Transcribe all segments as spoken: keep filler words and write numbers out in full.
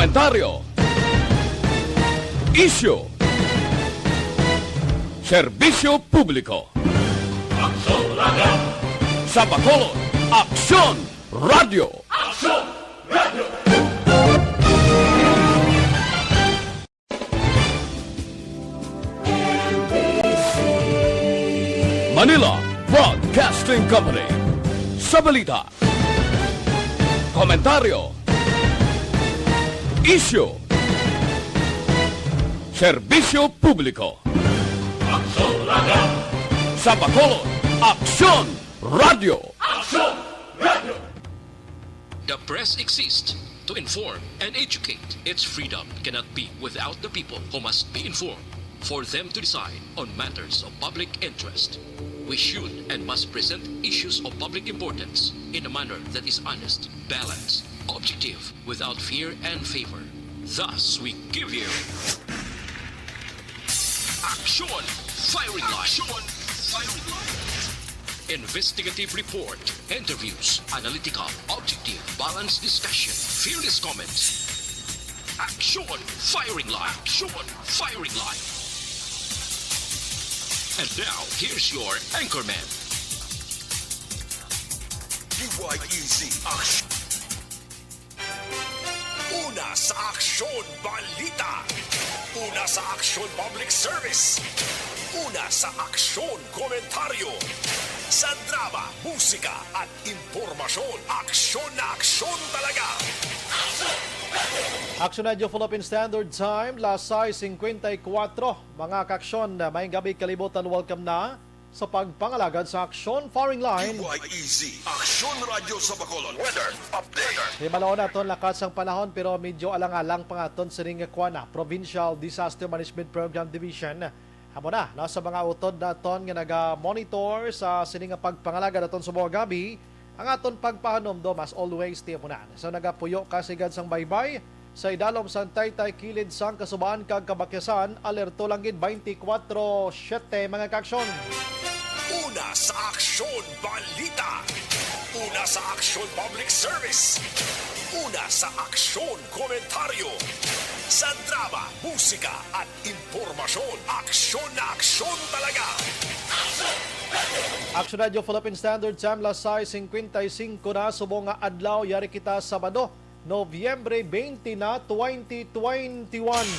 Komentaryo. Isyu. Serbisyo publiko. Aksyon Radio. Sa Bacolod, Aksyon Radio. Aksyon Radio. Manila Broadcasting Company. Sa balita, komentaryo, isyu, serbisyo publiko. Aksyon Radio. Sa Bacolod, Aksyon Radio. Aksyon Radio. The press exists to inform and educate. Its freedom cannot be without the people, who must be informed for them to decide on matters of public interest. We should and must present issues of public importance in a manner that is honest, balanced, objective, without fear and favor. Thus, we give you Aksyon Firing Line. Aksyon Firing Line. Investigative report, interviews, analytical, objective, balanced discussion, fearless comments. Aksyon Firing Line. Aksyon Firing Line. And now, here's your anchorman. D Y E Z Aksyon. Una sa Aksyon Balita. Una sa Aksyon Public Service. Una sa Aksyon Komentaryo. Sa drama, musika at impormasyon, aksyon na aksyon talaga. Aksyon Radio Philippine Standard Time, las sais singkwenta y kuwatro. Mga kaaksyon, maayong gabi kalibutan, welcome na sa pagpangalagad sa Aksyon Firing Line. D Y E Z, Aksyon Radyo sa Bacolod. Weather update. Hibaloon naton lakat sang panahon, pero medyo alang-alang pa nga aton sining kuan na, Provincial Disaster Management Program Division. Amo na, no, sa mga utod naton nga naga-monitor sa sining nga pagpangalagad aton subong nga gab-i, ang aton pagpahanumdom, as always, ti amo na. So, nagapuyo ka sigad sang baybay, sa idalom sang taytay kilid sang kasubaan kag kabakyasan, alerto lang gid twenty-four seven, mga kaaksyon. Una sa Aksyon Balita. Una sa Aksyon Public Service. Una sa Aksyon Komentaryo. Sa drama, musika at impormasyon, aksyon na aksyon talaga. Aksyon Radio Philippine Standard Time, las sais singkwenta y singko na, subong nga adlaw, yari kita Sabado, Nobyembre twenty na, twenty twenty-one.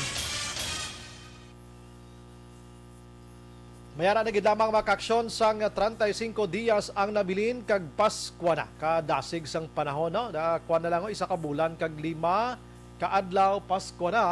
Mayara na gid lamang, mga kaaksyon, sang treinta y cinco dias ang nabilin kag Paskwa na. Kadasig sang panahon, no? Na, kuwan na lang, oh, isa ka bulan kag lima ka adlaw, Paskwa na.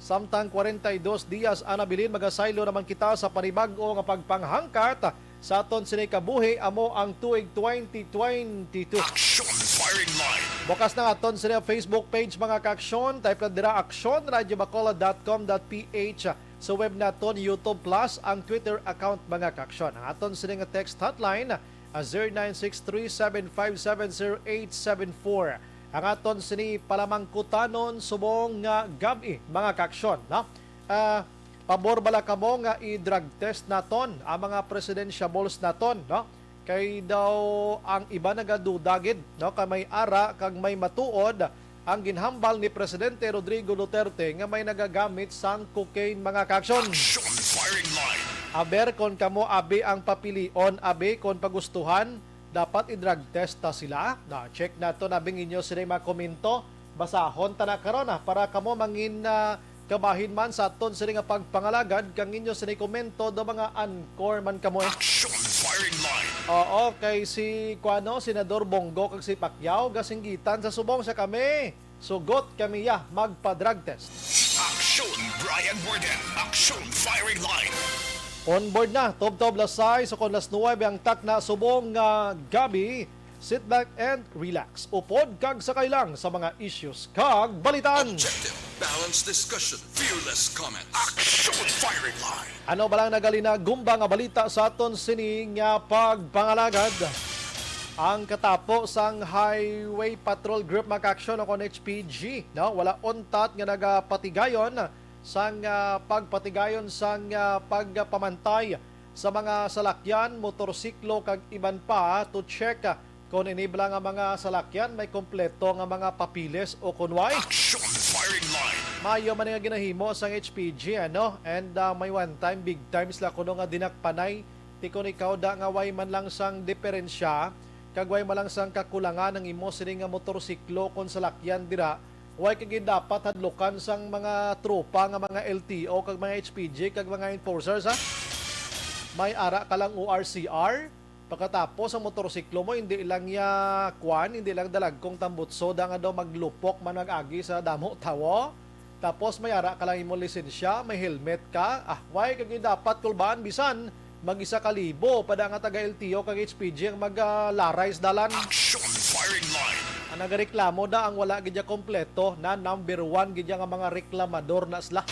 Samtang kwarenta y dos dias ang nabilin, magasaylo naman kita sa panibag-o nga pagpanghangkat sa aton sini kabuhi, amo ang tuig twenty twenty-two. Aksyon Firing Line. Bukas na aton sini Facebook page, mga kaaksyon. Type lang dira, aksyon radio bacolod dot com dot P H. Sa web naton, YouTube Plus, ang Twitter account, mga kaaksyon. Ang aton sini nga text hotline, ah, zero nine six three seven five seven zero eight seven four. Ang aton sini palamangkutanon subong nga gab-i, mga kaaksyon, no? Ah, pabor bala kamo nga i-drug test naton ang mga presidentiables naton, no? Kay daw ang iba nagaduda gid, no, kay may ara kag may matuod ang ginhambal ni Presidente Rodrigo Duterte nga may nagagamit sang cocaine, mga kaaksyon. Action Firing Line. Aber kon kamo abi ang papilion, abi kon pagustuhan, dapat i-drug test ta sila. Na, check naton abi ang inyo sini mga komento. Basahon ta na karon, ah, para kamo mangin, ah, kabahin man sa aton sini nga pagpangalagad kang inyo sini komento do mga anchor man kamo, eh. Action Firing Line. Oo, kay si, kuano, Senador Bong Go kag si Pacquiao gasinggitan sa subong sa kami. Sugot kami ya magpa-drug test. Action Brian Warden. Action Firing Line. On board na, tubtob las sais o kon las nuwebe ang takna subong nga gab-i. Sit back and relax. Upod kag sakay lang sa mga issues kag balitaan. Objective, balanced discussion, fearless comment. Action Firing Line. Ano ba lang nagalinagumba nga balita sa aton sini nga pagpangalagad? Ang katapo sang Highway Patrol Group, mga kaaksyon, o kon H P G, no? Wala untat nga nagapatigayon sang, ah, pagpatigayon sang, ah, pagpamantay sa mga salakyan, motorsiklo kag iban pa to check, ah, kon ini bala nga mga salakyan may kompleto nga mga papeles o kon way. Action Firing line. Mayo man nga ginahimo sang H P G, ano? And, ah, may one time, big time sila kuno nga dinakpanay. Ti kon ikaw da nga way man lang sang diferensya, kag way man lang sang kakulangan ang imo sini nga motorsiklo kon salakyan dira, way ka gid dapat hadlukan sang mga tropa nga mga L T O kag mga H P G kag mga enforcers, ha? May ara ka lang O R C R, pagkatapos ang motorsiklo mo, hindi lang ya kwan, hindi lang dalagkong tambutso da nga daw maglupok man mag-agi sa damo tawo. Tapos may ara ka lang imong lisensya, may helmet ka. Ah, why ka gid dapat kulbaan bisan mag-isa ka libo pa da nga taga L T O kag H P G ang maglaray sa dalan? Action firing line. Ang nagareklamo da ang wala gid ya kompleto na number one gid ya nga mga reklamador na sila.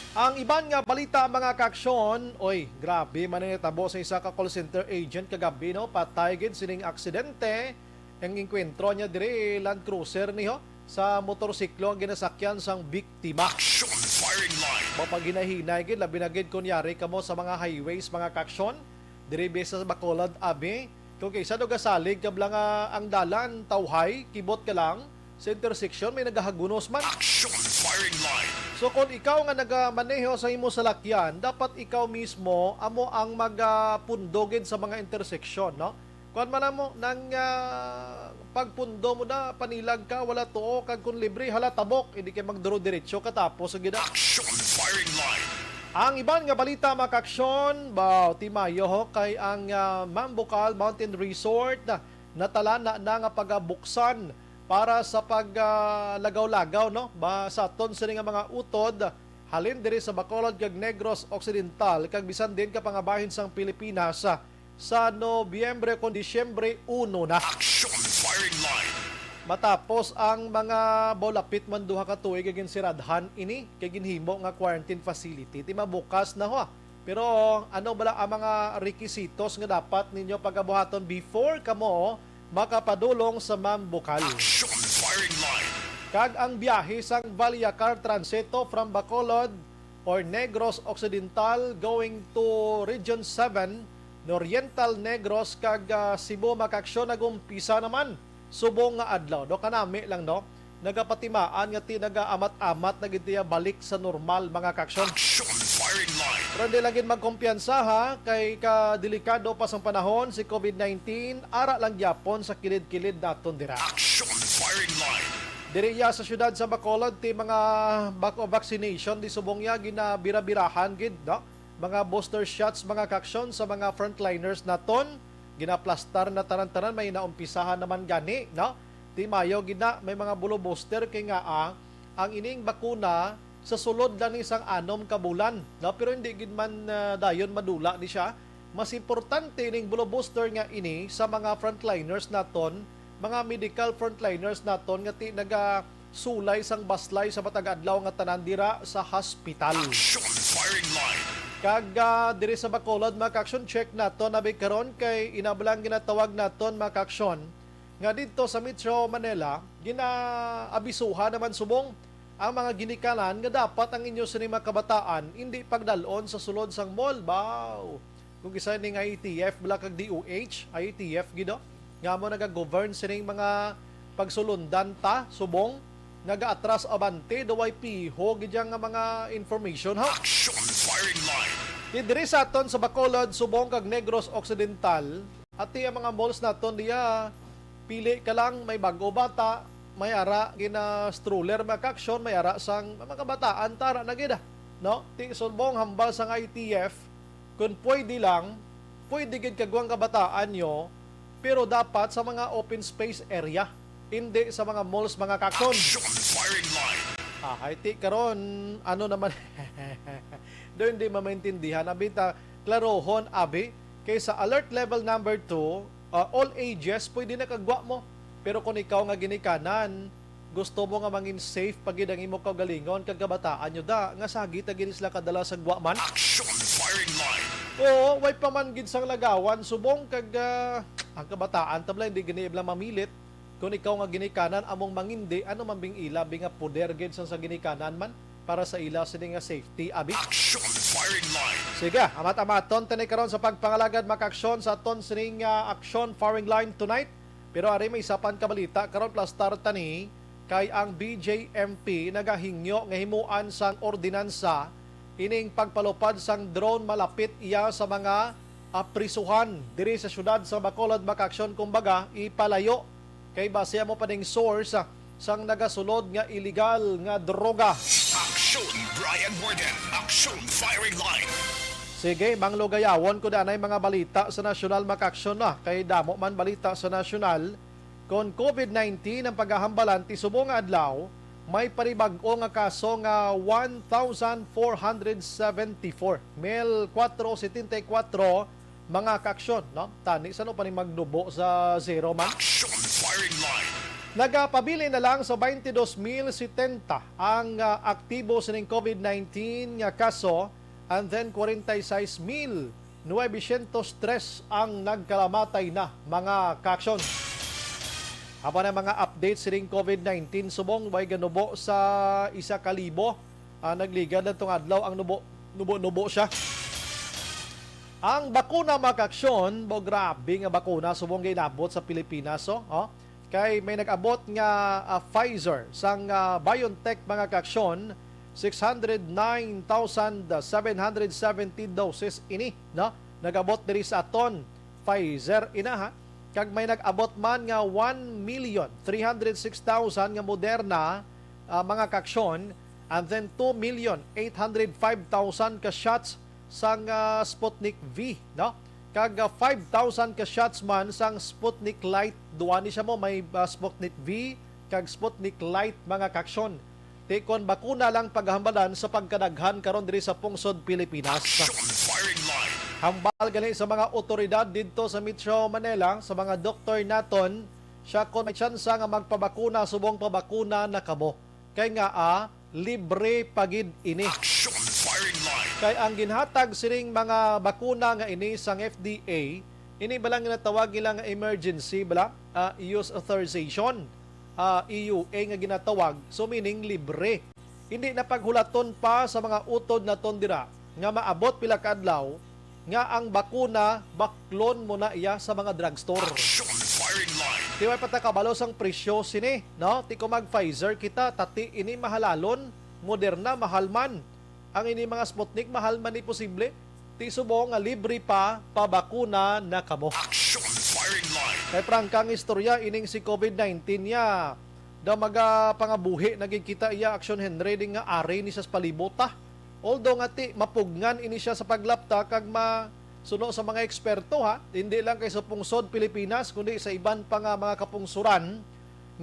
Ang iban nga balita, mga kaaksyon, oy, grabe man ang natabo sa isa ka call center agent kagabi, no? Patay gid sining aksidente. Ang engkwentro niya diri, Land Cruiser niho, sa motorsiklo ang ginasakyan sang biktima. Action firing line. Mapaghinay-hinay gid, labi na gid kung yari kamo sa mga highways, mga kaaksyon. Diri bisa sa Bacolod, abi. Kung kaysa do gasalig ka bala nga ang dalan, tawhay, kibot ka lang, sa intersection may nagahagunos man. Action firing line. So kung ikaw nga nagamaneho sa imo salakyan, dapat ikaw mismo amo ang magapundogid sa mga intersection, no? Kuan man mo nang, ah, pagpundo mo na, panilag ka, wala tuo, kag kung libre, hala, tabok, hindi kay magduro diretso ka tapos ang gina. Action firing line. Ang iban nga balita, mga kaaksyon, baw, ti mayo ho, kay ang, ah, Mambukal Mountain Resort, ah, natalana na nga pagabuksan para sa pag, ah, lagaw-lagaw, no? Ba, sa aton sini nga mga utod, halin diri sa Bacolod kag Negros Occidental, kag bisan din ka pangabahin sang Pilipinas, ah, sa Nobyembre kon Disyembre uno na. Action firing line. Matapos ang mga bolapit man duha ka tuig nga ginsiradhan ini kay ginhimo nga quarantine facility, ti mabukas na ho. Pero ano bala ang mga rekisitos nga dapat ninyo pagabuhaton before kamo makapadulong sa Mambukal? Action firing line. Kag ang biyahe sang Valleacar Transito from Bacolod or Negros Occidental going to Region seven, Nororiental Negros kag, ah, Cebu, mga kaaksyon, nag-umpisa naman subong nga adlaw, no? Kanami lang, no? Nagapatimaan nga ti nagaamat-amat na gid tiya balik sa normal, mga kaaksyon. Action firing line. Pero hindi lang gid magkumpiyansa, ha, kay kadelikado pa sang panahon si COVID nineteen, ara lang gyapon sa kilid-kilid naton dira. Action firing line. Diri iya sa siyudad sa Bacolod, ti mga back of vaccination di subong iya ginabira-birahan gid, no? Mga booster shots, mga kaaksyon, sa mga frontliners naton, ginaplastar na tanan-tanan, may naumpisahan naman gani, no? Ti mayo gid na may mga bulo booster kay nga, ah, ang ining bakuna sa sulod lang ni sang anom ka bulan, no? Pero hindi gid man, ah, dayon madula ni siya. Mas importante ning bulo booster nga ini sa mga frontliners naton, mga medical frontliners naton nga ti nagasulay sang baslay sa matag adlaw nga tanan dira sa hospital. Action firing line. Kag, ah, diri sa Bacolod, mga kaaksyon, check naton abi karon kay ina bala ang ginatawag naton, mga kaaksyon, nga didto sa Metro Manila, ginaabisuhan naman subong ang mga ginikanan nga dapat ang inyo sini mga kabataan indi pagdal-on sa sulod sang mall. Baw, kung isa ning I A T F bala kag D O H, I A T F gid, oh, nga mo nagagovern sining mga pagsulundan ta subong nagaatras abante, daw way piho gid yang nga mga information, ha? Action firing line. Di diri sa aton sa Bacolod, subong kag Negros Occidental, ati ang mga malls naton diya, pili ka lang, may bag-o bata, may ara gina-stroller, mga kaaksyon, may ara sang mga kabataan, tara na gid, ah, no? Ti subong hambal sang I T F, kung pwede lang, pwede gid kagwang kabataan nyo, pero dapat sa mga open space area, hindi sa mga malls, mga kaaksyon. Action firing line. Ah, ay ti karon, ano naman, do hindi mamaintindihan. Abi ta, klarohon, abi, kay sa alert level number two, ah, all ages, pwede na kagwa mo. Pero kung ikaw nga ginikanan, gusto mo nga mangin safe pa gid ang imo kaugalingon kag kabataan nyo da, nga sagi ta gid sila kadala sa gwa man. Action firing line. Oo, way pa man gid sang lagawan, subong kag, ah, ang kabataan ta bala, hindi gani bala mamilit. Kung ikaw nga ginikanan among mangindi, ano man bing ila, bing nga poder gid sang sa ginikanan man para sa ila sini nga safety, abi? Action firing line. Sige, amat-amaton tani karon sa pagpangalagad, mga kaaksyon, sa aton sining, ah, action firing line tonight. Pero ari may isa pa ka balita karon, plastar tani Kay ang B J M P nagahingyo nga himuan sang ordinansa ining pagpalupad sang drone malapit iya sa mga, ah, prisuhan diri sa siyudad sa Bacolod, mga kaaksyon, kumbaga, ipalayo. Kay base amo pa ning source, ah, sang nagasulod nga iligal nga droga. Aksyon, Brian Warden. Aksyon, Firing Line. Sige, manglugayawon ko danay mga balita sa nasyonal, mga kaaksyon, na kay damo man balita sa nasyonal. Kon COVID nineteen ang paghahambalan, ti subong nga adlaw, may panibag-o nga kaso nga one thousand four hundred seventy-four, mil kwatro setenta y kwatro, mga kaaksyon, no? Tani, sa ano pa ni magnubo sa zero man? Action Firing Line. Nagapabilin na lang sa twenty-two mil setenta ang, ah, aktibo sining COVID nineteen nga kaso, and then forty-six mil novecientos tres ang nagkalamatay na, mga kaaksyon. Amo na mga updates sining COVID nineteen, subong way ganubo sa isa ka libo. Ah, nagligad lang tong adlaw ang nubo, nubo-nubo siya. Ang bakuna, mga kaaksyon, bo, grabe nga bakuna subong ginabot sa Pilipinas, oh. Oh. Kay may nag-abot nga, ah, Pfizer sang, ah, BioNTech, mga kaaksyon, six hundred nine thousand seven hundred seventy doses ini, no? Nag-abot diri sa aton Pfizer ina, ha? Kag may nag-abot man nga one million three hundred six thousand nga Moderna, ah, mga kaaksyon, and then two million eight hundred five thousand ka shots sang, ah, Sputnik V, no? Kag, ah, five thousand ka shots man sang Sputnik Light. Duwa ni siya mo, may, ah, Sputnik V kag Sputnik Light, mga kaaksyon. Ti kon bakuna lang paghambalan sa pagkadaghan karon diri sa pungsod Pilipinas. Action Firing Line. Hambal gani sa mga otoridad didto sa Metro Manila, sa mga doktor naton, siya kon may tsansa nga magpabakuna, subong pabakuna na kamo. Kay nga, ah, libre pa gid ini. Action Firing Line. Kay ang ginhatag sining mga bakuna nga ini sang F D A, ini bala nga ginatawag nila nga emergency bala, ah, use authorization, ah, E U A nga ginatawag, so meaning libre. Hindi na paghulaton pa sa mga utod naton dira nga maabot pila ka adlaw nga ang bakuna baklon mo na iya sa mga drugstore. Action Firing Line. Di way pa ta kabalo sang presyo sini, no? Ti kung mag Pfizer kita, tati ini mahalalon, Moderna mahal man. Ang ini mga Sputnik mahal man ni posible. Ti subong nga libre pa, pabakuna na kamo. Action Firing Line. Kay prangka ang istorya ining si COVID nineteen niya. Daw magapangabuhi na gid kita iya, Action Henry, di nga ari ni sa palibot, ah. Although nga ti mapugngan ini siya sa paglapta kag ma-, suno sa mga eksperto, ha, hindi lang kay sa pungsod Pilipinas kundi sa iban pa nga mga kapungsuran,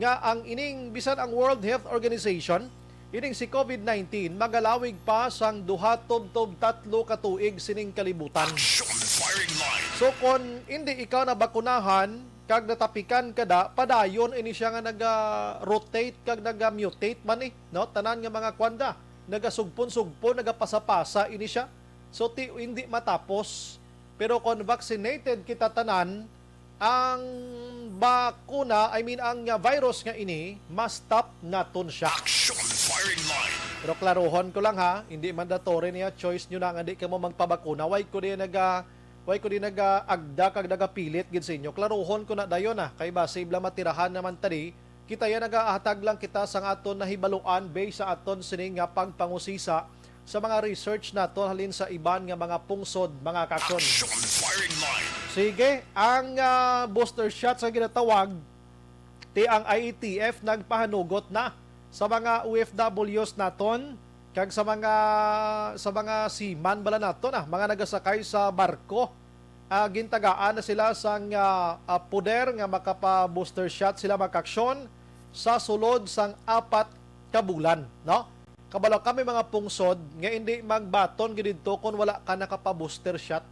nga ang ining bisan ang World Health Organization, ining si COVID nineteen magalawig pa sang duha tubtob tatlo ka tuig sining kalibutan. Action Firing Line. So kon hindi ikaw nabakunahan kag natapikan ka da, padayon ini siya nga naga-rotate kag naga-mutate man, eh, no? Tanan nga mga kwanda, nagasugpon-sugpon, nagapasa-pasa ini siya. So, ti, hindi matapos. Pero kon vaccinated kita tanan, ang bakuna, I mean, ang, uh, virus nga ini, ma-stop naton siya. Action Firing Line. Pero klaruhon ko lang, ha, hindi mandatory niya, choice nyo na nga di kamo magpabakuna. Way ko di naga, way ko di naga-agda kag nagapilit gid sa inyo. Klaruhon ko na dayon, ah, kay basi bala matirahan naman tadi, kita ya nagahatag lang kita sang aton nahibaluan based sa aton sini nga pagpangusisa sa mga research naton halin sa iban nga mga pungsod, mga kaaksyon. Action Firing Line. Sige, ang, ah, booster shot sa ginatawag, ti ang I A T F nagpahanugot na sa mga O F Ws naton kag sa mga, sa mga seaman bala naton, ah, mga nagasakay sa barko. Ah, gintagaan na sila sang, ah, ah, poder nga makapa-booster shot sila, mga kaaksyon, sa sulod sang apat ka bulan, no? Kabalo kami mga pungsod nga hindi magbaton gid didto kon wala ka nakapa-booster shot.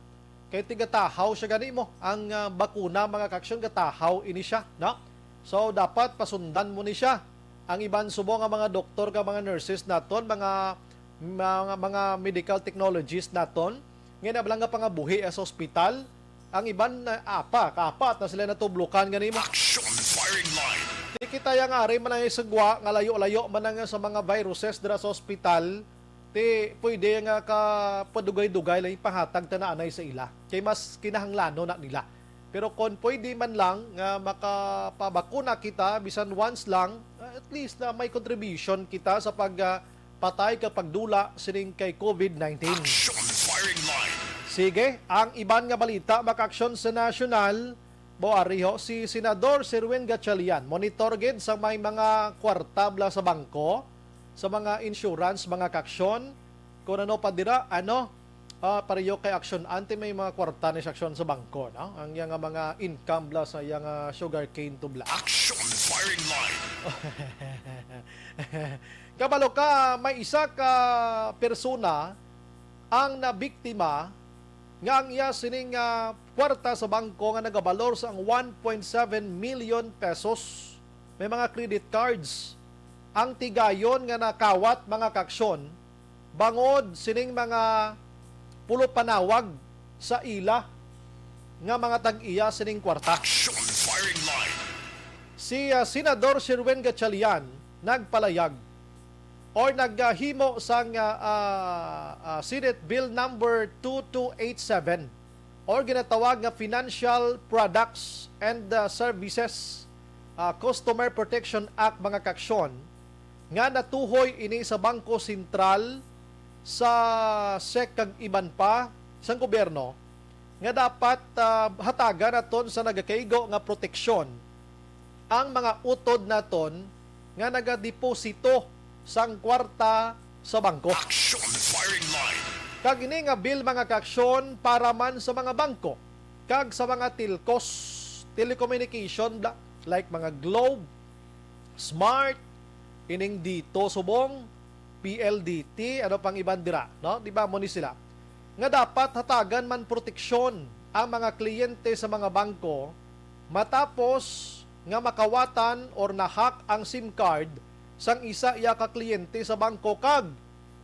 Kay ti gatahaw siya gani mo ang, ah, bakuna, mga kaaksyon, gatahaw ini siya, no? So dapat pasundan mo ni siya. Ang iban subong nga mga doktor ka mga nurses naton, mga, mga, mga medical technologists naton, nga nabala nga pangabuhi, ah, sa ospital, ang iban na apa, kaapat na sila natublokan gani mo. Action Firing Line. Di kita yang ari man ang isagwa nga layo-layo man ang sa mga viruses dira sa ospital, ti pwede nga ka padugay-dugay lang ipahatag ta na anay sa ila. Kay mas kinahanglanon na nila. Pero kon pwede man lang nga makapabakuna kita, bisan once lang, ah, At least na may contribution kita sa pag, ah, patay kag pagdula sining kay COVID nineteen. Action firing line. Sige, ang iban nga balita, mga kaaksyon, sa nasyonal, mo ariho si Senador Sherwin Gatchalian. Monitor gid sa may mga kwarta bala sa bangko, sa mga insurance, mga kaaksyon, kung ano pa dira, ano, ah, pareho kay Action Ante, may mga kwarta ni sa Action sa bangko, no? Ang iya nga mga income bala sa iya nga sugarcane tubla. Action firing line. Kabalo ka, may isa ka persona ang nabiktima nga ang iya sining, ah, kwarta sa bangko nga nagabalor sa ang one point seven million pesos. May mga credit cards ang tigayon nga nakawat, mga kaaksyon, bangod sining mga pulo panawag sa ila nga mga tag-iya sining kwarta. Action firing line. Si, ah, Senador Sherwin Gatchalian nagpalayag or naghimo sang, ah, ah, ah, Senate Bill Number two two eight seven or ginatawag nga Financial Products and, ah, Services, ah, Customer Protection Act, mga kaaksyon, nga natuhoy ini sa Bangko Sentral, sa SEC kag iban pa sang gobyerno nga dapat, ah, hatagan naton sa nagakaigo nga proteksyon ang mga utod naton nga nagadeposito sang kwarta sa bangko. Action firing line. Kag ini nga bill, mga kaaksyon, para man sa mga bangko kag sa mga telcos, telecommunication bla-, like mga Globe, Smart, ining DOTO subong, P L D T, ano pang iban dira, no? Di ba mo ni sila? Nga dapat hatagan man proteksyon ang mga kliyente sa mga bangko matapos nga makawatan or na-hack ang SIM card sang isa iya ka kliyente sa bangko kag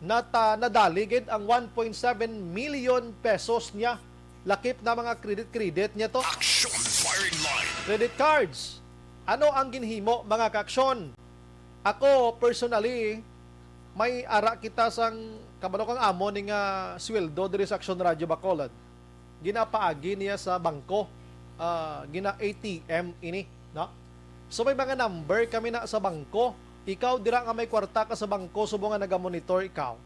nata nadali gid ang one point seven million pesos niya. Lakip na mga credit-credit niya to. Action firing line. Credit cards. Ano ang ginhimo, mga kaaksyon? Ako, personally, may ara kita sang kabalo kang amo ni nga sweldo diri sa Action Radio Bacolod. Ginapaagi niya sa bangko. Ah, gina A T M ini, no? So may mga number kami na sa bangko. Ikaw dira nga may kwarta ka sa bangko, subong nga nagamonitor ikaw.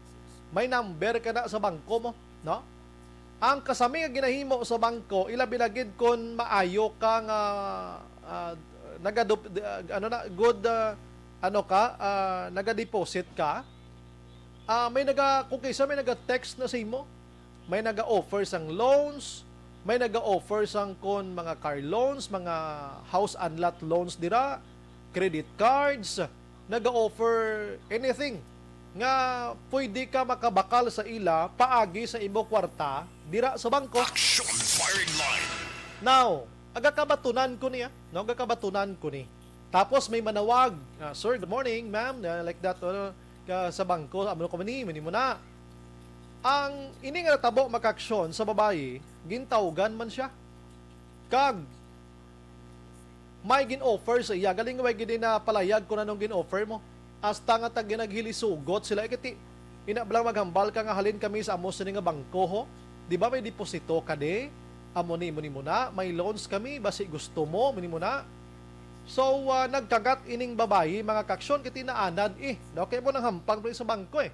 May number ka na sa bangko mo, no? Ang kasami nga ginahimo sa bangko, ilabi na gid kon maayo ka nga, ah, nagadup-, ah, ano na, good, ah, ano ka, ah, nagadeposit ka. Ah, may naga, kung kaysa may naga-text na sa imo, may naga-offer sang loans, may naga-offer sang kon mga car loans, mga house and lot loans dira, credit cards, naga-offer anything nga pwede ka makabakal sa ila paagi sa imo kwarta dira sa bangko. Action firing line. Now, agakabatunan ko niya, no? Agakabatunan ko ni. Tapos may manawag, ah, "Sir, good morning, ma'am," ah, like that, ano, ka, sa bangko, amo ko man ni, mani mo na. Ang ini nga natabo, mga kaaksyon, sa babayi, gintawgan man siya. Kag may gin-offer sa iya. Galing, way gid na palayag kung anong gin-offer mo. Hasta nga tag-, naghilisugot sila. Ikiti, ina bala maghambal ka nga halin kami sa amo sini nga bangko, ho? Di ba may deposito ka di? Amo ni, imo ni mo na, may loans kami, basi gusto mo, amo ni mo na. So, ah, nagkagat ining babayi, mga kaaksyon, kiti naanad eh. Okay mo nang hampang pa sa bangko eh.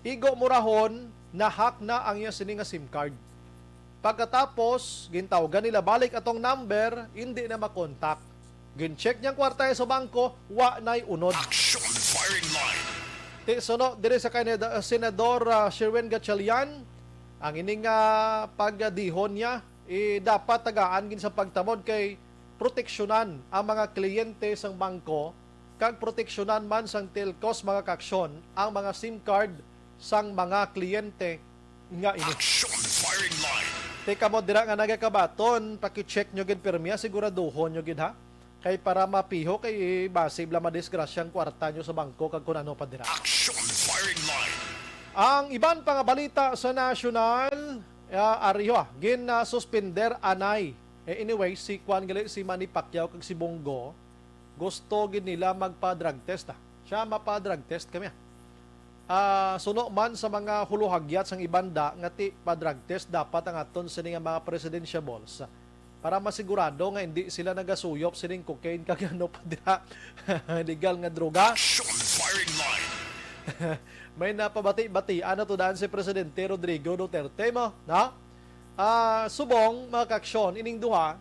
Igo mo rahon, na-hack na ang iya sini nga SIM card. Pagkatapos, gintawgan nila balik atong number, hindi na makontak. Gin-check niyang kwarta sa bangko, wa na'y unod. Action firing line. Ti suno diri sa kay Ned-, Senador, ah, Sherwin Gatchalian, ang ining, ah, pagdihon niya, eh, dapat tagaan gid sa pagtamod kay proteksyonan ang mga kliyente sang bangko kag proteksyonan man sang telcos, mga kaaksyon, ang mga SIM card sang mga kliyente nga ini. Action firing line. Ti kamo dira nga nagakabaton, paki-check nyo gid pirmi, ha, siguraduhon nyo gid, ha. Kay para mapiho kay basi bala madisgrasya ang kwarta nyo sa bangko kag kun ano pa dira. Action firing line. Ang iban pa nga balita sa nasyonal, ah, ariho, ah, gin, ah, suspender anay. Eh, anyway, si kwan gali, si Manny Pacquiao kag si Bong Go, gusto gid nila magpa-drug test, ah. Siya, mapa-drug test kami, ah. Ah, suno man sa mga huluhagyat sang iban da nga ti pa-drug test, dapat ang aton sini nga mga presidentiables para masigurado nga hindi sila nagasuyop sining cocaine kag ano pa dira, legal nga droga. Action firing line. May napabati-batian na to daan si Presidente Rodrigo Duterte mo, no? Ah, subong, mga kaaksyon, ining duha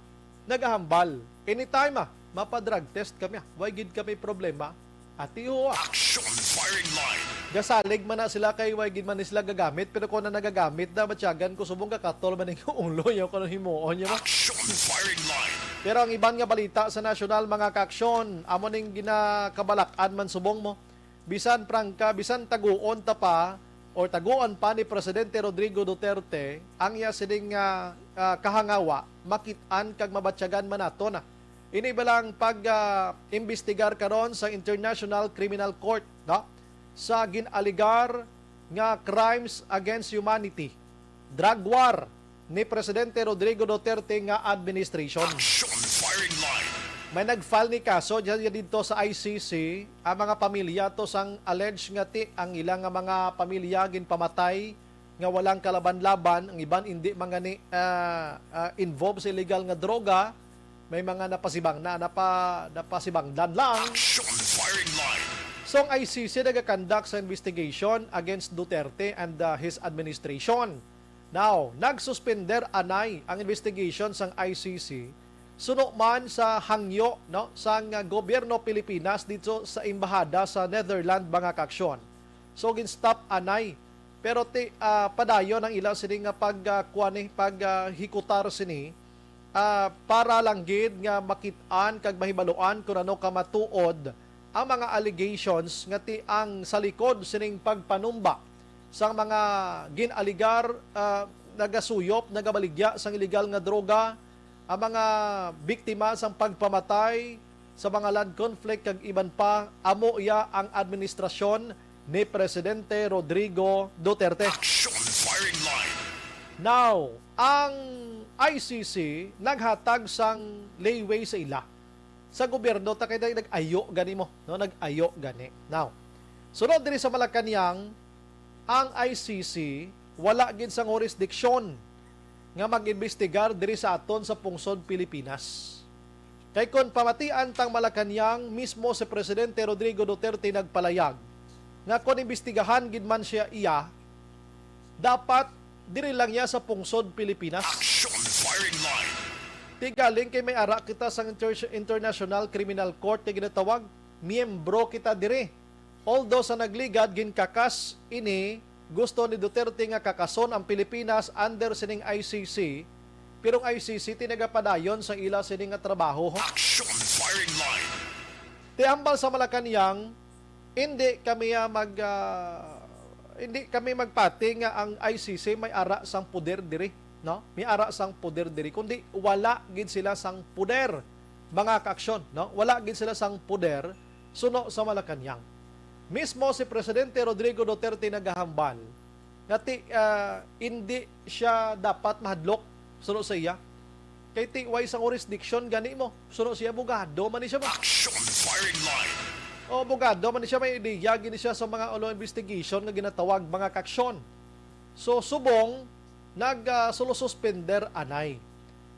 nagahambal. Anytime, ah, mapa-drug test kami, ah. Way gid kami problema. Ati ho, ah. Action firing line. Gasalig man na sila kay way gid man ni sila gagamit, pero kung na nagagamit na, matyagan ko subong kakatol man ning ulo niyo kung anong himuon niyo mo. Action firing line. Pero ang iban nga balita sa nasyonal, mga kaaksyon, amo ning ginakabalak-an man subong mo. Bisan prangka, bisan taguon ta pa, or taguan pa ni Presidente Rodrigo Duterte ang iya sining, ah, ah, kahangawa, makit-an kag mabatyagan man nato na. Ini balang pag, ah, imbestigar karon sa International Criminal Court, no? Sa gin-alegar nga crimes against humanity, drug war ni Presidente Rodrigo Duterte nga administration. Action firing line. May nag-file ni kaso diya, diya dito sa I C C ang mga pamilya to sang alleged nga ti ang ila nga mga pamilya ginpamatay nga walang kalaban-laban, ang iban indi man gani, ah, ah, involved sa illegal nga droga, may mga napasibang na napa, napasibangdan lang. Action firing line. So ang I C C nagakandak sa investigation against Duterte and, ah, his administration. Now, nagsuspender anay ang investigation sang I C C suno man sa hangyo, no, sang, ah, gobyerno Pilipinas dito sa embahada sa Netherlands, mga kaaksyon. So gin-stop anay, pero ti, ah, padayon ang ila sini nga pag, ah, kuan ni, pag, ah, hikutar sini, ah, para lang gid nga makit-an kag mahibaluan kung ano ka matuod ang mga allegations nga ti ang sa likod sining pagpanumba sang mga gin-alegar, ah, nagasuyop, nagabaligya sang illegal nga droga, ang mga biktima sang pagpamatay sa mga land conflict kag iban pa, amo iya ang administrasyon ni Presidente Rodrigo Duterte. Action firing line. Now, ang I C C naghatag sang leeway sa ila. Sa gobyerno, ta kay nag-ayo gani mo, no? Nag-ayo gani. Now, sunod diri sa Malacañang, ang I C C wala gid sang jurisdiction nga mag-imbestigar diri sa aton sa pungsod Pilipinas. Kay kon pamatian tang Malacañang, mismo si Presidente Rodrigo Duterte nagpalayag nga kon imbestigahan gid man siya iya, dapat diri lang niya sa pungsod Pilipinas. Action firing line. Ti galing kay may ara kita sang inter-, International Criminal Court nga ginatawag, miyembro kita diri. Although sa nagligad ginkakas ini, gusto ni Duterte nga kakason ang Pilipinas under sining I C C, pero ang I C C ti nagapadayon sa ila sini nga trabaho. Action firing line. Ti hambal sa Malacañang, hindi kami, ah, mag, ah, hindi kami magpati nga ang I C C may ara sang poder diri, no? May ara sang poder diri, kundi wala gid sila sang poder, mga kaaksyon, no? Wala gid sila sang poder suno sa Malacañang. Mismo si Presidente Rodrigo Duterte nagahambal nga ti, ah, indi siya dapat mahadlok suno sa iya. Kay ti way sang jurisdiction gani mo. Suno siya, abogado man ni siya mo. Action firing line. O, abogado man ni siya, may ideya gini siya sa mga ulo investigation nga ginatawag mga kaaksyon. So, subong, nag, ah, solo suspender anay.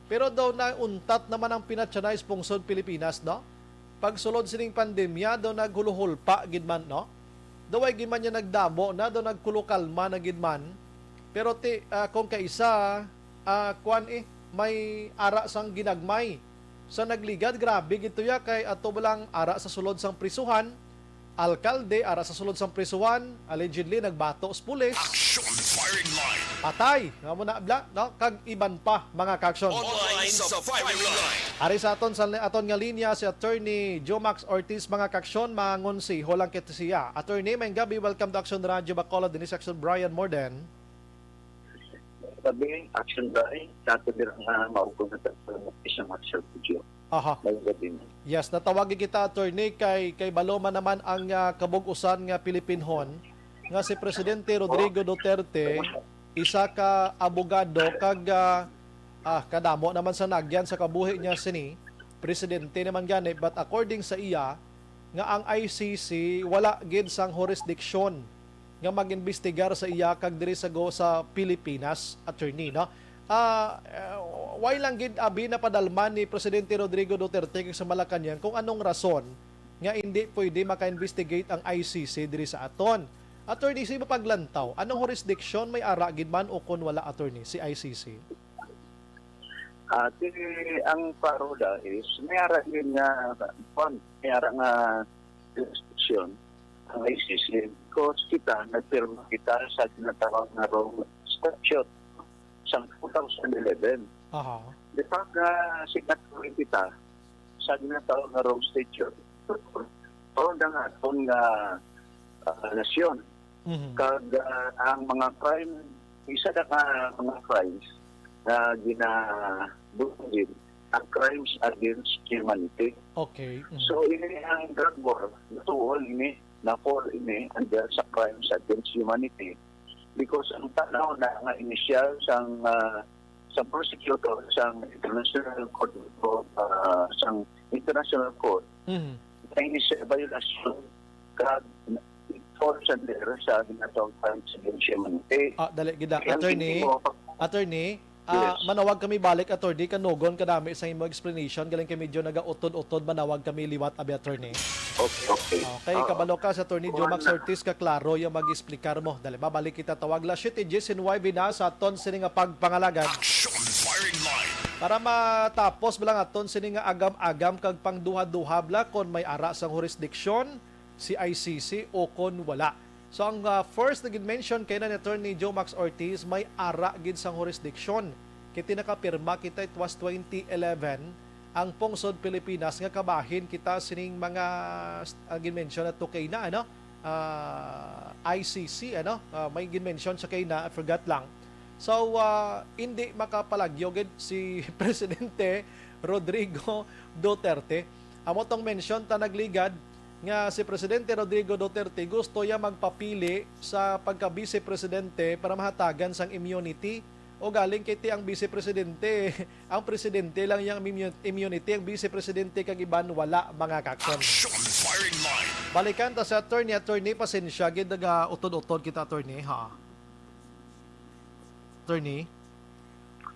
Pero daw nauntat naman ang pinatyanay sa pungsod Pilipinas, no? Pagsulod sining pandemya, daw naghuluhulpa gid man, no? Daw ay gid man niya nagdamo na, daw nagkulukalma na gid man. Pero ti, ah, kung kaisa, ah, kuan eh, may ara sang ginagmay. Sa nagligad, grabe gid to ya, kay ato ba lang ara sa sulod sang prisuhan, alkalde, ara sa sulod sang prisuhan, allegedly nagbato sa pulis. Action firing line. Patay, nga mo na bla, no? Kag iban pa, mga kaaksyon. Online sa firing line. Ari sa aton, sa aton nga linya, si Attorney Jomax Ortiz, mga kaaksyon, mangonseho lang kita siya. Attorney, maayong gabi, welcome to Action Radio Bacolod, dinhi si Action Brian Morden. Sabi, Action Brian, sa ato dira nga maugong na sa Action Studio. Aha. Maayong gabi, ma'am. Yes, natawagi kita, attorney, kay, kay balo man naman ang, ah, kabug-usan nga Pilipinon nga si Presidente Rodrigo Duterte, isa ka abogado, kag, ah, ah, kadamo naman sa nagyan sa kabuhi niya sini, presidente naman gani, but according sa iya, nga ang I C C wala gid sang jurisdiction nga mag-imbestigar sa iya kag diri sa go sa Pilipinas, attorney, no? Ah, eh, why lang gid abi napadalman ni Presidente Rodrigo Duterte kag sa Malacañang kung anong rason nga hindi pwede maka-investigate ang I C C diri sa aton? Attorney, sa imo paglantaw, anong jurisdiction, may ara gid man o kon wala, attorney, si I C C? Ati, ang parola is may ara gyud nga, kwan, may ara nga jurisdiction ang I C C because kita nagpirma kita sa ginatawag nga Rome Statute sang two thousand eleven. Aha. Di ba nga signatory kita sa ginatawag nga Rome Statute? Parola nga aton nga ah, nasyon. Mhm. Kag ah, ang mga crime, isa na ka mga crimes na ginabugin ang crimes against humanity. Okay. Mhm. So ini ang drug war, natuol ini, na-fall ini under sa crimes against humanity because ang tanaw na nga inisyal sang ah, sa prosecutor sang International Court of ah, sang International Court Mhm. ang inisyal violation kag it falls under sa ginatawag crimes against humanity. Ah, dali gid na. Kaya ang Attorney, tingin ko, pag- attorney, ah, Yes. manawag kami balik, attorney, kanugon ka nami sa imo explanation, galing kay medyo nagautod-utod, manawag kami liwat, abi, attorney. Okay, okay. Okay, Oo. Kabalo ka, si Attorney Kuha Jomax na. Ortiz, kaklaro yung mag-explicar mo. Dali, babalik kita, tawag la siyete diecinuebe na sa aton sining nga pagpangalagan. Action firing line. Para matapos ba lang aton sining nga agam-agam kag pangduha-duha bla kon may ara sang jurisdiction si I C C o kon wala. So ang ah, first na gid-mention kay na ni Attorney Jomax Ortiz, may ara gid sang jurisdiction. Kay tinakapirma kita, it was twenty eleven, ang pungsod Pilipinas nga kabahin kita sining mga st- ang gid-mention nato kay na, ano, ah, I C C, ano, ah, may gid-mention sa kay na, I forgot lang. So, ah, hindi makapalagyo gid si Presidente Rodrigo Duterte. Amo tong mention ta nagligad nga si Presidente Rodrigo Duterte gusto ya magpapili sa pagka-vice presidente para mahatagan sang immunity. O galing kay ti ang vice presidente, ang presidente lang yang immu- immunity, ang vice presidente kag iban wala, mga kakon. Action firing line. Balikan ta sa attorney, attorney, pasensya gid, naga-utod-utod kita, attorney, ha. Attorney?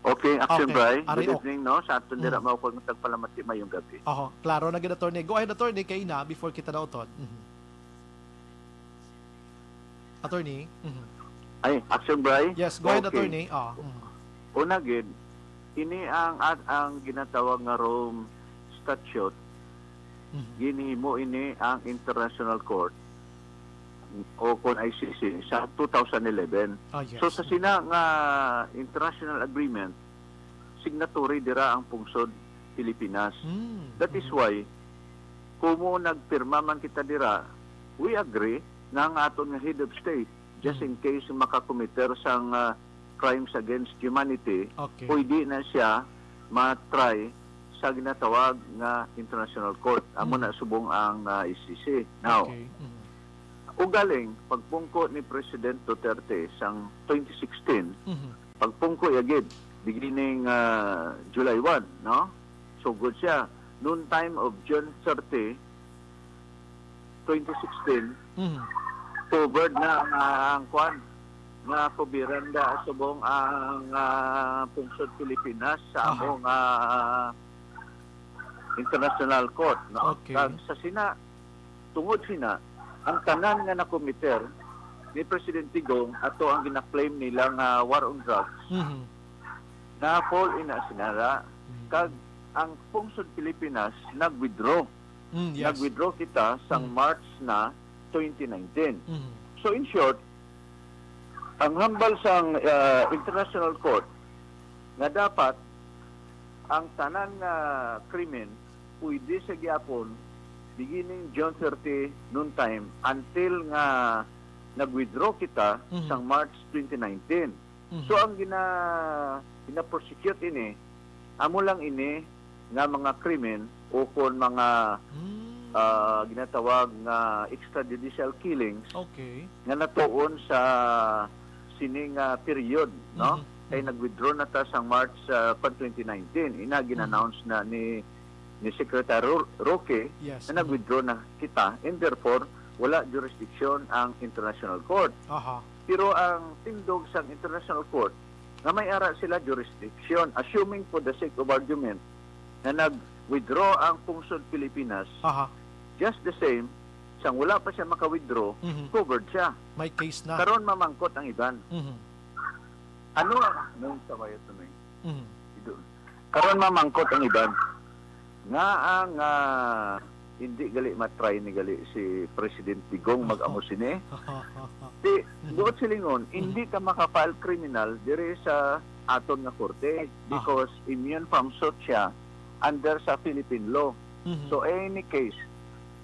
Okay, Action Okay. Bry. Ari, Good okay. Evening, no? Sa aton dira Mm. mao ko magpalamati, mayong gabi. Oho, klaro na gid, attorney. Go ahead, attorney, kay na before kita na-utod. Mhm. Attorney? Mhm. Ay, Action Bry? Yes, go ahead, Okay. attorney. Ah, mhm. Una gid, ini ang at ang ginatawag nga Rome Statute. Mhm. Ginhimo ini ang International Court o kon I C C sa two thousand eleven. Ah, yes. So sa sina nga international agreement, signatory dira ang pungsod Pilipinas. Mm, That is mhm. Why, kumo nagpirma man kita dira, we agree nga ang aton nga head of state, just Mm. in case makakomiter sang ah, crimes against humanity, Okay. pwede na siya ma-try sa ginatawag nga International Court. Amo Mm. na subong ang ah, I C C. Now, Okay. Mhm. ugaling pagpungko ni President Duterte sang twenty sixteen, Mhm. pagpungko ya gid, beginning ah, July one, no? Sugod siya. Noon time of June thirty, twenty sixteen, Mhm. covered na ang, ang kwan, nga kubiran da subong ang ah, pungsod Pilipinas sa Aha. among ah, International Court, no? Okay. Kag sa sina, tungod sina, ang tanan nga nakomiter ni Presidente Gong ato ang gina-claim nila nga war on drugs, Mhm. na-fall ina sinara, Mhm. kag ang pungsod Pilipinas nag-withdraw. Mm, yes. Nag-withdraw kita sang Mm. March na twenty nineteen. Mhm. So in short, ang hambal sang ah, International Court nga dapat ang tanan nga krimen pwede sa gihapon beginning June thirty noon time until nga nag-withdraw kita Mhm. sang March twenty nineteen. Mhm. So ang gina gina-prosecute ini, amo lang ini nga mga krimen o kon mga Mm. ah, ginatawag nga extrajudicial killings Okay. nga natuon sa sini nga period, no? Mhm. Kay nag-withdraw na ta sang March ah, pa twenty nineteen. Ina gin-announce na ni ni Secretary Ro- Roque Yes. na nag-withdraw na kita, and therefore wala jurisdiction ang International Court. Aha. Pero ang tindog sang International Court, nga may ara sila jurisdiction, assuming for the sake of argument nga nag-withdraw ang Pungsod Pilipinas, Aha. just the same, sang wala pa siya maka-withdraw, Mhm. covered siya. May case na. Karon mamangkot ang iban. Mhm. Ano ang, nung sa Wayo Tunoy? Mhm. Idol. Karon mamangkot ang iban. Nga ang, ah, hindi gali matry ni gali si President Digong mag-amo sini. Di, Mhm. buot silingon, Mhm. hindi ka maka-file criminal diri sa aton nga korte Aha. because immune from suit siya under sa Philippine law. Mhm. So, any case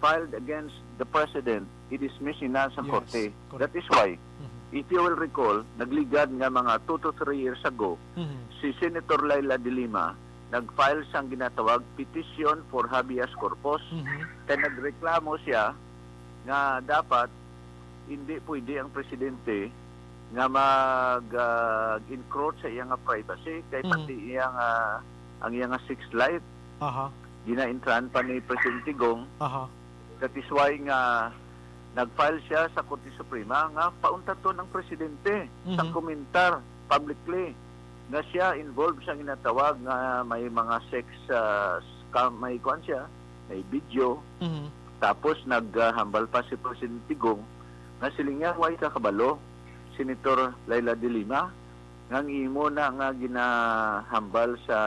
filed against the president, i-dismiss ina sa Yes, korte. Correct. That is why, Mhm. if you will recall, nagligad nga mga two to three years ago, Mhm. si Senator Leila de Lima nag-file sang ginatawag petition for habeas corpus. Mhm. Kay nagreklamo siya nga dapat hindi pwede ang presidente nga mag, ah, encroach sa iya nga privacy, kay Mhm. pati iya nga, ang iya nga sex life, Aha. ginaintrahan pa ni Presidente Gong. Aha. That is why nga nag-file siya sa Korte Suprema nga pauntaton ang presidente sa Mhm. komentar publicly nga siya involved sa ginatawag nga may mga sex, ah, scam, may kuan siya, may video. Mhm. Tapos naghambal pa si Presidente Gong nga siling niya, "Why ka kabalo, Senator Leila de Lima, nga ang imo na nga ginahambal sa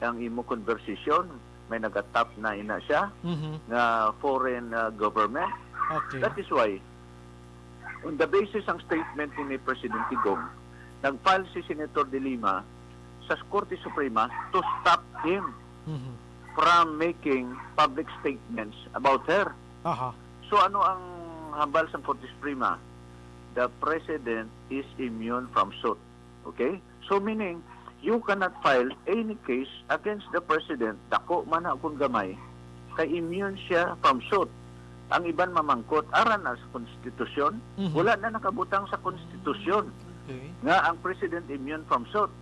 ang imo conversation, may nagatap na ina siya Mhm. nga foreign, ah, government." Okay. That is why, on the basis ang statement ni Presidente Gong, nag-file si Senator de Lima sa Korte Suprema to stop him Mhm. from making public statements about her. Aha. So, ano ang hambal sang Korte Suprema? The president is immune from suit. Okay? So, meaning, you cannot file any case against the president, dako man ha kung gamay, kay immune siya from suit. Ang iban mamangkot, ara na sa konstitusyon, Mhm. wala na nakabutang sa konstitusyon Okay. nga ang president immune from suit.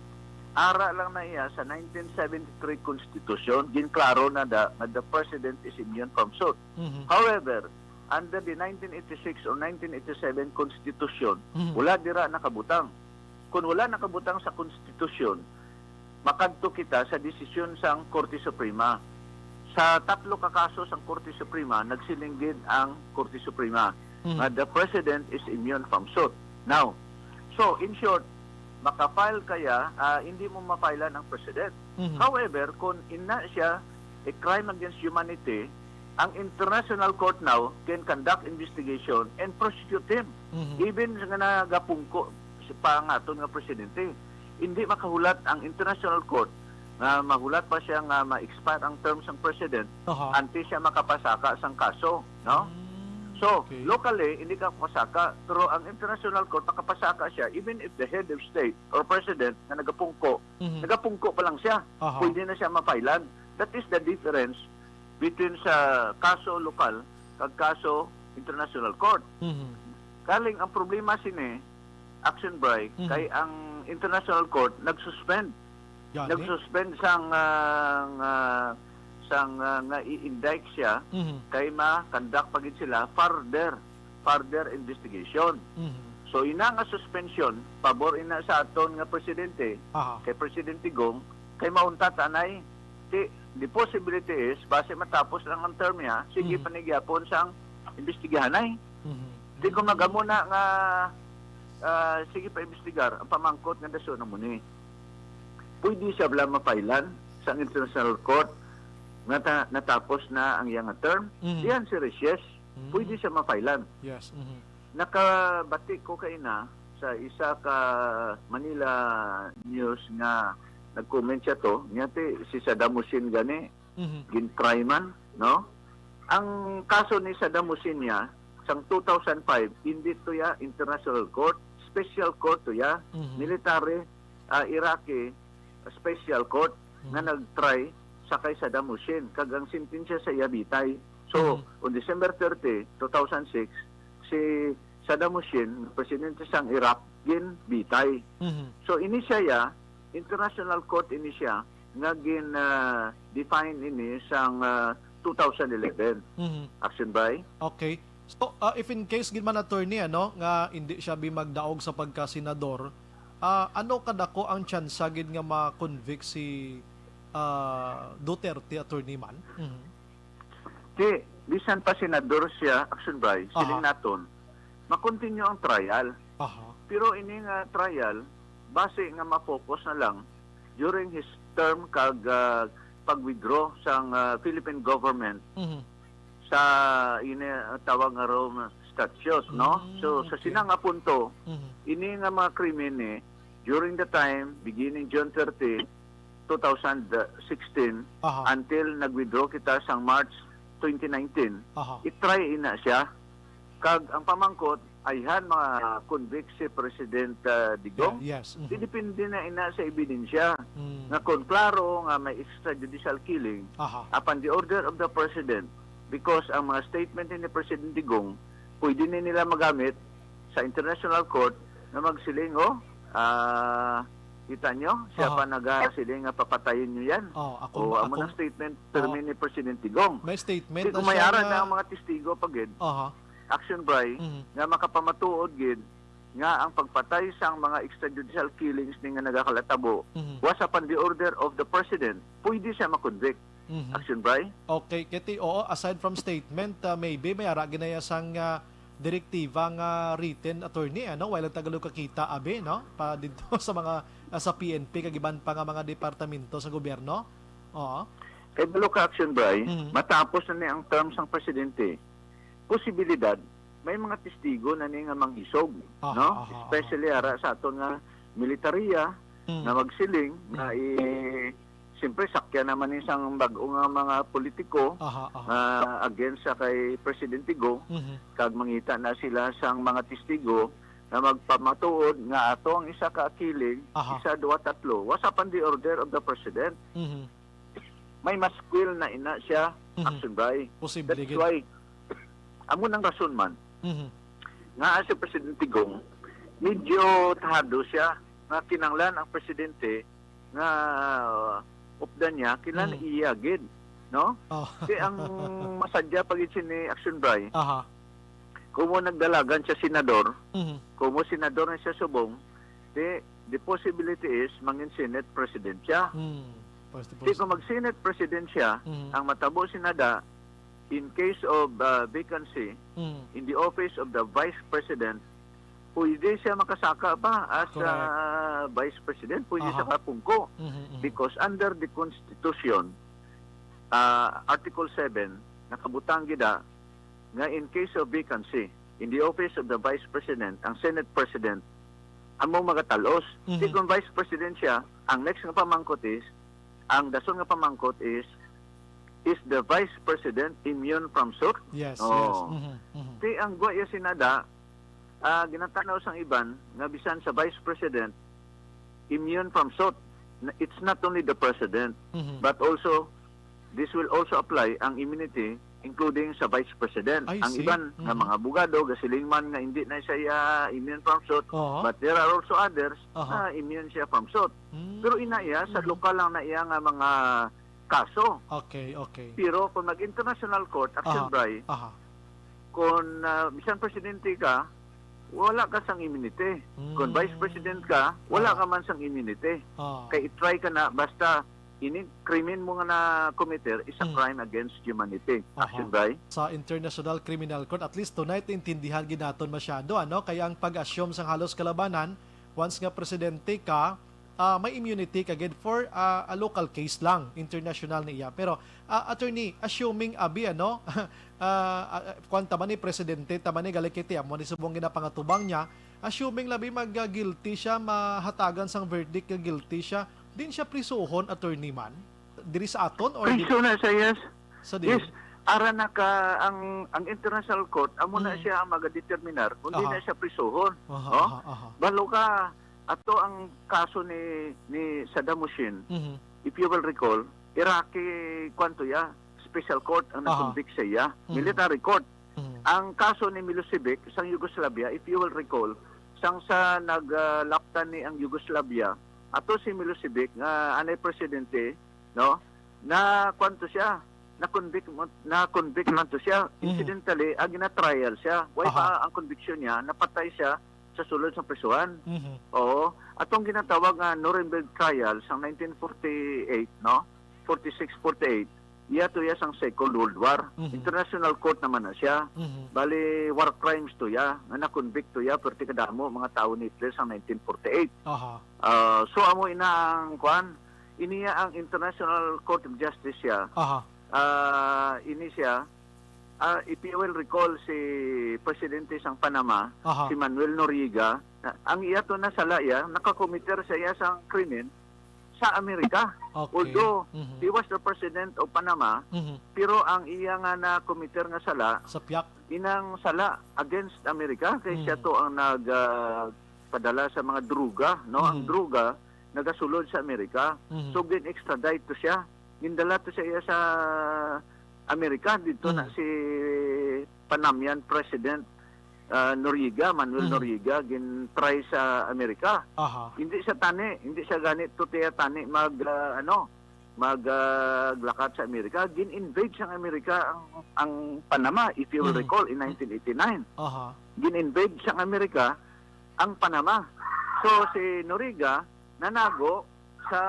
Ara lang na iya sa nineteen seventy-three Constitution, ginklaro na da, nga the president is immune from suit. Mhm. However, under the nineteen eighty-six or nineteen eighty-seven Constitution, Mhm. wala dira nakabutang. Kung wala nakabutang sa Constitution, makadto kita sa desisyon sang Korte Suprema. Sa tatlo ka kaso sang Korte Suprema, nagsiling gid ang Korte Suprema Mhm. nga the president is immune from suit. Now, so, in short, maka-file kaya, ah, hindi mo ma-filean ang president. Mhm. However, kung ina siya, a crime against humanity, ang International Court now can conduct investigation and prosecute him. Mhm. Even nga nagapungko si pa nga aton nga presidente, hindi makahulat ang International Court nga mahulat pa siya nga ma-expire ang term sang president Aha. antes siya makapasaka sang kaso, no? Mm, So, okay. locally, hindi ka makapasaka, pero ang International Court makapasaka siya even if the head of state or president nga nagapungko, Mhm. nagapungko pa lang siya, Aha. pwede na siya ma-filean. That is the difference between sa kaso lokal kag kaso International Court. Mhm. Kaling ang problema sini, Action Bray, Mhm. kay ang International Court nag-suspend. Gani? Nag-suspend sang, ah, nga, sang, ah, nga i-indict siya, Mhm. kay ma-conduct pa gid sila further, further investigation. Mhm. So, ina nga suspension, pabor ina sa aton nga presidente, Aha. kay Presidente Gong, kay mauntat anay. Di, the possibility is, base matapos lang ang term niya, sige Mhm. pa ni gyapon sang imbestigahanay. Mhm. Di ko magamo na nga, ah, sige pa imbestigar, ang pamangkot nga daso na mo ni. Pwede siya bala mapailan sa International Court nga ta-, natapos na ang iyang term? Mhm. Diyan si Reyes, Mhm. pwede siya mapailan. Yes. Mhm. Nakabati ko kaina sa isa ka Manila News nga nag-comment siya to, niya ti si Saddam Hussein gani, Mhm. gin-try man, no? Ang kaso ni Saddam Hussein niya, sang two thousand five, hindi to ya international court, special court to ya, Mhm. military, ah, Iraqi special court nga Mhm. nag-try sa kay Saddam Hussein, kag ang sentensya sa iya bitay. So, Mhm. on December thirty, two thousand six, si Saddam Hussein, presidente sang Iraq, ginbitay. Mhm. So, ini siya ya, international court ini siya, nga gin, ah, define ini sang, ah, two thousand eleven. Mhm. Action by? Okay. So, ah, if in case gid man, attorney, ano, nga hindi siya bi magdaog sa pagka-senador, Ah, ano kadako ang tsansa gid nga ma-convict si, ah, Duterte, attorney man? Mhm. Di, bisan pa senador siya, Action Bry, Aha. siling naton, ma-continue ang trial. Aha. Pero ini nga trial, base nga ma-focus na lang during his term kag, ah, pag-withdraw sang, ah, Philippine government Mhm. sa ini, ah, tawag nga Rome Statute, no? Mm, So, sa okay. sina nga punto, Mhm. ini nga mga krimen ni, during the time, beginning June thirty, two thousand sixteen, Aha. until nag-withdraw kita sang March twenty nineteen, Aha. i-try ina siya. Kag ang pamangkot, ayhan ma-convict si President, ah, Digong. Yeah, yes. Mhm. Didepende na ina sa ebidensya Mm. nga kon klaro nga may extrajudicial killing Aha. upon the order of the President, because ang mga statement ni President Digong, pwede ni nila magamit sa International Court na magsiling, "Oh, ah, kita nyo, siya Aha. pa nagasiling nga papatayin nyo yan." Oh, ako O, ba, amo ako nang statement, permi Oh. ni President Digong. May statement Di na ko may siya aral nga na ang mga testigo pa gid. Aha. Action Bry, Mhm. nga makapamatuod gid nga ang pagpatay sang mga extrajudicial killings ni nga nagakalatabo Mhm. was upon the order of the President, pwede siya ma-convict. Mhm. Action Bry? Okay, Kitty, oo, aside from statement, ah, maybe may ara ginaya sang, ah, direktiba nga written, attorney, ano, wala lang Tagalog kakita, abi, no? Pa dito sa mga, ah, sa P N P, kag iban pa nga mga departamento sa gobyerno. Oo. Kay balo ka, Action Bry, Mhm. matapos na ni ang term sang presidente, posibilidad may mga testigo na ni nga mangisog, Aha, no? aha, aha. Especially ara sa aton nga militarya Mm. na magsiling na Mm. i-, siyempre, sakyan naman ni sang bag-o nga mga politiko Aha, aha. nga against sa kay Presidente Go, Mhm. kag mangita na sila sang mga testigo na magpamatuod nga ato ang isa ka killing, Aha. isa, duwa, tatlo. Was upon the order of the President. Mhm. May maskwil na ina siya, Mhm. Action Bry. Posible That's gid. why, amo nang rason man, Mhm. nga si Presidente Gong, medyo tahado siya nga kinanglan ang presidente nga, uh, updan niya, kinahanglan Mhm. iya gid, no? Oh. Kay ang masadya pa gid sini, Action Bry, Aha. kumo nagdalagan siya senador, Mhm. kumo senador na siya subong, di, the possibility is mangin Senate President siya. Hmm. Pwes-, Di pwes-, kung mag-Senate President siya, Mhm. ang matabo sinada, in case of, uh, vacancy Mhm. in the office of the Vice President, pwede siya makasaka pa as, Correct. uh, Vice President, pwede Aha. siya kapungko. Mhm, mhm. Because under the Constitution, uh, Article seven, nakabutang gid, ah, nga in case of vacancy in the office of the Vice President, ang Senate President amo magatalos. Mhm. Di kung Vice President siya, ang next nga pamangkot is, ang dason nga pamangkot is, is the Vice President immune from suit? Yes, Oh. yes. Mhm, mhm. Di ang gwa iya sinada, ah, ginatanaw sang iban nga bisan sa Vice President, immune from suit. N-, it's not only the President, Mhm. but also, this will also apply ang immunity, including sa Vice President. I Ang see. iban nga Mhm. mga abogado, gasiling man nga hindi na siya immune from suit, Oo. but there are also others Aha. na immune siya from suit. Mm. Pero ina iya, sa Mhm. lokal lang na iya nga mga kaso. Okay, okay. Pero kung mag-international court, Action Aha. Bry, Aha. kung, ah, bisan presidente ka, wala ka sang immunity. Kung Mm. vice president ka, wala Aha. ka man sang immunity. Ah. Kay i-try ka na, basta ini krimen mo nga na-committer is a Mm. crime against humanity. Aha. Action Bry? Sa International Criminal Court, at least tonight, intindihan gid naton masyado, ano? Kaya ang pag-assume sang halos kalabanan, once nga presidente ka, ah, may immunity ka gid for, ah, a local case lang, international niya. Pero, ah, attorney, assuming abi, ano, ah, ah, kwan ta man ni presidente, ta man ni galikiti, amo ni subong ginapangatubang niya, assuming labi mag, ah, guilty siya, mahatagan sang verdict nga guilty siya, din siya prisuhon, attorney man? Diri sa aton or di-, Priso na siya, yes. Sa diin? Yes. Ara na ka ang, ang International Court, amo na Mm. siya ang magadeterminar kung di Aha. na siya prisuhon. Aha, Oh? aha, aha. Balo ka, ato ang kaso ni, ni Saddam Hussein, Mhm. if you will recall, Iraqi, kwan to ya, special court ang Aha. nag-convict sa iya, Mhm. military court. Mhm. Ang kaso ni Milosevic sang Yugoslavia, if you will recall, sang sa nag, ah, laptan ni ang Yugoslavia, ato si Milosevic nga anay presidente, no? Na kwan to siya, na-convict mo, na-convict man to siya. Mhm. Incidentally, ang gina-trial siya. Why Aha. pa ang conviction niya? Napatay siya sulod sa prisuhan. Mhm. Oo. Atong ginatawag nga Nuremberg Trial sa nineteen forty-eight, no? Forty-six, forty-eight, iya to iya sang Second World War. Mhm. International Court naman na siya. Mhm. Bali, war crimes to iya, nga na-convict to iya, perti kadamo mga tawo ni Hitler sa nineteen forty-eight. Aha. Ah, so, amo ina ang kwan, ini ang International Court of Justice siya. Aha. Ah, ini siya, ah, if you will recall, si presidente sang Panama, Aha. si Manuel Noriega, na, ang iya to na sala iya, nakakomiter sa iya sang krimen sa Amerika. Okay. Although, Mhm. he was the president of Panama, Mhm. pero ang iya nga nakomiter nga sala, Sa piyak. inang sala against Amerika, kay siya Mhm. to ang nag, ah, padala sa mga droga, no? Ang Mhm. droga nagasulod sa Amerika. Mhm. So, gin-extradite to siya. Gindala to siya sa Amerika. Dito na Mhm. si Panamanian President, ah, Noriega, Manuel Mhm. Noriega, gin-try sa Amerika. Aha. Hindi siya tani, hindi siya gani to tiya tani mag, ah, ano, mag, ah, lakat sa Amerika. Gin-invade sang Amerika ang, ang Panama, if you will Mhm. recall, in nineteen eighty-nine. Aha. Gin-invade sang Amerika ang Panama. So, si Noriega nanago sa,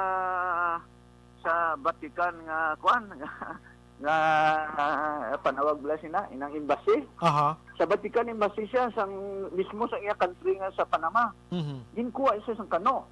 sa Vatican nga, kwan, nga, panawag bala sina, inang embassy. Aha. Sa Vatican embassy siya, sang, mismo sa iya country nga sa Panama. Mhm. Ginkuha siya sang kano.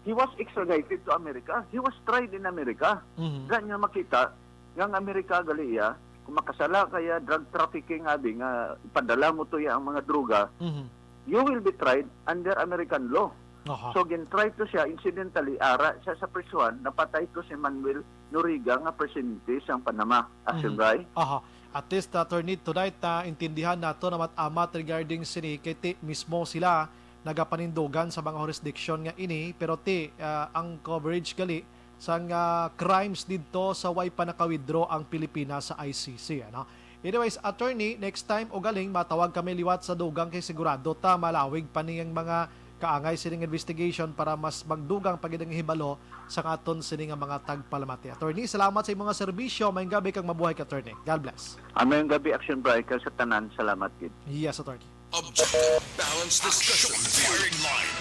He was extradited to America. He was tried in America. Mhm. Diha niya makita nga ang Amerika gali iya, kung makasala ka iya drug trafficking, abi nga ipadala mo to iya ang mga droga, Mhm. you will be tried under American law. Aha. So, gin-try to siya, incidentally, ara siya sa prisuhan, napatay to si Manuel Noriega nga presidente sang Panama. Action Mhm. Bray? Aha. At least, Attorney, tonight, ah, intindihan nato na mat-amat regarding sini kay ti mismo sila nagapanindugan sa mga jurisdiction nga ini, pero ti, ah, ang coverage gali sang, ah, crimes didto sa way pa naka-withdraw ang Pilipinas sa I C C, ano? Anyways, Attorney, next time ugaling matawag kami liwat sa dugang kay sigurado ta malawig pa ni ang mga kaangay sining investigation para mas magdugang pa gid ang hibalo sa aton sini nga mga tagpalamati. Attorney, salamat sa imong mga serbisyo. Maayong gabi kag mabuhay ka, Attorney. God bless. Ah, maayong gabi, Action Bray, kag sa tanan, salamat gid. Yes, Attorney. Objective, balanced discussion. Action Firing Line.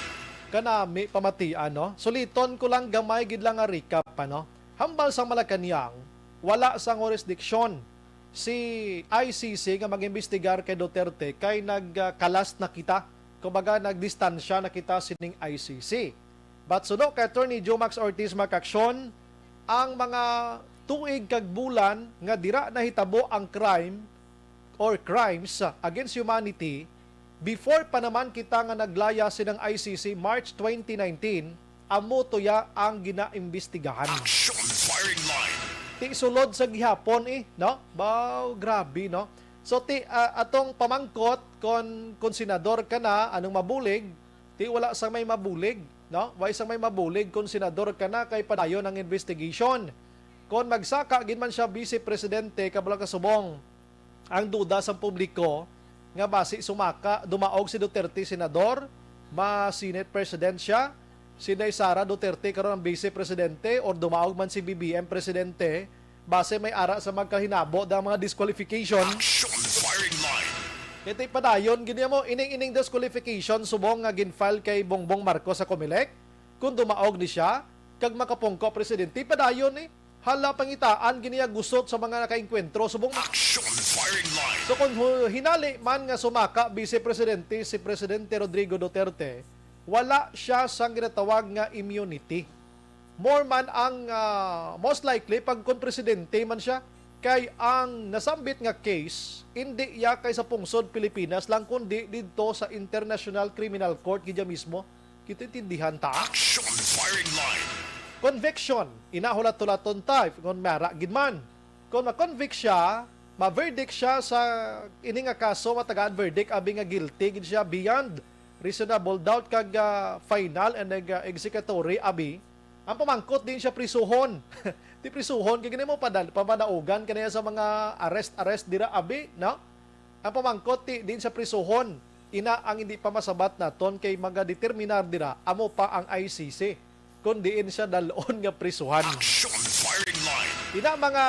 Kanami pamatian, no? Suliton ko lang gamay gid lang nga recap, ano? Hambal sa Malacañang, wala sang jurisdiction si I C C nga mag-imbestigar kay Duterte kay nagkalas na kita. Kumbaga, nagdistansya na kita sining I C C. But suno kay Attorney Jomax Ortiz Marcacion, ang mga tuig kag bulan nga dira nahitabo ang crime or crimes against humanity, before pa naman kita nga naglaya sining I C C March twenty nineteen, amo to ya ang ginaimbestigahan. Action Firing Line. Ti sulod sa gihapon, eh, no? Baw, grabe, no? So, ti, ah, atong pamangkot kon, kon senador ka na, anong mabulig? Ti wala sang may mabulig, no? Way sang may mabulig kon senador ka na kay padayon ang investigation. Kon magsaka gid man siya vice presidente, kabalo ka subong, ang duda sang publiko nga basi sumaka, dumaog si Duterte senador, ma-Senate President siya, si Inday Sara Duterte karon ang vice presidente, or dumaog man si B B M presidente, base may ara sa magkahinabo da mga disqualification. Action Firing Line. Kay ti padayon gid mo ining-ining disqualification subong nga gin-file kay Bongbong Marcos sa Comelec. Kung dumaog ni siya kag makapungko presidente, padayon ni. Hala, pangitaan gid niya gusot sa mga nakaengkwentro subong. Action Firing Line. So kung hu-, hinali man nga sumaka vice presidente si Presidente Rodrigo Duterte, wala siya sang ginatawag nga immunity. More man ang, ah, most likely, pag kon presidente man siya, kay ang nasambit nga case, indi iya kay sa pungsod Pilipinas lang, kundi didto sa International Criminal Court gid iya mismo. Kita intindihan ta? Action Firing Line. Conviction, ina hulat-hulaton ta, kon mara gid man. Kon ma-convict siya, ma-verdict siya sa ini nga kaso, matagaan verdict, abi nga guilty gid siya beyond reasonable doubt kag, ah, final and nag, ah, executory, abi. Ang pamangkot din siya prisuhon. Di prisuhon, kay gani mo padal-, pamanaugan ka na yan sa mga arrest-arrest dira, abi, no? Ang pamangkot, ti, din siya prisuhon. Ina ang hindi pa masabat naton kay magadeterminar dira, amo pa ang I C C. kon diin siya dal-on nga prisuhan. Action Firing Line. Ina mga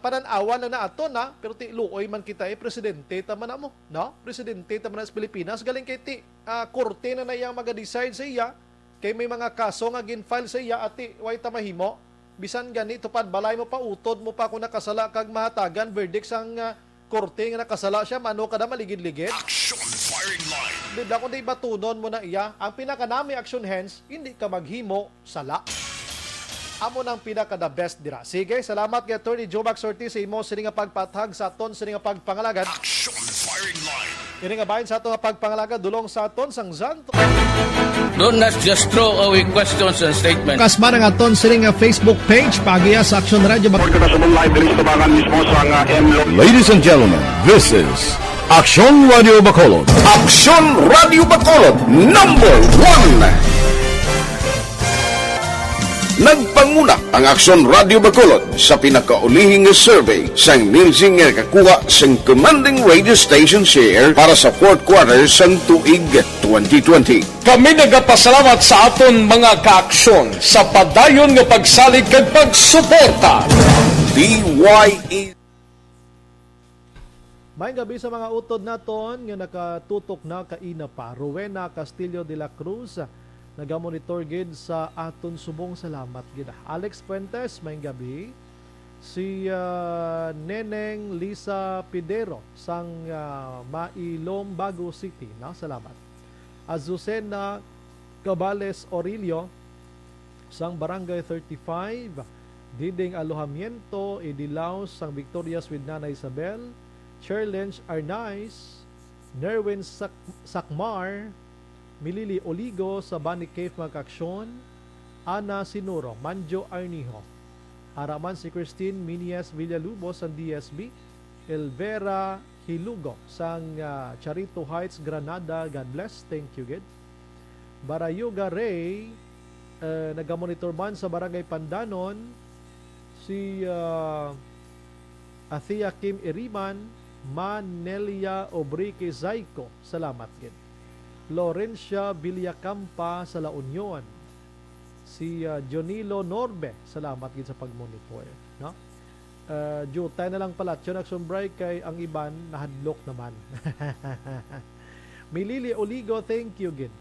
panan-awan na nato na, pero ti luoy man kita, eh, presidente ta man mo, no? Presidente ta man sa Pilipinas, galing kay ti, ah, korte na na iyang maga-decide sa iya, kay may mga kaso nga gin-file sa iya, ati, way ta mahimo. Bisan gani, tupad balay mo pa, utod mo pa kung nakasala kag mahatagan verdict sang, ah, korte nga nakasala siya, mano ka na maligid-ligid? Action Firing Line. Bibla, kung di batunon mo na iya, ang pinakanami action hands, hindi ka maghimo sala. Amo nang pinaka the best dira. Sige, salamat kay Attorney Joe Max Ortiz sa imo sini nga pagpathag sa aton sini nga pagpangalagad. Action Firing Line. Ini nga bahin sa aton nga pagpangalagad, dulong sa aton sang Zan. Do not just throw away questions and statements. Kasma ang aton sini nga Facebook page, pagiya sa Action Radio Bac- Report na sa live diri sa tubangan mismo sa nga M Lo- Ladies and gentlemen, this is Action Radio Bacolod. Action Radio Bacolod, number one. Nagpanguna ang Action Radio Bacolod sa pinakaulihing nga survey sang Nielsen nga nakakuha sang commanding radio station share para sa fourth quarter sang tuig twenty twenty. Kami nagapasalamat sa aton mga kaaksyon sa padayon nga pagsalig kag pagsuporta. D Y E. Maayong gabi sa mga utod naton nga nakatutok na kaina pa. Rowena Castillo de la Cruz, nagamonitor gid sa aton subong, salamat gid. Alex Fuentes, maayong gabi. Si, ah, Neneng Lisa Pidero sang, ah, Mailom, Bago City, no? Salamat. Azucena Cabales Orillo sang Barangay thirty-five, Diding Alojamiento, Idilao, sang Victorias with Nana Isabel, Cherlench Arnaiz, Nerwin Sac-, Sacmar, Milili Oligo sa Bani Cave, mga kaaksyon, Ana Sinuro, Manjo Arnijo. Ara man si Christine Minies Villalubos sang D S B, Elvera Hilugo sang, ah, Charito Heights, Granada. God bless. Thank you gid. Barayuga Ray, eh, nagamonitor man sa Barangay Pandanon. Si, ah, Athea Kim Iriman, Manelia Obrique Zayco. Salamat gid. Florencia Villacampa sa La Union. Si, ah, Jonilo Norbe, salamat gid sa pag-monitor, no? Ah, diutay na lang pala, Tune Action Break, kay ang iban nahadlok naman. Milili Oligo, thank you gid.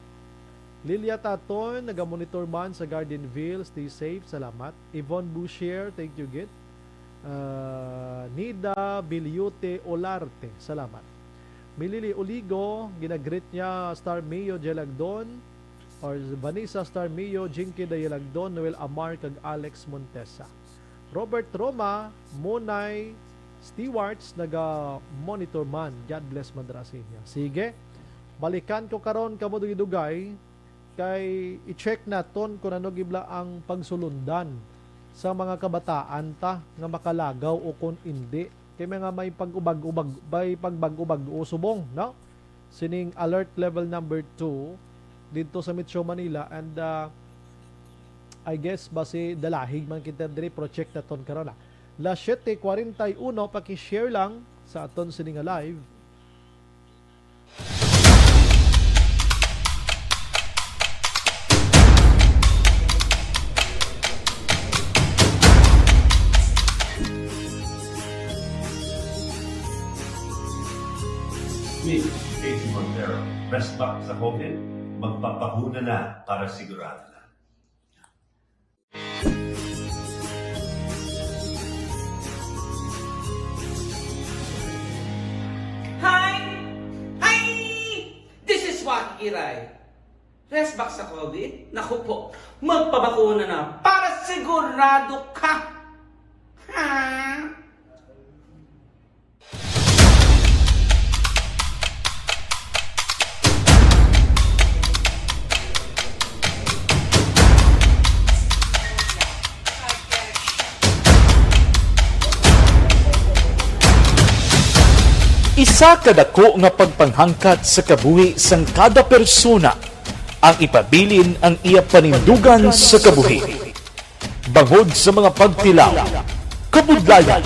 Lilia Taton, nagamonitor man sa Gardenville, stay safe, salamat. Yvonne Boucher, thank you gid. Ah, Nida Biliute Olarte, salamat. Milili Oligo, ginagreet niya Star Mio Jalagdon, or Vanessa Star Mio, Jinky Dayalagdon, Noel Amar, kag Alex Montesa. Robert Roma, Monay Stewarts, naga-monitor man. God bless man dira sa inyo. Sige, balikan ko karon kamo dugay-dugay, kay i-check naton kung ano gibla ang pagsulundan sa mga kabataan ta nga makalagaw o kung indi. Kay mga may pag-ubag-ubag, may pagbag-ubag o subong, no? Sining alert level number two dito sa Metro Manila, and, ah, I guess basi dalahig man kita diri, project naton karon, ah. Las siete cuarenta y uno, paki-share lang sa aton sini nga live. Me, Casey Montero, Resbak sa COVID, magpapakuna na para sigurado na. Hi! Hi! This is Waki Kiray. Resbak sa COVID? Naku po, magpabakuna na para sigurado ka! Ha? Isa ka dako nga pagpanghangkat sa kabuhi sang kada persona ang ipabilin ang iya panindugan sa kabuhi. Bangod sa mga pagtilaw, kabudlayan,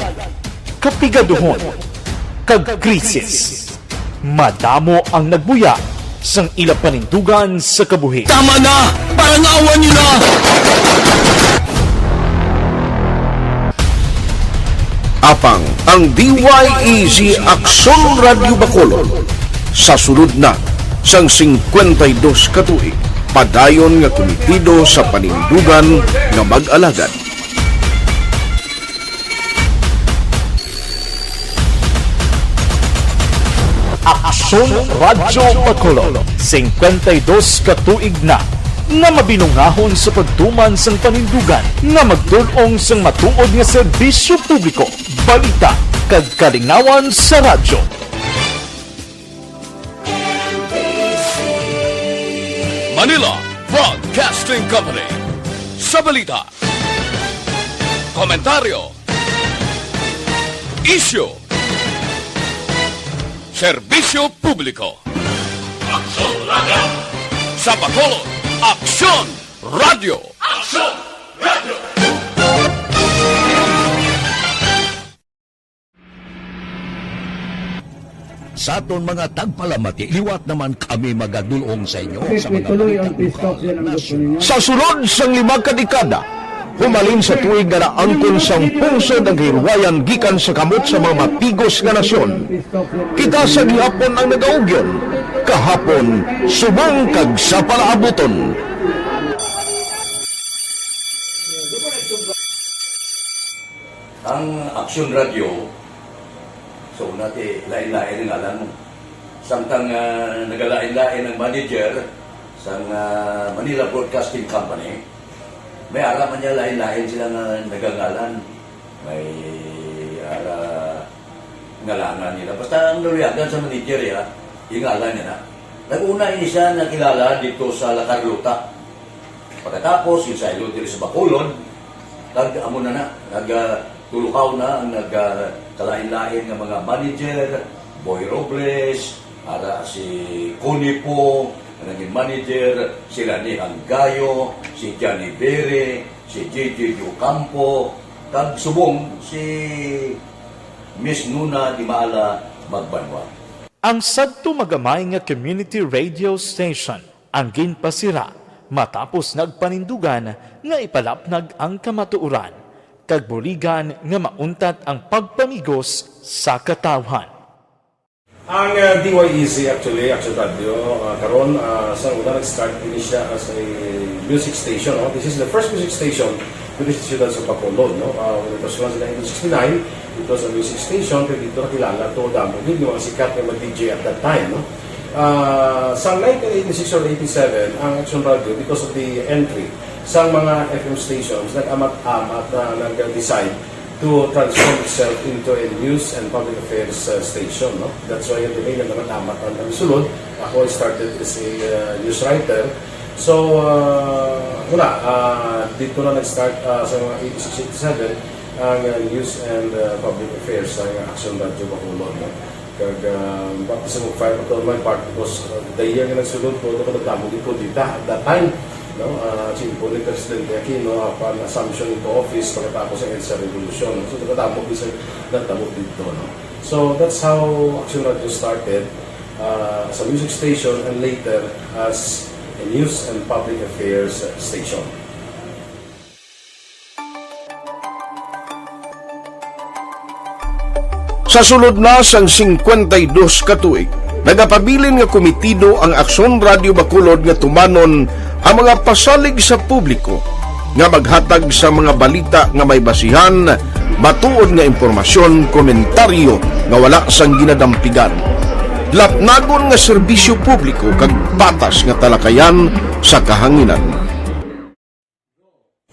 kapigaduhon, kag krisis, madamo ang nagbuya sang ila panindugan sa kabuhi. Tama na! Parangawan niyo na! Apang ang D Y E Z Aksyon Radyo Bacolod sa sulod na sang singkwenta y dos ka tuig, padayon nga kumitido sa panindugan nga mag-alagad. Aksyon Radyo Bacolod, singkwenta y dos ka tuig na nga mabinungahon sa pagtuman sang panindugan nga magdul-ong sang matuod nga serbisyo publiko, balita, kag kalingawan sa radyo. Manila Broadcasting Company. Sa balita, komentaryo, isyu, serbisyo publiko. Aksyon Radyo. Sa Bacolod, Aksyon Radyo. Aksyon Radyo. Sa aton mga tagpalamati, liwat naman kami magadulong sa inyo sa mga balita lokal, nasyonal. Sa sulod sang lima ka dekada, humalin sa tuig nga naangkon sang pungsod ang kahilwayan gikan sa kamot sa mga matigos nga nasyon, kita sa gihapon ang nagaugyon, kahapon, subong kag sa palaabuton. Ang Aksyon Radyo, so, una ti, lain-lain ang ngalan mo. Samtang, ah, nagalain-lain ang manager sang, ah, Manila Broadcasting Company, may ara man niya lain-lain sila nga nagangalan. May ara ngalangan nila. Basta ang naluyagan sa manager, ya, ingalan niya na. Nag-una ini siya nakilala dito sa La Carlota. Pagkatapos, yung sa ilo diri sa Bacolod, kag amo na na, nag, ah, tulukaw na ang nag, ah, kalain-lain nga mga manager, Boy Robles, ara si Connie po, ang naging manager, sila ni Hanggayo, si Johnny Bere, si J J Ocampo, kag subong si Miss Nuna Dimala Magbanwa. Ang sadto magamay nga community radio station ang ginpasira matapos nagpanindugan nga ipalapnag ang kamatuoran, kag buligan nga mauntat ang pagpamigos sa katawhan. Ang, ah, D Y E Z, actually, Action Radio, ah, karon, ah, sa una nag-start ini siya as a music station, no? This is the first music station dito sa siyudad sa Bacolod, no? Ah, when it was launched in nineteen sixty-nine, it was a music station, kay dito nakilala to damo gid yung mga sikat nga mag-D J at that time, no? Ah, sa nineteen eighty-six or eighty-seven, ang Action Radio, because of the entry sa mga F M stations, nag-amat-amat na nag-decide to transform itself into a news and public affairs, uh, station, no? That's why yung domain na naman amat ang, ang sulod. Ako, I started as a, uh, news writer. So, uh, wala, uh, dito na nag-start, uh, sa mga eighty-six, eighty-seven, ang, uh, news and, uh, public affairs sa Action Radio Bacolod, no? Kag, ah, baptism of fire pa to my part because, ah, the year nga nagsulod ko, ako nagdamo gid ko dita at that time, no? Ah, simple ni Presidente Aquino, upon assumption into office, pagkatapos ang EDSA Revolution. So, nagdamo gid sa, nagdamo dito, no? So, that's how Action Radio started, ah, as a music station and later as a news and public affairs station. Sa sulod na sang singkwenta y dos ka tuig, nagapabilin nga kumitido ang Aksyon Radio Bacolod nga tumanon ang mga pasalig sa publiko nga maghatag sa mga balita nga may basihan, matuod nga impormasyon, komentaryo nga wala sang ginadampigan, lapnagon nga serbisyo publiko kag patas nga talakayan sa kahanginan.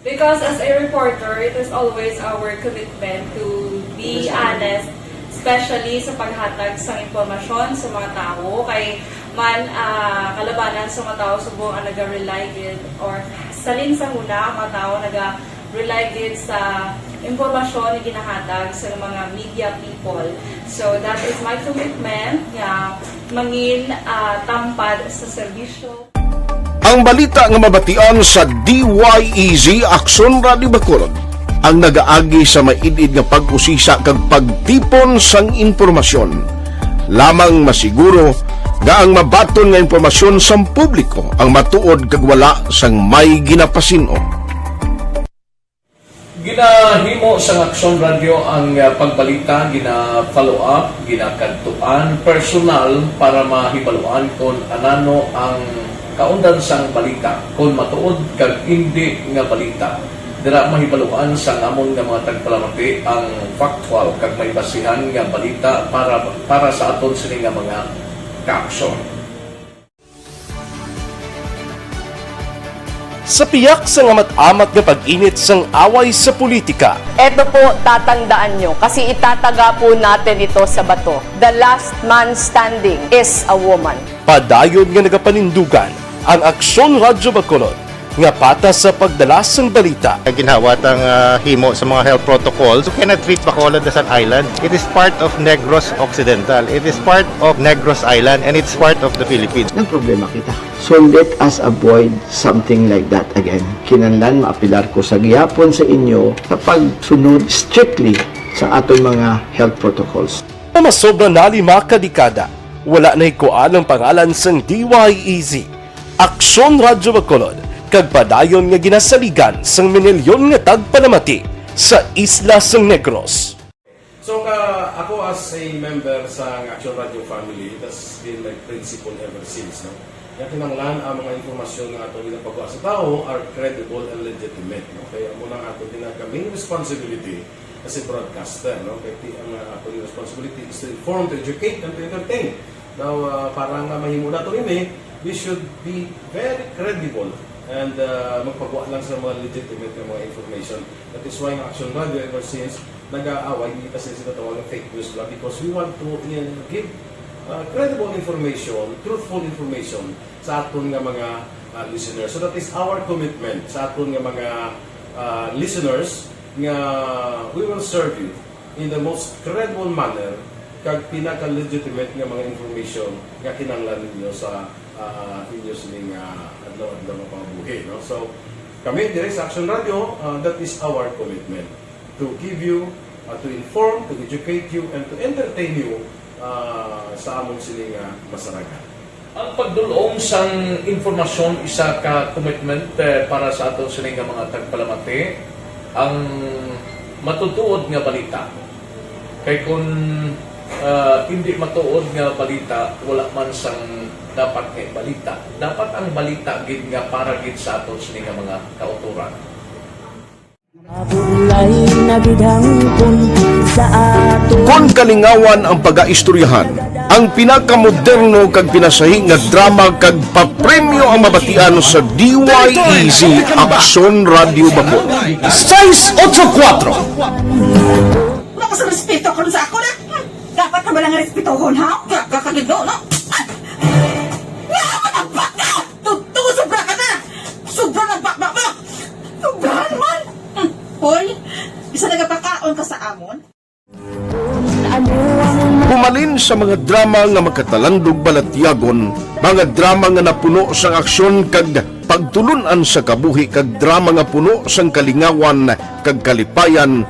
Because as a reporter, it is always our commitment to be honest, especially sa paghatag sa impormasyon sa mga tawo. Kay man, ah, kalabanan sa mga tawo subong ang naga-rely gid, or salin sa huna ang mga tawo naga-rely gid sa impormasyon nga ginahatag sa mga media people. So that is my commitment nga mangin, ah, tampad sa serbisyo. Ang balita nga mabatian sa D Y E Z Aksyon Radio Bacolod ang nagaagi sa maid-id nga pag-usisa kag pagtipon sang impormasyon. Lamang masiguro Nga ang mabaton nga impormasyon sang publiko ang matuod kag wala sang may ginapasin-o. Ginahimo sang Aksyon Radyo ang, ah, pagbalita, gina-follow up, ginakadtuan personal para mahibaluan kon anano ang kaundan sang balita, kon matuod kag indi nga balita. Dira mahibaluan sang amon nga mga tagpalamati ang factual kag may basihan nga balita para, para sa aton sini nga mga kaaksyon. Sa piyak sang amat-amat nga pag-init sang away sa politika, Eto po, tatandaan nyo, kasi itataga po natin ito sa bato. The last man standing is a woman. Padayon nga nagapanindugan ang Aksyon Radyo Bacolod nga patas sa pagdala sang balita. Ginhawa tang, ah, himo sa mga health protocols. You cannot treat Bacolod as an island. It is part of Negros Occidental. It is part of Negros Island, and it's part of the Philippines. Nagproblema kita. So let us avoid something like that again. Kinahanglan maapelar ko sa gihapon sa inyo sa pagsunod strictly sa aton mga health protocols. Nga masobra na lima ka dekada, wala nahikuan ang pangalan sang D Y E Z, Aksyon Radyo Bacolod, kag padayon nga ginasaligan sang minilyon nga tagpalamati sa isla sang Negros. So, ka, ako as a member sa Action Radio family, that's been my principle ever since, no? Nga kinahanglan ang mga impormasyon nga ato ginapagawa sa tawo are credible and legitimate, no? Kaya amo nang ato ginag-, main responsibility as a broadcaster, no? Kaya ti-, ang, uh, ato responsibility is to inform, to educate, and to entertain. Now, uh, para nga mahimo nato ini, we should be very credible and, uh, magpagawa lang sa mga legitimate nga mga information. That is why ang Action Radio ever since nag-aaway, hindi kasi sila tawag ng fake news lang because we want to, uh, give, uh, credible information, truthful information sa aton nga mga, uh, listeners. So that is our commitment sa aton nga mga, uh, listeners nga we will serve you in the most credible manner kag pinaka-legitimate nga mga information nga kinahanglan ninyo sa, uh, inyo sining, uh, adlaw-adlaw nga pangabuhi, no? So, kami diri sa Action Radio, uh, that is our commitment to give you, uh, to inform, to educate you, and to entertain you, uh, sa among sini nga masarangan. Ang pagdul-ong sang impormasyon isa ka commitment, eh, para sa aton sini nga mga tagpalamati, ang matutuod nga balita. Kay kun, ah, indi matuod nga balita, wala man sang dapat nga balita. Dapat ang balita gid nga para gid sa aton sini nga mga kautoran. Mabulay na gid hangpon sa ato. Kon kalingawan ang pagaistoryahan, ang pinakamoderno kag pinasahi nga drama kag papremyo ang mabatian sa D Y E Z Aksyon Radio Bacolod. Sais otso kuwatro. Wala ka sa respeto karon sa ako na. Dapat ka ba lang respetohon, ha? Ka-, ka-, kagid, no? No? Ay! Nga, matagpak ka! Tuto, sobra ka na! Sobra na bakbak mo! Sobrahan man! Hmm. Hoy, isa nagapakaon ka sa amon? Humalin sa mga drama nga magkatalandog balatyagon, mga drama nga napuno sang aksyon kag pagtulun-an sa kabuhi, kag drama nga puno sang kalingawan kag kalipayan,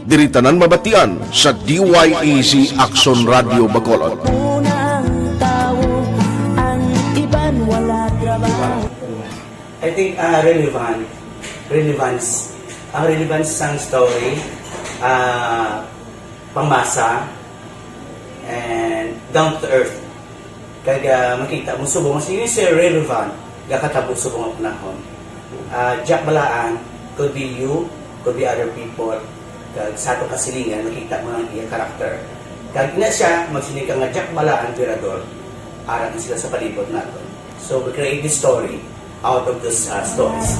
diri tanan mabatian sa D Y E Z Aksyon Radio Bacolod. Unang tawo, ang iban wala trabaho. I think, ah, relevant, relevance. Ang relevance sang story, ah, pangmasa, and down to earth. Kag, ah, makita mo subong, sige, sir, relevant, gakatabo subong ang panahon. Ah, Jack Balaan, could be you, could be other people. Kag sa atong kasilingan, makita mo ang iya character. Kag ina siya, magsiling ka nga Jack Balaan, Virador, ara na sila sa palibot naton. So, we create this story out of those, uh, stories.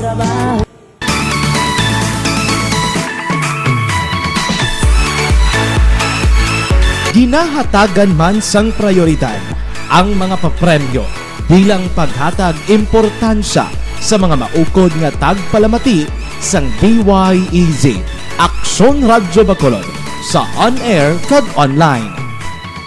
Ginahatagan man sang prayoridad ang mga papremyo bilang paghatag importansya sa mga maukod nga tagpalamati sang D Y E Z Aksyon Radyo Bacolod sa on-air kag online.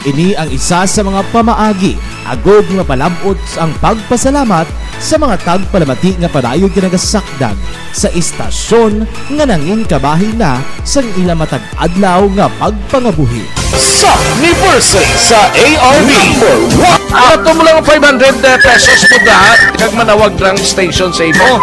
Ini ang isa sa mga pamaagi agod nga palab-ot ang pagpasalamat sa mga tagpalamati nga padayon nga nagasakdag sa istasyon nga nangin kabahin na sang ila matag adlaw nga pagpangabuhi. Sa anniversary sa A R B. Number one. Ato mo lang five hundred pesos mo da, kag manawag lang station sa imo.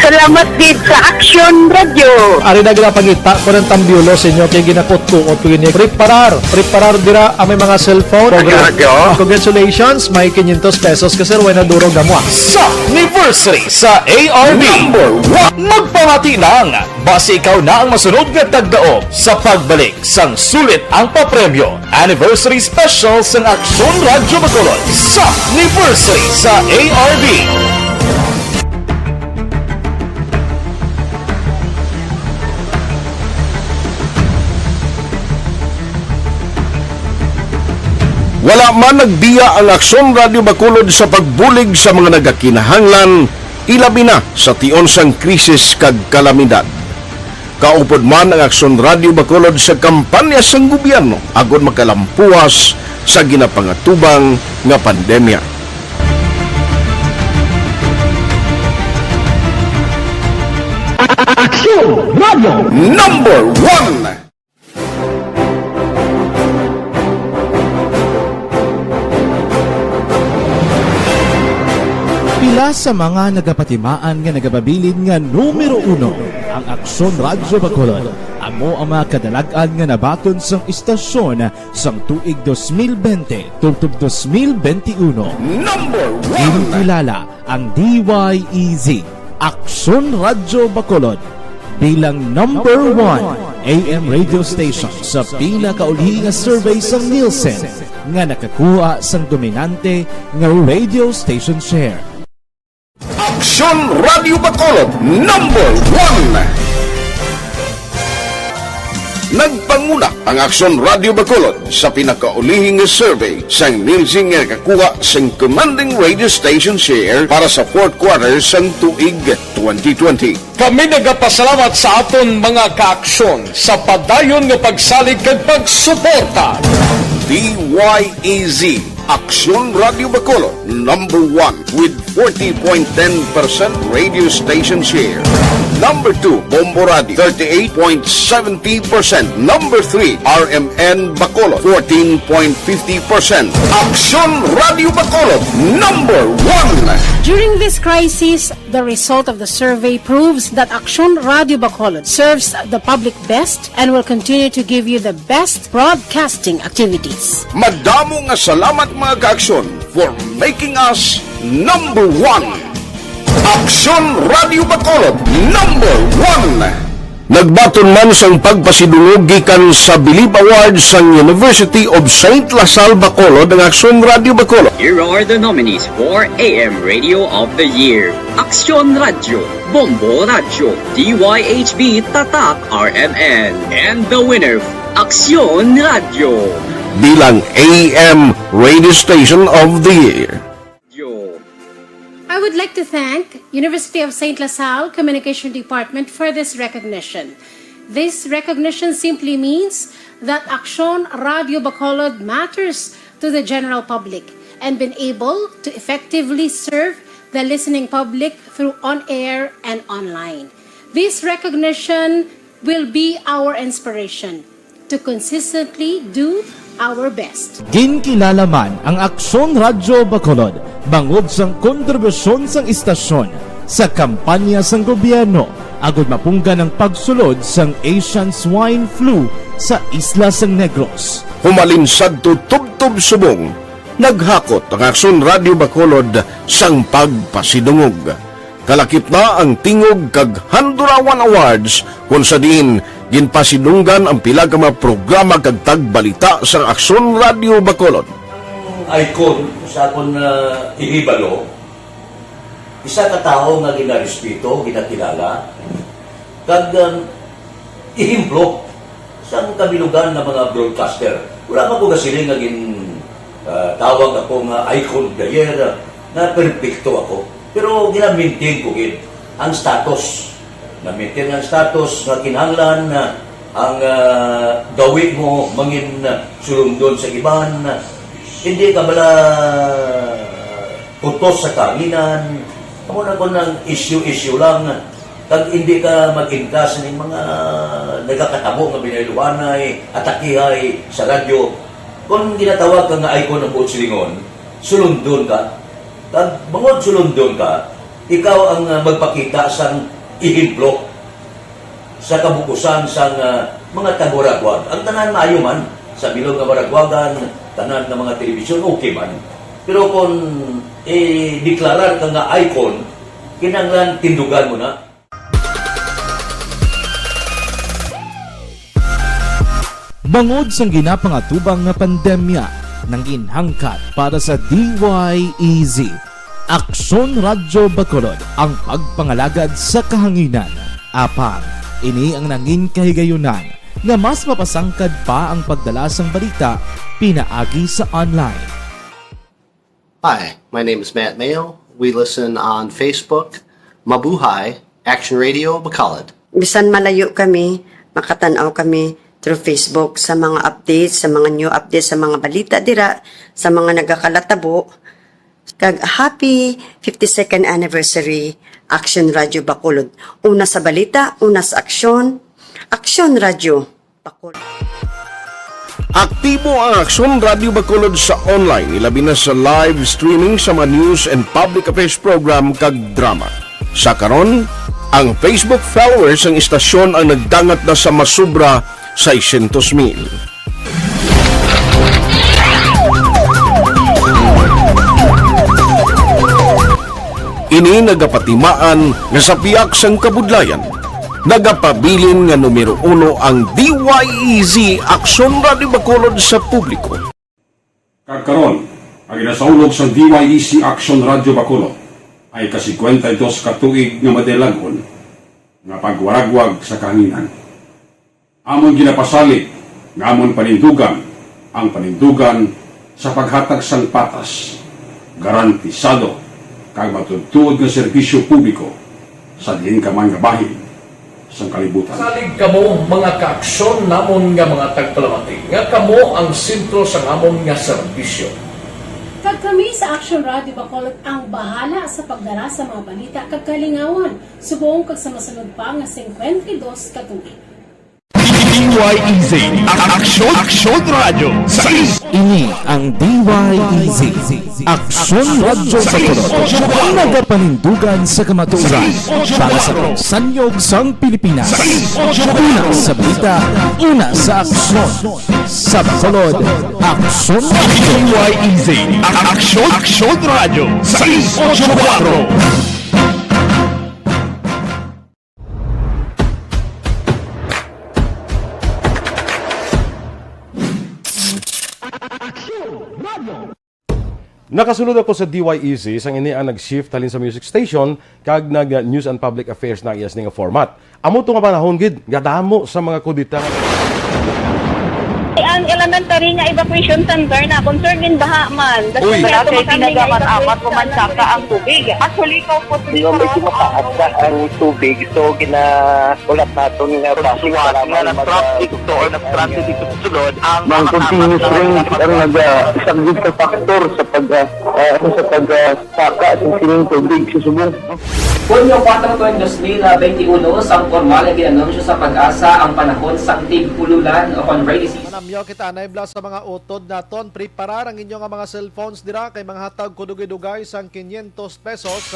Salamat gid sa Action Radio. Ari na ginapangita ko ng tambiolo sa inyo kay ginakot-kuot ko ini. Preparar, preparar dira ang may mga cellphone. Program. Radyo. Congratulations, may quinientos pesos ka, sir, way na duro gamwa. Sa anniversary sa A R B. Number one. Magpamati lang, basi ikaw na ang masunod nga tagdaog sa pagbalik sang sulit ang papremyo. Anniversary Special sang Aksyon Radyo Bacolod sa anniversary sa A R B. Wala man nagbiya ang Aksyon Radyo Bacolod sa pagbulig sa mga nagakinahanglan, ilabi na sa tion sang krisis kag kalamidad. Kaupod man ang Aksyon Radyo Bacolod sa kampanya sang gobyerno agod makalampuas sa ginapangatubang nga pandemya. Aksyon Radyo. Number one. Pila sa mga nagapatimaan nga nagapabilin nga numero uno ang Aksyon Radyo Bacolod, amo ang mga kadalag-an nga nabaton sang istasyon sang tuig dos mil bente tubtob dos mil bente uno. Number one. Ginkilala ang D Y E Z, Aksyon Radyo Bacolod, bilang number one A M radio station sa pinakauli nga survey sang Nielsen nga nakakuha sang dominante nga radio station share. Aksyon Radyo Bacolod, number one. Nagpanguna ang Aksyon Radyo Bacolod sa pinakaulihi nga survey sang Nielsen nga nakakuha sang commanding radio station share para sa fourth quarter sang tuig twenty twenty. Kami nagapasalamat sa aton mga kaaksyon sa padayon nga pagsalig kag pagsuporta. D Y E Z, Aksyon Radyo Bacolod, number one with forty point ten percent radio station share. Number two, Bombo Radio, thirty-eight point seventy percent. Number three, R M N Bacolod, fourteen point fifty percent. Aksyon Radyo Bacolod, number one. During this crisis, the result of the survey proves that Aksyon Radyo Bacolod serves the public best and will continue to give you the best broadcasting activities. Madamo nga salamat, mga kaaksyon, for making us number one. Aksyon Radyo Bacolod, number one. Nagbaton man sang pagpasidungog gikan sa Bilib Awards sang University of Saint La Salle Bacolod ang Aksyon Radyo Bacolod. Here are the nominees for A M Radio of the Year: Aksyon Radyo, Bombo Radyo, D Y H B Tatak R M N, and the winner, Aksyon Radyo. Bilang A M Radio Station of the Year. I would like to thank University of Saint La Salle Communication Department for this recognition. This recognition simply means that Aksyon Radyo Bacolod matters to the general public and been able to effectively serve the listening public through on-air and online. This recognition will be our inspiration to consistently do our best. Ginkilala man ang Aksyon Radyo Bacolod bangod sang kontribusyon sang istasyon sa kampanya sang gobyerno agud mapunggan ang pagsulod sang Asian Swine Flu sa isla sang Negros. Humalin sadto tubtob subong, naghakot ang Aksyon Radyo Bacolod sang pagpasidungog. Kalakip na ang Tingog kag Handurawan Awards, kung sa diin ginpasidunggan ang pila ka mga programa kag tagbalita sang Aksyon Radyo Bacolod. Icon sa akon, ah, ihibalo, isa ka tawo nga ginarespeto, ginakilala, kag, um, ehemplo sang kabilugan nga mga broadcaster. Wala man ko gasiling nga gin, ah, tawag ako nga icon of the year, ah, nga perpekto ako. Pero gina-maintain ko gid ang status. Na-maintain ang status nga kinahanglan na ang, ah, gawi mo mangin, ah, sulundon sa iban. Hindi ka bala kutos sa kahanginan, Amo na kon ang issue-issue lang, kag hindi ka mag-inkas ning mga nagakatabo nga binayluhanay, atakihay sa radyo. Kon ginatawag ka nga icon ang buot silingon, sulundon ka. Kag bangod sulundon ka, ikaw ang, ah, magpakita sang ehemplo sa kabukusan sang, ah, mga tagwaragwag. Ang tanan maayo man, sa bilog nga waragwagan, tanan nga mga telebisyon, okay man. Pero kung i-deklarar ka nga icon, kinahanglan tindugan mo na. Bangod sang ginapangatubang nga pandemya, nangin hangkat para sa D Y E Z, Aksyon Radyo Bacolod ang pagpangalagad sa kahanginan. Apang, ini ang nangin kahigayunan nga mas mapasangkad pa ang pagdala sang balita pinaagi sa online. Hi, my name is Matt Mayo. We listen on Facebook, Mabuhay, Action Radio, Bacolod. Bisan malayo kami, makatan-aw kami through Facebook sa mga updates, sa mga new updates, sa mga balita dira, sa mga nagakalatabo. Kag happy fifty-second anniversary, Action Radio Bacolod. Una sa balita, una sa aksyon, Aksyon Radio Bacolod. Aktibo ang Aksyon Radyo Bacolod sa online, ilabi na sa live streaming sa mga news and public affairs program kag drama. Sa karon, ang Facebook followers sang istasyon ang nagdangat na sa masubra seiscientos mil. Ini nagapatimaan nga sa pihak sang kabudlayan, nagapabilin nga numero uno ang D Y E Z Aksyon Radyo Bacolod sa publiko. Kag karon, ang ginasaulog sang D Y E Z Aksyon Radyo Bacolod ay ka singkwenta y dos ka tuig nga madaylagon nga pagwaragwag sa kahanginan. Amon ginapasalig nga amon panindugan ang panindugan sa paghatag sang patas, garantisado, kag matuodtuod nga serbisyo publiko sa diin ka man nga bahin sang kalibutan. Salig kamo, mga kaaksyon namon nga mga tagpalamati, nga kamo ang sentro sang amon nga serbisyo. Kag kami sa Action Radio Bacolod ang bahala sa pagdara sa mga balita kag kalingawan subong kag sa masunod pa nga singkwenta y dos ka tuig. D Y E Z, Aksyon, Aksyon Radyo, sa is. Ini ang D Y E Z, Aksyon Radyo sa Tulog. Nagapanindugan sa kamatuoran para sa sanyog sang Pilipinas. Una sa balita, una sa aksyon. Sa Bacolod, Aksyon Radyo. D Y E Z, Aksyon, Aksyon Radyo, sais ocho kuwatro. Nakasulod ako sa D Y E Z, sang ini ang nag-shift halin sa music station kag nag-news and public affairs na iya sini nga format. Amo to nga panahon gid nga damo sa mga kudita nga Ang elementary nga evacuation center na concern in baha man. Uy. Wala kay ginagamat-amat ko man saka ang tubig. Actually, ko po. Medyo mataas na ang tubig, so gina Ulat naton nga traffic para nga nag-traffic to or nag-traffic dito sa sulod ang mga continuous rain ang nagasaglit sa factor sa pag ah, ah, sa pag ah, saka sa sining tubig sa subong. Hunyo kuwatro, dos mil benti uno, sang pormal nga gin-anunsyo sa PAGASA ang panahon sang tig-ululan o kon rainy season. Manamyaw kita, naibla sa mga utod naton. Preparar ang inyo nga mga cellphones dira kay manghatag ko dugay-dugay sang quinientos pesos.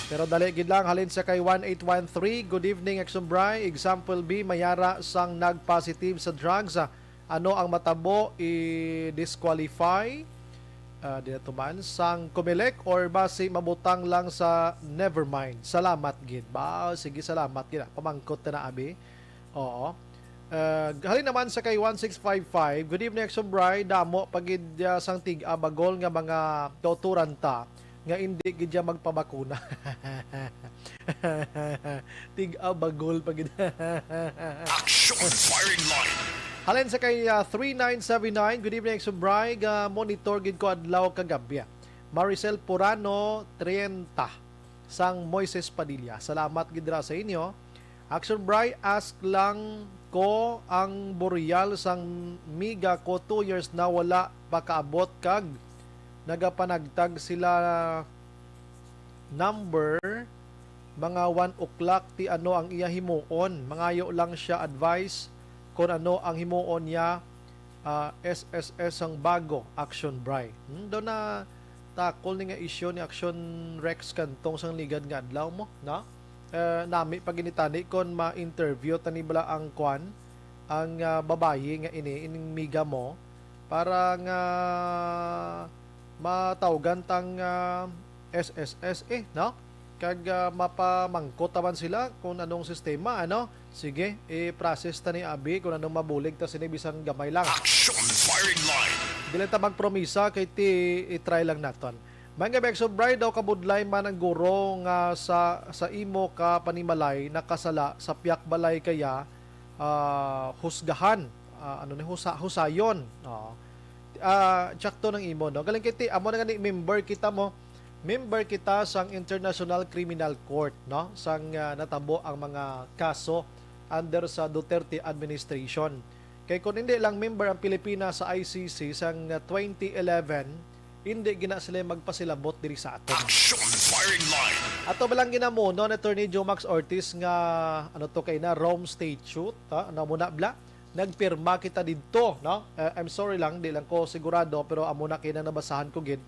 Pero dali gid lang, halin sa kay one eight one three, "Good evening, Exumbray. Example B, mayara sang nag-positive sa drugs. Ano ang matabo? I-disqualify?" Ah, di na to man. "Sang Comelec or basi mabutang lang sa never mind? Salamat gid." Ba, sige, salamat gid. Ah, pamangkot na na, abi. Oo. Ah, halin naman sa kay one six five five, "Good evening, Exumbray. Damo pa gid, ah, sang tig-a bagol nga mga kauturan ta nga indi gid siya magpabakuna." Tig-a bagol pa gid. Action firing line. Halin sa kay, ah, three nine seven nine, "Good evening, Exumbray. Ga-monitor gid ko adlaw kag gab-i." Maricel Purano, treinta, sang Moises Padilla. Salamat gid ra sa inyo. Action Bry, ask lang ko, ang Boreal sang miga ko two years na wala pa kaabot kag nagapanagtag sila number, mga one o'clock, ti ano ang iya himuon. Mangayo lang siya advice kung ano ang himuon niya, ah, S S S ang bago, Action Bri. Hmm, daw na takol ni nga isyu ni Action Rex Cantong sang ligad nga adlaw mo, no? Eh, nami pa gini tani kon ma-interview tani bala ang kwan, ang, ah, babayi nga ini, ining miga mo, para nga matawgan tang, ah, S S S, eh, no? Kag, ah, mapamangkot ta man sila kung anong sistema, ano? Sige, i-process ta ni abi kung anong mabulig ta sini bisan gamay lang. Action firing line. Dili ta magpromisa kay ti i-try lang naton. May nga Bex of Bride daw kabudlay man ang guro nga sa, sa imo ka panimalay nakasala sa piyak balay kaya, ah, husgahan. Ah, ano ni husa, husayon. Oo. Ah, tsakto ng imo, no? Galing kiti, amo na nga ni member kita mo. Member kita sang International Criminal Court, no? Sang, ah, natabo ang mga kaso under sa Duterte administration. Kay kung hindi lang member ang Pilipinas sa I C C sang, ah, twenty eleven, hindi gina sila magpasilabot diri sa aton. Action firing line. Ato ba lang ginamuno ni Attorney Joe Max Ortiz nga, ano to kay na, Rome Statute, ha? Ano mo na, bla? Nagpirma kita didto, no? Eh, I'm sorry lang, di lang ko sigurado, pero amo na kay na nabasahan ko gid.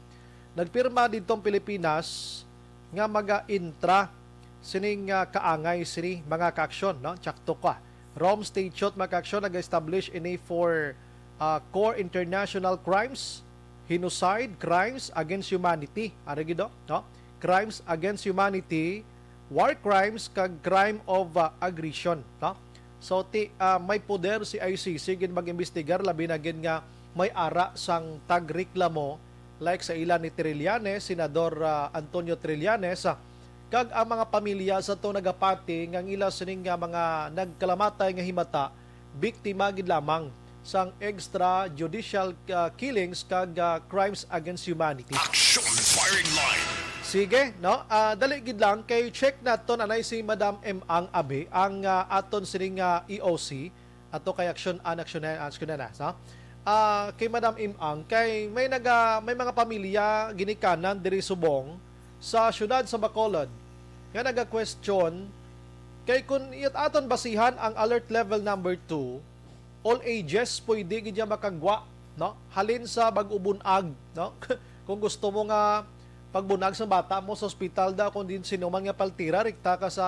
Nagpirma didto ang Pilipinas nga maga-intra sining, ah, kaangay sini mga kaaksyon, no? Tsakto ka. Rome Statute, mga kaaksyon, nag-establish ini for, ah, core international crimes, genocide, crimes against humanity. Ari gid, no? Crimes against humanity, war crimes, kag crime of, ah, aggression, no? So, ti, ah, may poder si I C C gid mag-imbestigar, labi na gid nga may ara sang tagreklamo, like sa ila ni Trillanes, Senador, ah, Antonio Trillanes, ah, kag ang mga pamilya sa to nagapati nga ang ila sining nga mga nagkalamatay nga himata, biktima gid lamang sang extrajudicial, ah, killings kag, ah, crimes against humanity. Action firing line. Sige, no? Ah, dali gid lang kay check naton anay si Madam M ang abi ang, ah, aton sining, ah, E O C ato kay action an action action na sa. Ah, kay Madam M ang kay may naga may mga pamilya ginikanan diri subong sa siyudad sa Bacolod nga naga-question kay kun iyat aton basihan ang alert level number two, all ages pwede gid niya makagwa, no? Halin sa bag-o bunag, no? Kung gusto mo nga pagbunag sa bata mo sa ospital daw, kung din sino man nga paltira, rikta ka sa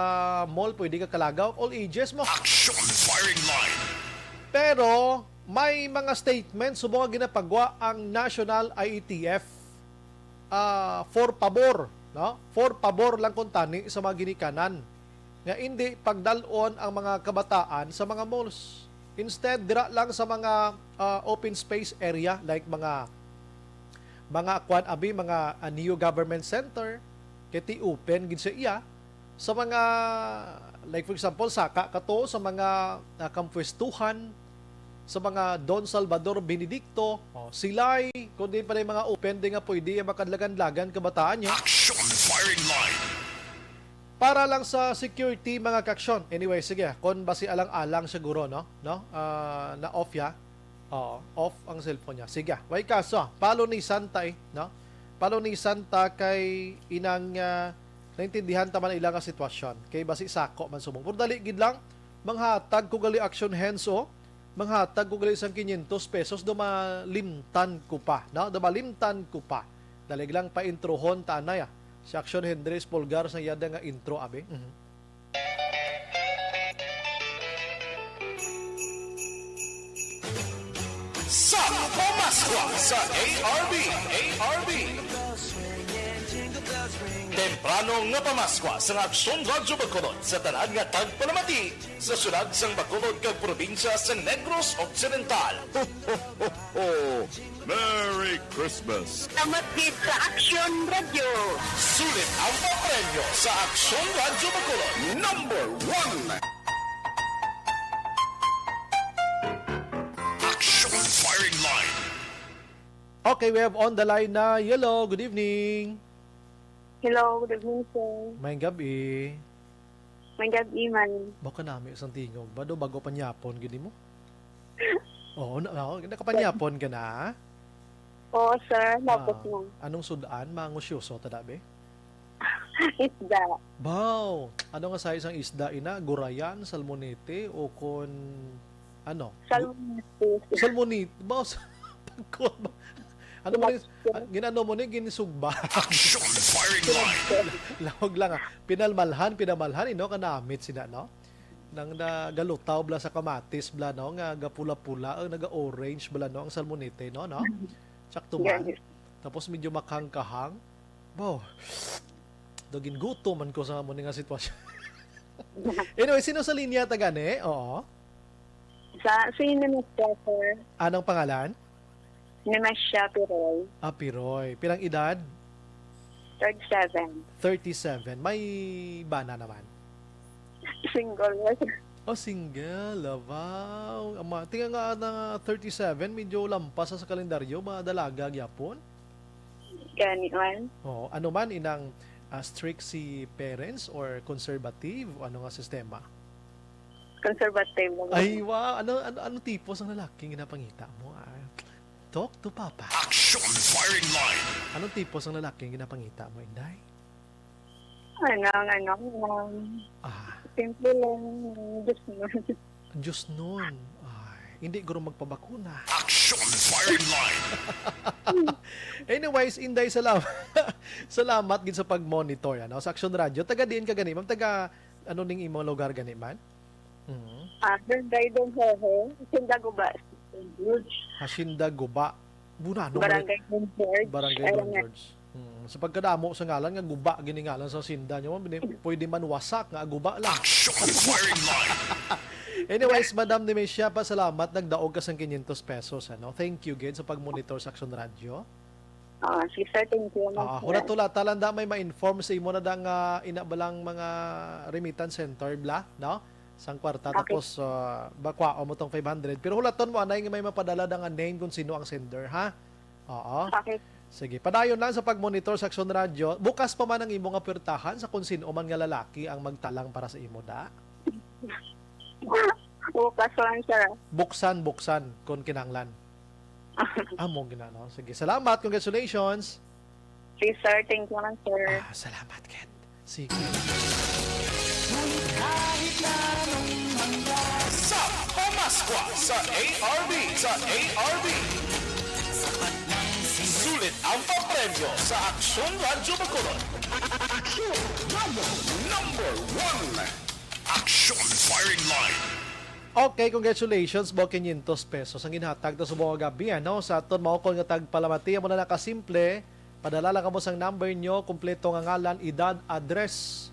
mall, pwede ka kalagaw, all ages mo. Action firing line. Pero may mga statement subong nga ginapagwa ang National I A T F, ah, for pabor, no? For pabor lang kuntani sa mga ginikanan nga indi pagdal-on ang mga kabataan sa mga malls. Instead, dira lang sa mga, ah, open space area like mga, mga kwan abi, mga, ah, new government center, kay ti open gid sa iya. Sa mga, like for example, saka kato sa mga, ah, kampwestuhan, sa mga Don Salvador Benedicto, oh, silay, kundi pa rin mga open din nga pwede ang makadlagan-lagan kabataan niya. Action firing line. Para lang sa security, mga kaksyon. Anyway, sige, kung basi alang-alang siguro, no? No? Ah, na-off ya. Oo, off ang cellphone niya. Sige, way kaso, ah. Palunisan ta eh, no? Palunisan ta kay inang, ah, naintindihan ta man ang ila nga sitwasyon. Kay basi sako man subong. Pero dali gid lang, manghatag ko gali action hands, oh. Manghatag ko gali sang quinientos pesos, do malimtan ko pa, no? Do malimtan ko pa. Dali lang pa-introhon ta anay, ah. Si Action Hendrix Pulgar sa yada nga intro, abi. Mhm. Sa Pamaskwa sa A R B, A R B. Temprano nga Pamaskwa sa Aksyon Radyo Bacolod sa tanan nga tagpalamati sa siyudad sang Bacolod kag probinsya sang Negros Occidental. Ho, ho, ho, ho. Merry Christmas! Salamat gid sa Aksyon Radyo. Sulit ang papremyo sa Aksyon Radyo Bacolod. Number one. Action Firing Line. Okay, we have on the line na Yellow. Good evening. Hello, good evening, sir. May gabi. May gabi man. Baka nami isang tingog ba? Do bago panyapon, gini mo? Oo, na, oo, nakapanyapon ka na? Oo, sir. Lapos Ah, na. Anong sudan? Mangusyoso, tada, be? Isda. Baw! Ano nga size ang isda, ina? Gurayan, salmonete, o kon ano? Salmonete. Salmonete. Baw, sa pagkuha ba? Ano mo ni? Ah, ginano mo ni? Ginsugba. Action firing line. Lawag lang ah. Pinalmalhan, pinamalhan, ino? Kanamit sila, no? Nang nagalutaw bla sa kamatis bla, no? Nga gapula-pula, ang naga-orange bla, no? Ang salmonete, no? No? Sakto man. Yes. Tapos medyo makhang-kahang. Baw. Daw gingutom man ko sa amo ni nga sitwasyon. Anyway, sino sa linya ta gani? Oo. Sa, si Nemesha, sir. Anong pangalan? Nemesha Piroy. Ah, Piroy. Pilang edad? Third seven. Thirty-seven. May bana naman. Single na, sir. Oh, single. Wow. Ama, tinga nga na thirty-seven, medyo lampas sa kalendaryo, mga dalaga gyapon. Gani man. Oh, ano man inang ah, strict si parents or conservative o ano nga sistema? Conservative lang. Ay, wow. Ano ano ano tipo sang lalaki nga ginapangita mo? Ah, talk to papa. Action firing line. Anong tipo sang lalaki nga ginapangita mo, Inday? Ano, ang ano, um, Ah, simple lang. Just nun. Diyos nun. Ay, hindi guro magpabakuna. Action firing line. Anyways, Inday, salamat. Salamat gid sa pag-monitor, ano, sa Action Radio. Taga diin ka gani, ma'am? Taga ano ning imong lugar gani man? Mhm. Ah, Barangay Don Jorge. Sinda Guba. Hacienda Guba. Bunano man. Barangay Don George. Barangay Don George. Hmm. Sa pagkadamo sa ngalan nga Guba, gini ngalan sa hacienda nyo, ma'am, pwede man wasak nga Guba lang. Action firing line. Anyways, Madam Nemesia, pasalamat, nagdaog ka sang quinientos pesos, ano? Thank you gid sa pag-monitor sa Action Radio. Ah, sige, sir, thank you. Ah, hula-hula, talanda may ma-inform sa imo na da nga ina ba lang mga remittance center, bla, no? Sang kwarta, Okay. Tapos ah, bakwaon mo tong five hundred. Pero hulaton mo, anay nga may mapadala da nga name kung sino ang sender, ha? Oo. Okay. Sige, padayon lang sa pag-monitor sa Action Radio. Bukas pa man ang imong apwertahan sa kung sino man nga lalaki ang magtalang para sa imo, da? Bukas lang, sir. Buksan, buksan, kung kinahanglan. Amo gina, no? Sige, salamat. Congratulations. Sige, sir. Thank you lang, sir. Ah, salamat, Ken. Sige. Sa Pamaskwa sa A R B, sa A R B. Sulit ang papremyo sa Aksyon Radyo Bacolod. Aksyon Radyo number one. Action Firing Line. Okay, congratulations, bo, quinientos pesos ang ginhatag ta subong nga gabi, ano? Sa aton maukol nga tagpalamati, amo na nakasimple. Padala lang kamo sang number nyo, kumpleto nga ngalan, edad, address.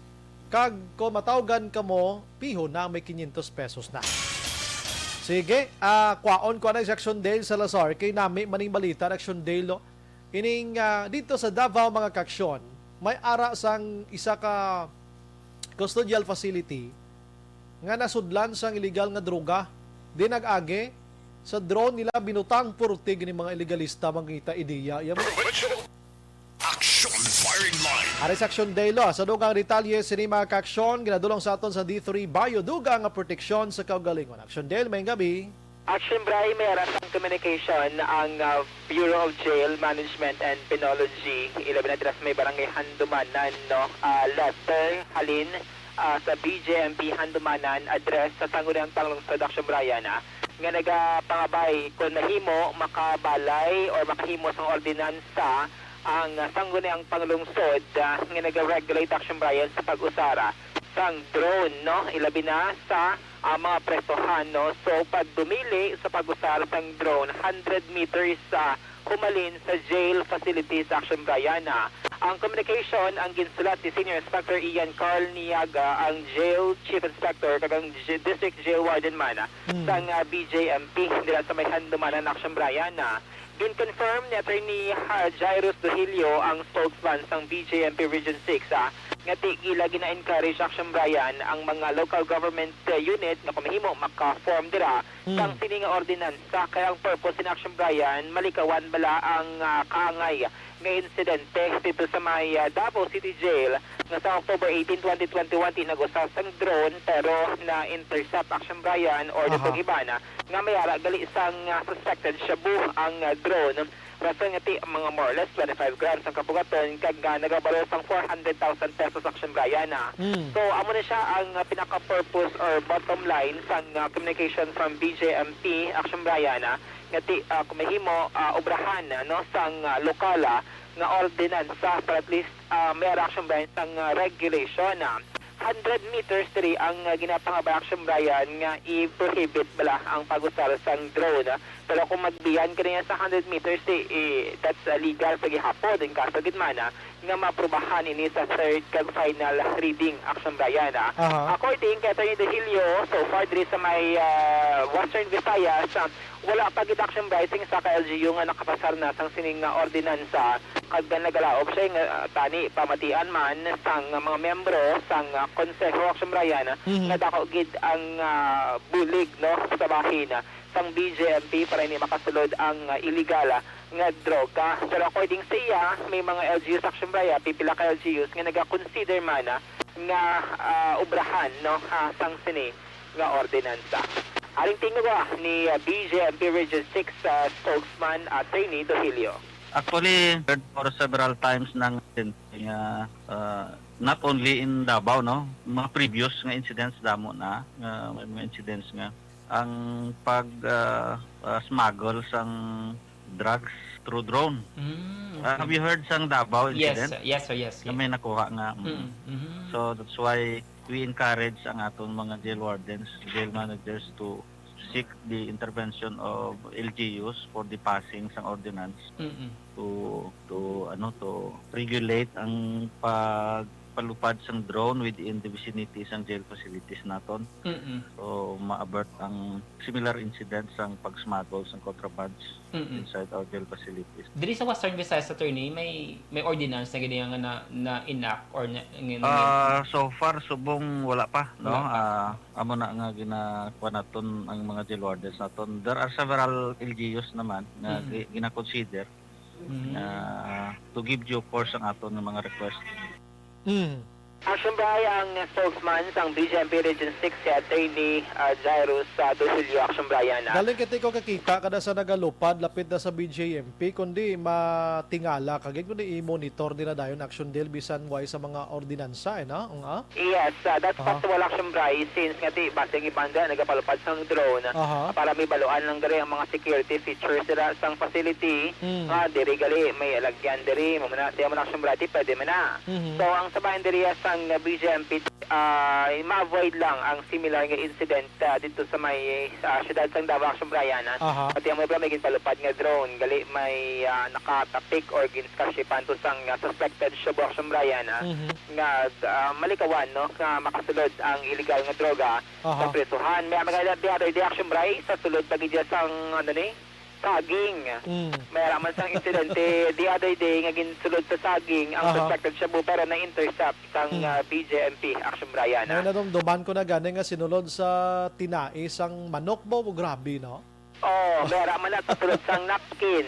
Kag kung matawgan kamo, pihon na ang may quinientos pesos na. Sige, ah, kwaon ko na si Action Dale Salazar. Kay nami maning balita, Action Dale, no? Ining ah, dito sa Davao, mga kaaksyon, may ara sang isa ka custodial facility nga nasudlan sang illegal nga droga. Di nag-agi, sa drone nila binutang purtig ni mga illegalista, mga ngita ideya. Iya mo. Action Firing Line. Ari sa Action Dale, ah, sa dugang detalye sini, mga kaaksyon, ginadulong sa aton sa D three Bio, dugang nga proteksyon sa kaugalingon. Action Dale, may gabi. Action Bray, may ara sang communication ang ah, Bureau of Jail Management and Penology, ilabi na dira sa may barangay Handumanan, no? Ah, letter halin ah, sa B J M P Handumanan, address sa Sangguniang Panglungsod, Action Bray, ah, nga nagapangabay kung mahimo makabalay or makahimo sang ordinansa ang ah, Sangguniang Panglungsod ah, nga nag-regulate, Action Bray, sa pag-usara sang drone, no? Ilabi na sa ah, mga presohan, no? So, pagdumili sa pag-usar sang drone, hundred meters sa humalin sa jail facility sa Action Bray, ah. Ang communication ang ginsulat ni Senior Inspector Ian Carl Niaga, ang jail chief inspector, kag ang j- district jail warden man, ah, Hmm. sang ah, B J M P, dira sa may Handumanan, Action Bray, ah. Gin-confirm ni Attorney Ha- Jairus Duhilio, ang spokesman sang B J M P Region six, ah, nga ti gila gina-encourage, Action Bray, ang mga local government uh, unit nga kung mahimo maka-form dira Hmm. sang sini nga ordinansa, kay ang purpose ni, Action Bray, malikawan bala ang ah, kaangay nga insidente dito sa may, ah, Davao City Jail, nga sa October eighteen, twenty twenty-one, tinag-usa sang drone pero na-intercept, Action Brian, or Aha. Dutong Ibana, nga may ara gali sang, ah, suspected shabu ang, ah, drone. Rason nga ti mga more or less twenty-five grams ang kabugaton kag, ah, nagabalo sang four hundred thousand pesos, Action Brian, ah. Mm. So, amo na siya ang, ah, pinaka-purpose or bottom line sang, ah, communication from B J M P, Action Brian, ah, nga ti, ah, kung mahimo, ah, obrahan, ah, no, sang, ah, lokal, ah, nga ordinansa para at least, ah, may ara, Action Brian, sang, ah, regulation, ah. Hundred meters diri ang, ah, ginapangabay, Action Brian, nga i-prohibit bala ang pag-usar sang drone, ah. Pero kung magbiyan ka niya sa hundred meters, eh, eh, that's, ah, legal sa gihapon. In kaso gid man, ah, nga maaprubahan ini sa third kag final reading, Action Brian, ah. Aha. According kay Attorney Dehilio, so far diri sa may, ah, Western Visayas, ah, wala pa gid, Action Brian, sing isa ka L G U nga nakapasar na sang sining nga ordinansa, kag nagalaop siya nga, ah, tani pamatian man sang mga miyembro sang, ah, konseho, Action Brian, ah, Mhm. nga dako gid ang, ah, bulig, no, sa bahin, ah, sang B J M P para hindi makasulod ang, ah, iligal, ah, nga droga. Pero according sa iya, may mga L G Us, Action Brian, pipila ka L G Us nga nagakonsider man, ah, nga, ah, obrahan, no, ah, sang sini nga ordinansa. Aring tingog, ah, ni, ah, B J M P Region six, ah, spokesman, Attorney Dohilio. Actually, heard for several times nang nga, ah, not only in Davao, no, mga previous nga incidents damo na, nga may mga incidents nga ang pag, ah, ah, smuggle sang drugs through drone. Mm, Ah, have okay. you heard sang Davao Yes, incident? uh, yes, sir, yes, Nga yes. may nakuha nga, mm. Mm, mhm. So, that's why we encourage ang aton mga jail wardens, jail managers to seek the intervention of L G Us for the passing sang ordinance Mm-mm. to, to, ano, to regulate ang pagpalupad sang drone within the vicinity sang jail facilities naton. Mm-mm. So, ma-avert ang similar incident sang pag-smuggle sang contrabands Mm-mm. inside our jail facilities. Diri sa Western Visayas, Attorney, may, may ordinance na gid nga na, na-enact or na, nga, na Ah, so far, subong wala pa, no? Wala pa. Ah, amo na nga ginakuha naton ang mga jail wardens naton. There are several L G Us naman nga Mm. gi-, gina-consider Mm. na to give due course ang aton nga mga request. Mm. Action Brian, ang spokesman sang B J M P Region six, si Attorney, ah, Jairus, ah, Dosilio. Action Brian, ah. Galing kiti ko kakita kada sa nagalupad lapit na sa B J M P, kundi matingala ka gid, kundi i-monitor din na dayon, Action Dale, bisan way sa mga ordinansa, eh, no? Ang, ah? Yes, ah, that's Aha. possible, Action Brian, since nga ti, base ang iban dira nagapalupad sang drone, Aha. ah, para may baluan lang diri ang mga security features dira sang facility, Mm. nga diri gali may alagyan diri, mo na, di mo na, Action Brian, ti pwede man na. Mhm. So, ang sabayan diri sang B J M P, ah, ma-avoid lang ang similar nga incident, ah, dito sa may, ah, siyudad sang Davao, Action Brian, ah. Aha. Pati ang mga may ginpalupad nga drone, gali may, ah, nakatapik or ginskashipan to sang, ah, suspected shabu, Action Brian, ah, Mhm. nga, ah, malikawan, no, nga makasulod ang illegal nga droga Aha. sa presuhan. May mga the other day, Action Brian, sa sulod pa gid sang, ano ni, saging. Mm. May ara man sang insidente the other day nga ginsulod sa saging ang Aha. suspected shabu, pero na-intercept sang, Mm. ah, B J M P, Action Brian, May ah. nadumduman ko na gani nga sinulod sa tinai sang manok ba? O, grabe, no? Oh, may ara man na sa sulod sang napkin.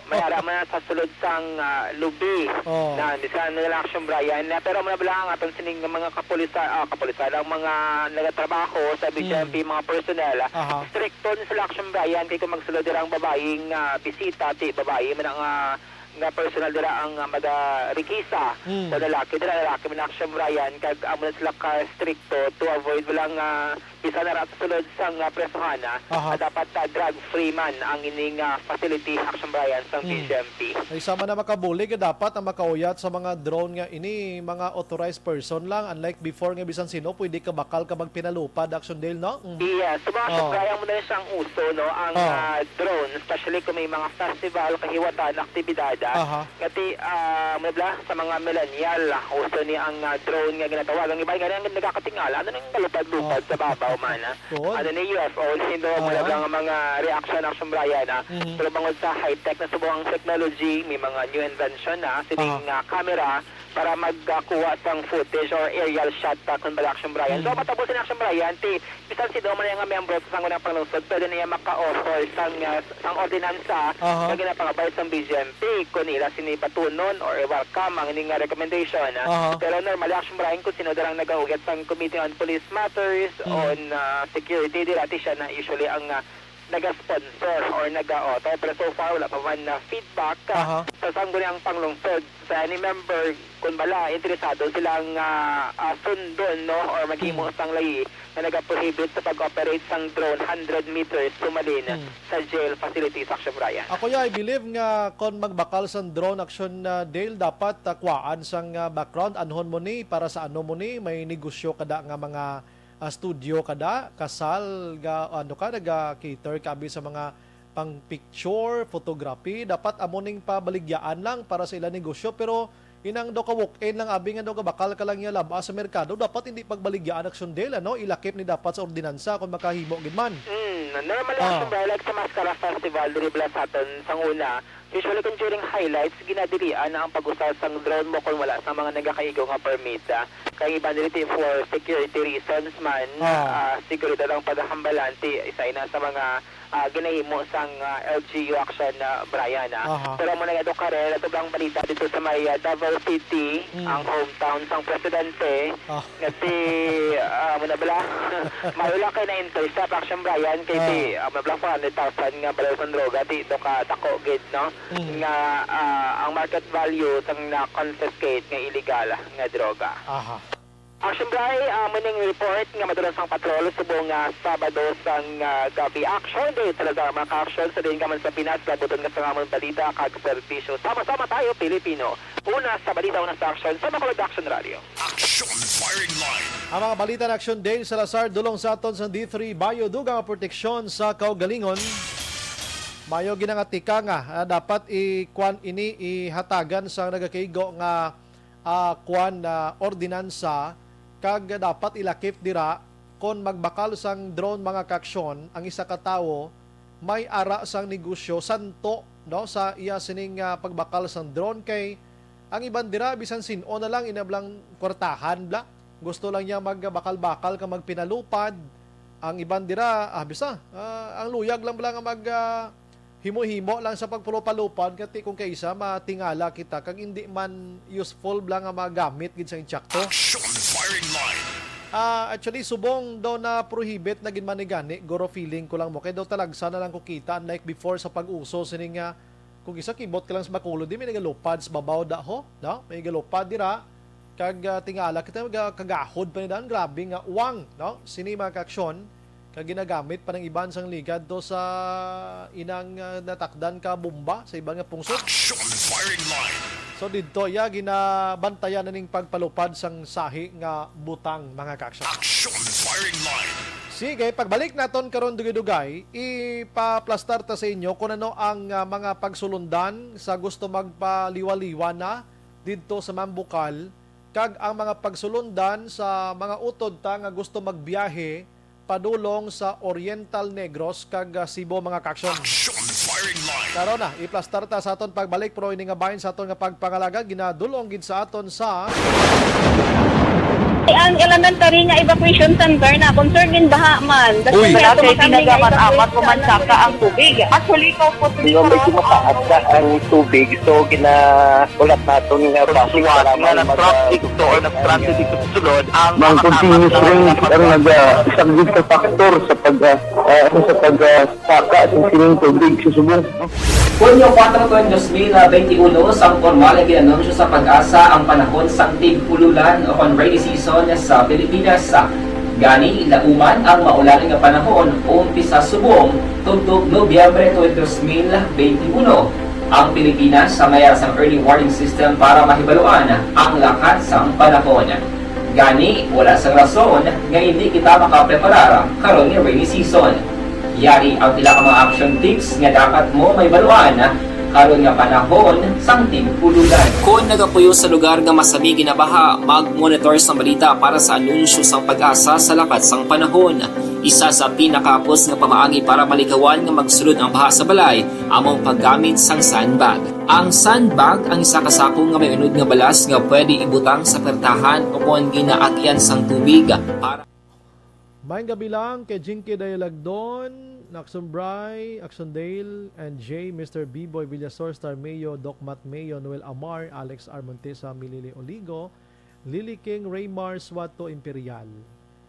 May ara man na sa sulod sang, ah, lubi. Oh. Na, bisan nila, Action Brian, na, pero muna bala ang aton sining mga kapulisan, ah, kapulisan, ang mga nagatrabaho sa B J M P, Mm. mga personnel, ah, Aha. stricto ni sila, Action Brian, kay kung magsulod dira ang babaeng, ah, bisita, ti babae man ang, ah, nga personal dira ang, ah, magarikisa. Mm. Sa lalaki dira, lalaki man, Action Brian, kag amo na sila ka stricto to avoid walang, ah, bisan na ra sa sulod sang, ah, presohan, ah, Aha. ah, dapat, ah, drug free man ang ining, ah, facility, Action Brian, sang Mm. B J M P. Ay, sama na makabulig, eh, dapat ang makauyat sa mga drone nga ini, mga authorized person lang, unlike before nga bisan sino pwede ka bakal ka magpinalupad, Action Dale, no? Mm. Yes, so, mga Oh. Action Brian, mo na siyang uso, no? Ang, Oh. ah, drone, especially kung may mga festival, kahiwatan, aktibidad, ah, Aha. Nga ti, ah, mabla sa mga millennial, ah, uso ni ang, ah, drone nga ginatawag. Ang iba nga nang nagakatingala, ano nang kalupad-lupad Oh. sa babaw man, ah? Tuod. Ano ni U F O, hindi mo Ah. lang ang mga reaction, Action Brian, ah. Mhm. Pero bangod sa high-tech na subong ang technology, may mga new invention na, sining, Ah. ah, camera, para magkuha sang footage or aerial shot pa, kun bala, Action Brian. So, Mm. matapos ni Action Brian, ti, bisan sino man nga miyembro sa sangguniang panglungsod, pwede niya maka-offer sang, ah, sang ordinansa Aha. nga ginapangabay sang B J M P, kun ila sini batunon or i-welcome ang ini nga recommendation. Aha. Pero normally, Action Brian, kun sino lang nagaugat sang Committee on Police Matters, Mm. on, ah, security, dira ti siya na usually ang, ah, naga-sponsor or naga-author. Pero so far, wala pa man na feedback, ah, Aha. sa sangguniang panglungsod. Sa any member, kun bala, interesado silang, ah, ah, sundon, no, or maghimo Hmm. sang layi nga nagaprohibit sa pag-operate sang drone hundred meters sumalin Hmm. sa jail facilities, Action Brian. Ako, ya, I believe nga kon magbakal sang drone, Action, ah, Dale, dapat, ah, kuhaan sang, ah, background. Anhon mo ni? Para sa ano mo ni? May negosyo kada nga mga, ah, studio kada, kasal, ga, ano ka, naga-cater ka abi sa mga pang picture, photography. Dapat amo ning pabaligyaan lang para sa ila negosyo. Pero inang daw ka walk-in lang abi nga daw ka bakal ka lang niya lab-as sa merkado, dapat hindi pagbaligyaan, Action Dale, ano? Ilakip ni dapat sa ordinansa kung makahimo gid man. Mm, normally, Ah. Action Brian, like sa Mascara Festival, diri bala sa aton, sang una, usually kung during highlights, ginadilian na ang pag-usa sang drone mo kung wala sa mga nagakaigo nga permit, ah. Kay iban diri ti for security reasons man, Ah. ah, seguridad ang paghahambalan, ti isa ina sa mga, ah, ginahimo sang, ah, L G U, Action, ah, Brian, ah. Aha. Pero mo na nga, Doc Karel, ato bang balita dito sa may, ah, Davao City, Mm. ang hometown sang presidente, Ah. nga ti, ah, mo na bala, mayo lang kay na-intercept, Action Brian, kay ti, Ah. ah, mo na bala four hundred thousand nga balaw sang droga, ti, do ka dako gid, no? Mm. Nga, ah, ang market value sang na-confiscate nga illegal nga droga. Aha. Action Brian, ah, amo ning report nga madulong sang patrol subong nga Sabado sang, ah, gabi. Action Day, Salazar, mga ka-action, sa diin ka man sa Pinas, labuton ka sa amon balita kag serbisyo. Sama-sama tayo, Pilipino. Una sa balita, una sa action, sa Bacolod Action Radio. Action Firing Line. Ang mga balita na Action Day Salazar, dulong sa aton sa D three Bio, dugang nga proteksyon sa kaugalingon. Mayo ginangatika nga, ah, dapat i-, kwan ini ihatagan sa nagakaigo nga, ah, kwan na ordinansa, kag dapat ilakip dira kon magbakal sang drone, mga kaaksyon, ang isa ka tawo may ara sang negosyo santo, no, sa iya sining, ah, pagbakal sang drone, kay ang iban dira bisan sin-o na lang, inablang kwartahan bla. Gusto lang niya magbakal-bakal ka magpinalupad. Ang iban dira, ah, bisa, ah, ang luyag lang bala nga mag, ah, himo-himo lang sa pagpalupad-lupad, kati kung kaisa matingala kita kag hindi man useful bala nga magamit gid sa insakto. Action Firing Line. Ah, actually, subong daw na prohibit na gid man ni gani, guro, feeling ko lang mo. Kay daw talagsa na lang ko kita, unlike before sa pag-uso sini nga kung isa kibot ka lang sa Bacolod, di may nagalupad sa babaw da ho, no? May galupad dira. Kag, ah, tingala kita, maga-, kagahod pa ni dan, grabe nga uwang, no? Sini mga kaaksyon, kag ginagamit pa ng iban sang ligad to sa inang, ah, natakdan ka bomba sa iban nga pungsod. Action Firing Line. So didto iya ginabantayan na ning pagpalupad sang sahi nga butang, mga kaaksyon. Action Firing Line. Sige, pagbalik naton karon dugay-dugay, ipaplastar ta sa inyo kung ano ang, ah, mga pagsulundan sa gusto magpaliwa-liwa na didto sa Mambukal, kag ang mga pagsulundan sa mga utod ta nga gusto magbiyahe padulong sa Oriental Negros kag, ah, Cebu, mga kaaksyon. Action Firing Line. Karon na, iplastar ta sa aton pagbalik, pero ini nga bahin sa aton nga pagpangalaga, ginadulong gid sa aton sa Ang elementary nga evacuation center na concern in baha man. Uy. Wala kay tinaga man amat ko man saka ang tubig. Actually, ko po. Di ba, medyo mataas na ang tubig, so ginahulat naton nga basin para nga na-trap dito or na-stranded dito sa sulod ang mga continuous rain ang nag-, ah, isa gid ka factor sa pag, ah, ah, ano, sa pag, ah, saka sa sining tubig sa subong. Hunyo kuwatro, dos mil benti uno, sang pormal nga gin-anunsyo sa PAGASA ang panahon sang tig-ululan o kon rainy season sa Pilipinas. Gani, lauman ang maulan nga panahon umpisa subong tubtob Nobyembre twenty, dos mil benti uno. Ang Pilipinas may ara sang early warning system para mahibaluan ang lakat sang panahon. Gani, wala sang rason nga indi kita makapreparar karon nga rainy season. Yari ang pila ka mga action tips nga dapat mo mahibaluan Karon nga panahon sang tingkulugan. Kon nagapuyo sa lugar nga masami ginabaha, mag-monitor sang balita para sa anunsyo sang PAGASA sa lakat sang panahon. Isa sa pinakahapos nga pamaagi para malikawan nga magsulod ang baha sa balay amo ang paggamit sang sandbag. Ang sandbag ang isa ka sako nga may unod nga balas nga pwede ibutang sa pertahan o kon ginaagian sang tubig para Maayong gabi lang kay Jinky Dayalagdon, Action Bry, Action Dale, and Jay, Mister B-Boy Villasor, Star Mayo, Doc Matt Mayo, Noel Amar, Alex R. Montesa, Milili Oligo, Lily King, Raymar Suato Imperial,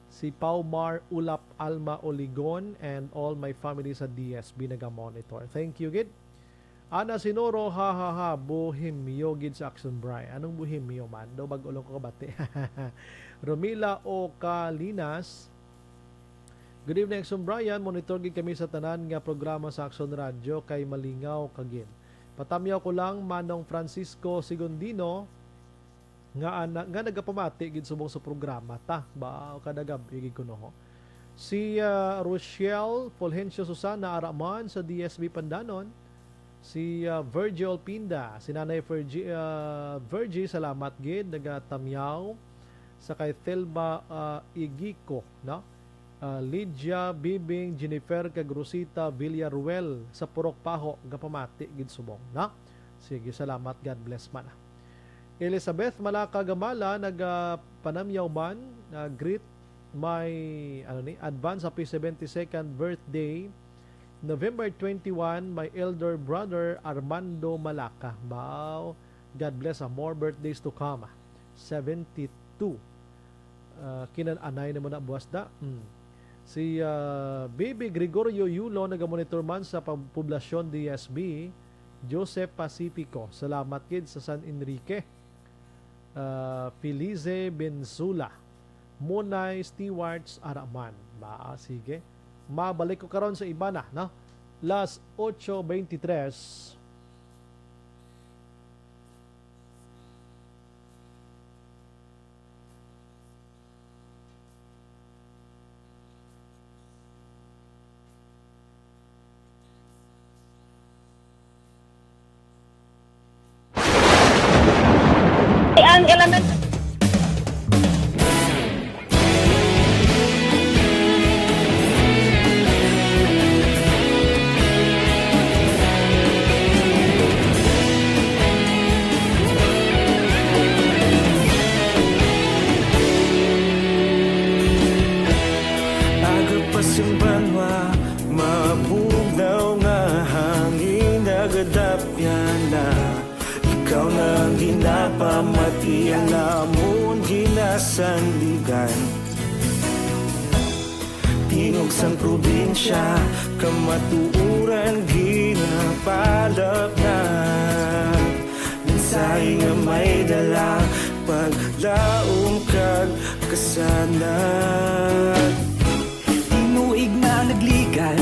si Pau Mar Ulap, Alma Oligon, and all my family sa D S B naga-monitor. Thank you gid. Ana Sinoro, ha, ha, ha, bohemyo gid sa Action Bry. Anong bohemyo man? Daw bag-o lang ko kabati. Romila Ocalinas, "Good evening, Action Brian. Monitor gid kami sa tanan nga programa sa Action Radio kay malingaw ka gid. Patamyaw ko lang, Manong Francisco Segundino, nga ana, nga nagapamati gid subong sa programa ta." Ba, kada gab-i gid kuno, ho. Si, ah, Rochelle Fulgencio Susana, ara man sa D S B Pandanon. Si, ah, Virgie Olpinda, si Nanay Virgie, ah, Virgie, salamat gid, nagatamyaw. Sa kay Thelma, ah, Igico, no? Ah, Lydia Bibing, Jennifer kag Rosita Villaruel sa Purok Paho, gapamati gid subong, no? Sige, salamat. God bless man. Elizabeth Malaka Gamala, nagapanamyaw man, ah, greet my, ano ni, advance happy seventy-second birthday, November twenty-one, my elder brother Armando Malaka. Wow, God bless, ah, more birthdays to come. Seventy-two. Ah, kinan-anay naman na buwas da. Hmm. Si, ah, Baby Gregorio Yulo, nagamonitor man sa pab-, Poblacion D S B. Joseph Pacifico, salamat gid sa San Enrique. Ah, Felice Benzula, Monay Stewarts, ara man. Ba, sige. Mabalik ko karon sa iba na, no? Las ocho veintitrés. Ang element Aga pa sing banwa, mabugnaw nga hangin nagadapyan na. Ikaw na ang ginapamati, ang amon ginasandigan. Tingog sang probinsya, kamatuoran ginapalapnag. Mensahe nga may dala, paglaom kag kasanag. Tinuig na nagligad,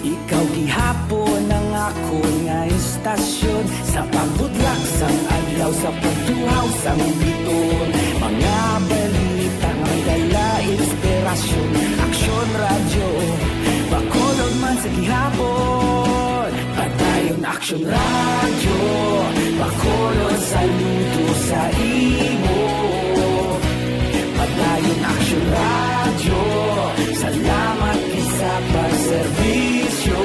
ikaw gihapon ang akon nga estasyon. Sa pagbudlak sang adlaw, sa pagtuhaw sang bituon, mga balita nga dala inspirasyon. Aksyon Radyo, Bacolod man sa gihapon. Padayon Aksyon Radyo, Bacolod, saludo sa imo. Padayon Aksyon Radyo, salamat gid sa pagserbisyo.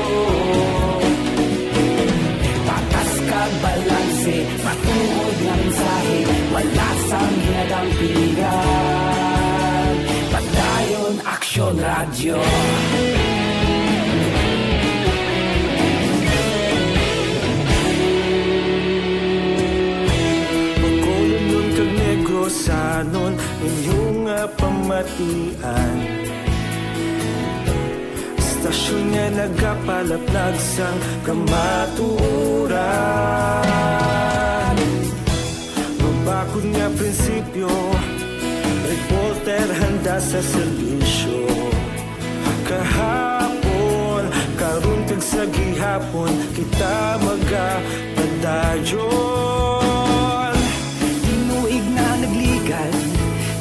Patas kag balanse, matuod nga mensahe, wala sang ginadampigan. Padayon Aksyon Radyo. Bacolodnon kag Negrosanon, inyo nga pamatian. Estasyon nga nagapalaplag sang kamatuoran. Mabakod nga prinsipyo, reporter handa sa serbisyo. Kahapon, karon kag sa gihapon, kita magapadayon. Tinuig na nagligad,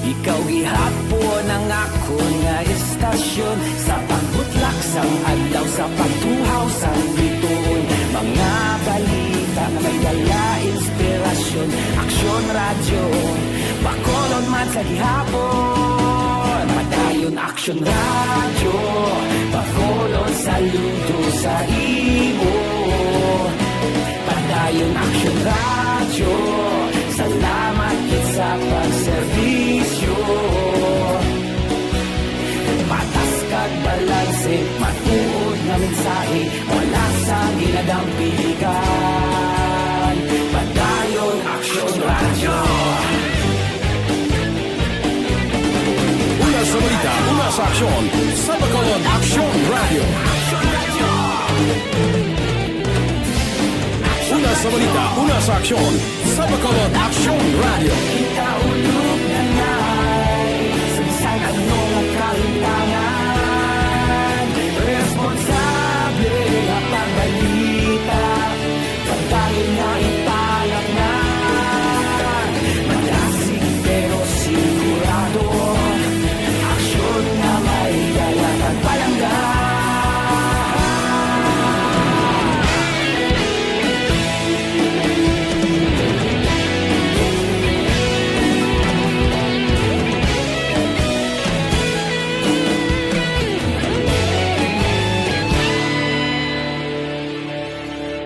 ikaw gihapon ang akon nga estasyon. Sa pagbutlak sang adlaw, sa pagtuhaw sang bituon, mga balita Aksyon Radyo Bacolod man sa gihapon. Padayon Aksyon Radyo Bacolod, saludo sa imo. Padayon Aksyon Radyo, salamat gid sa pagserbisyo. Patas kag balanse, matuod nga mensahe, wala sang ginadampigan. Padayon Aksyon Radyo. Una sa balita, una sa aksyon, sa Bacolod Aksyon Radyo. Una sa balita, una sa aksyon, sa Bacolod Aksyon Radyo. Kita ulog na nai, sa bisan ano nga kahintangan, responsable nga pagbalita, pagdali nga ipalatnan. Madasig pero sigurado, aksyon nga may dala kag palangga.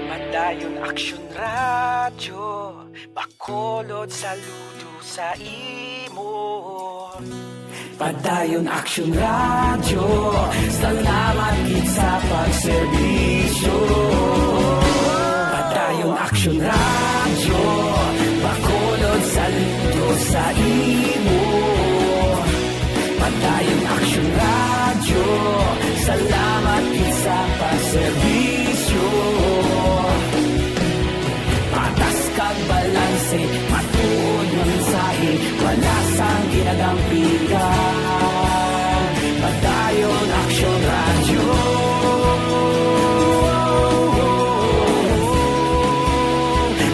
Padayon Aksyon Radyo Bacolod, saludo sa imo. Padayon Aksyon Radyo, salamat gid sa pagserbisyo. Padayon Aksyon Radyo Bacolod, saludo sa imo. Padayon Aksyon Radyo, salamat gid sa pagserbisyo. Patas kag balanse, matuod nga mensahe, wala sang ginadampigan. Padayon Aksyon Radyo.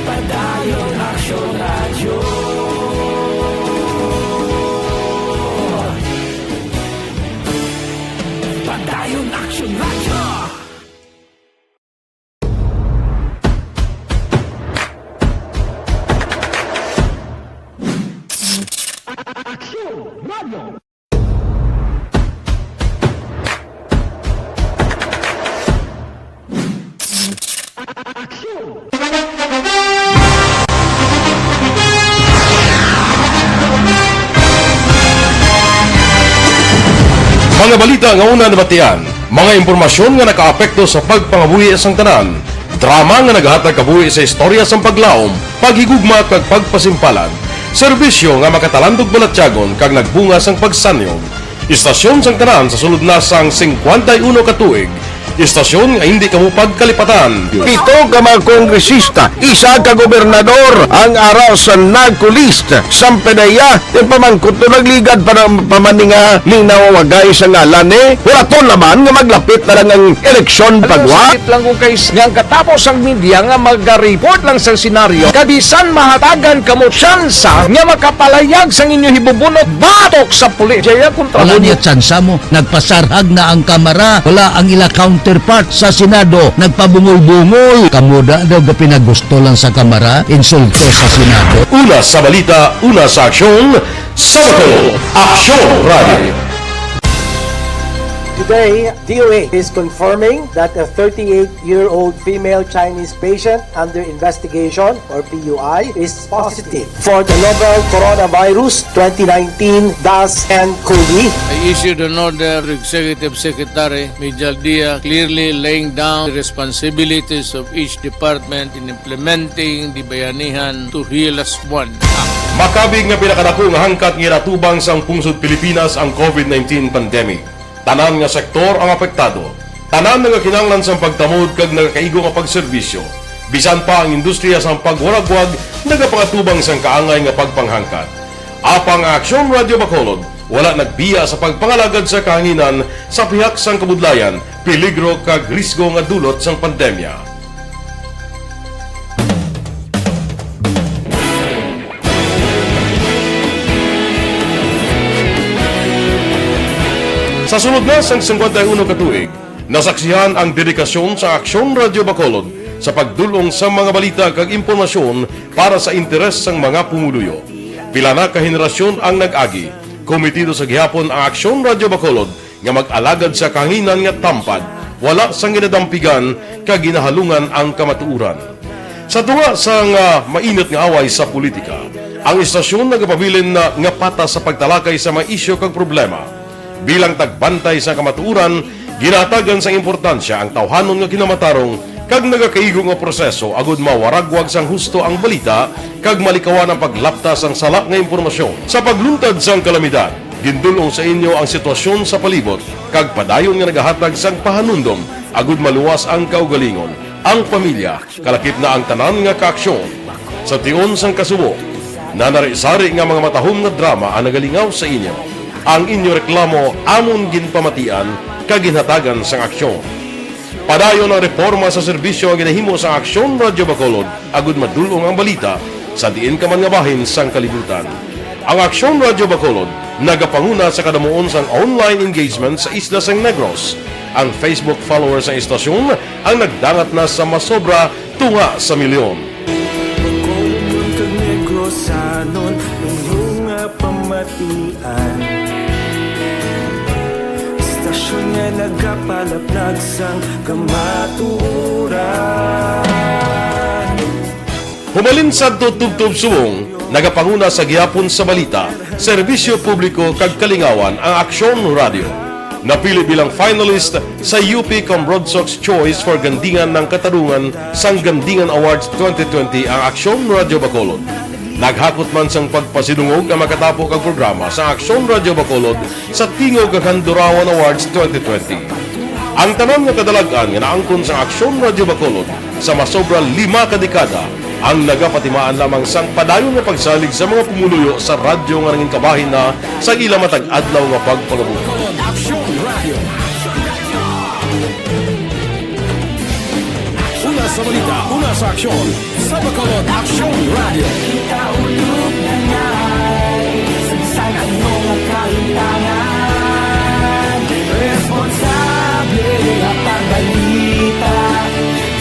Padayon Aksyon Radyo. Padayon Aksyon Radyo. Aksyon Radyo. Aksyon. Mga balita nga una nabatian, mga impormasyon nga nakaapekto sa pagpangabuhi sang tanan, drama nga nagahatag kabuhi sa istorya sang paglaom, paghigugma kag pagpasimpalan, serbisyo nga makatalandog balatyagon kag nagbunga sang pagsanyog. Istasyon sang tanan sa sulod na sang singkwenta y uno ka tuig, istasyon nga hindi kamo pagkalipatan. Pito ka mga kongresista, isa ka gobernador ang ara sa NAGCO list. Sang PDEA, ti pamangkot to nagligad pa na, pa man ni nga linawagay sa ngalan ni. Wala to naman nga maglapit na lang ang eleksyon. Alam mo, pagwa. Sakit lang kung kay nga ang katapos ang media nga maga-report lang sa senaryo. Kabisan mahatagan kamo tsansa nga makapalayag sang inyo hibubunot batok sa pulis. Jaya kontra. Wala mo niya tsansa mo. Nagpasarhag na ang Kamara, wala ang ila counterpart sa Senado, nagpabungol-bungol. Kamo da daw gapinagusto lang sa Kamara, insulto sa Senado. Una sa balita, una sa aksyon, sa Bacolod Aksyon Radio. Today, D O H is confirming that a thirty-eight-year-old female Chinese patient under investigation, or P U I, is positive for the novel coronavirus twenty nineteen dash nCoV. I issued an order to Executive Secretary Mijal Dia, clearly laying down the responsibilities of each department in implementing the Bayanihan to Heal Us One Act. Makabig nga pinakadako nga hangkat nga ginatubang sang pungsod Pilipinas ang COVID nineteen pandemic. Tanan nga sektor ang apektado. Tanan nagakinahanglan sang pagtamod kag nagakaigo nga pagserbisyo. Bisan pa ang industriya sang pagwaragwag nagapangatubang sang kaangay nga pagpanghangkat. Apang ang Aksyon Radio Bacolod wala nagbiya sa pagpangalagad sa kahanginan sa pihak sang kabudlayan, peligro kag risgo nga dulot sang pandemya. Sa sulod na sang singkwenta y uno ka tuig, nasaksihan ang dedikasyon sa Aksyon Radio Bacolod sa pagdul-ong sa mga balita kag impormasyon para sa interes sang mga pumuluyo. Pila na ka henerasyon ang nag-agi. Kometido sa gihapon ang Aksyon Radyo Bacolod nga mag-alagad sa kahanginan nga tampad, wala sang ginadampigan kag ginahalungan ang kamatuoran. Sa tunga sang, ah, mainit nga away sa politika, ang istasyon nagapabilin na nga patas sa pagtalakay sa mga isyu kag problema. Bilang tagbantay sa kamatuoran, ginahatagan sang importansya ang tawhanon nga kinamatarong kag nagakaigo nga proseso agud mawaragwag sang husto ang balita kag malikawan ang paglapta sang sala nga impormasyon. Sa pagluntad sang kalamidad, gindul-ong sa inyo ang sitwasyon sa palibot kag padayon nga nagahatag sang pahanumdom agud maluwas ang kaugalingon, ang pamilya, kalakip na ang tanan nga kaaksyon. Sa tion sang kasubo, nanari-sari nga mga matahom nga drama ang nagalingaw sa inyo. Ang inyo reklamo amon ginpamatian kag ginhatagan sang aksyon. Padayon ang reporma sa serbisyo nga ginahimo sang Aksyon Radyo Bacolod agud madul-ong ang balita sa diin ka man nga bahin sang kalibutan. Ang Aksyon Radyo Bacolod nagapanguna sa kadamuon sang online engagement sa isla sang Negros. Ang Facebook followers sang istasyon ang nagdangat na sa masobra tunga sa milyon. Bacolod kag Negros, anon inyo nga pamatian. Istasyon nga nagapalaplag sang kamatuoran. Humalin sadto tubtob subong, nagapanguna sa gihapon sa balita, serbisyo publiko kag kalingawan ang Aksyon Radyo. Napili bilang finalist sa U P Cambrodsoc's Choice for Gandingan ng Katarungan sang Gandingan Awards twenty twenty ang Aksyon Radyo Bacolod. Naghakot man sang pagpasidungog ang makatapo kag programa sa Aksyon Radyo Bacolod sa Tingog kag Handurawan Awards twenty twenty. Ang tanan nga kadalag-an nga naangkon sa Aksyon Radyo Bacolod sa masobra lima ka dekada ang nagapatimaan lamang sang padayon nga pagsalig sa mga pumuluyo sa radyo nga nangin kabahin na sa ila matag adlaw nga pagpangabuhi. Aksyon Radio. Una sa balita, una sa aksyon, sa Bacolod Aksyon Radio. Kita ulog na ngay, sa bisan ano nga kahitangan, responsable at ang balita,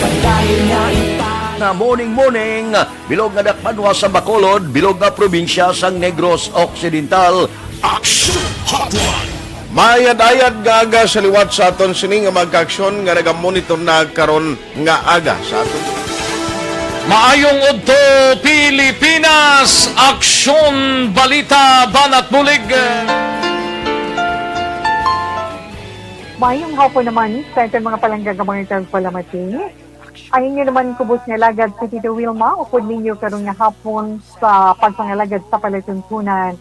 padayon nga ipang- Na morning, morning. Bilog nga dakbanwa sa Bacolod, bilog nga probinsya sang Negros Occidental. Action Hotline. Maayad-ayad nga aga sa liwat sa aton sini nga mga kaaksyon nga nagamonitor na karon nga aga sa aton. Maayong udto, Pilipinas! Aksyon, balita, banat bulig. Maayong hapon naman sa aton mga palangga nga mga tagpalamati. Ang inyo naman kubos nga alagad si Tito Wilma, upod ninyo karon nga hapon sa pagpangalagad sa palatuntunan.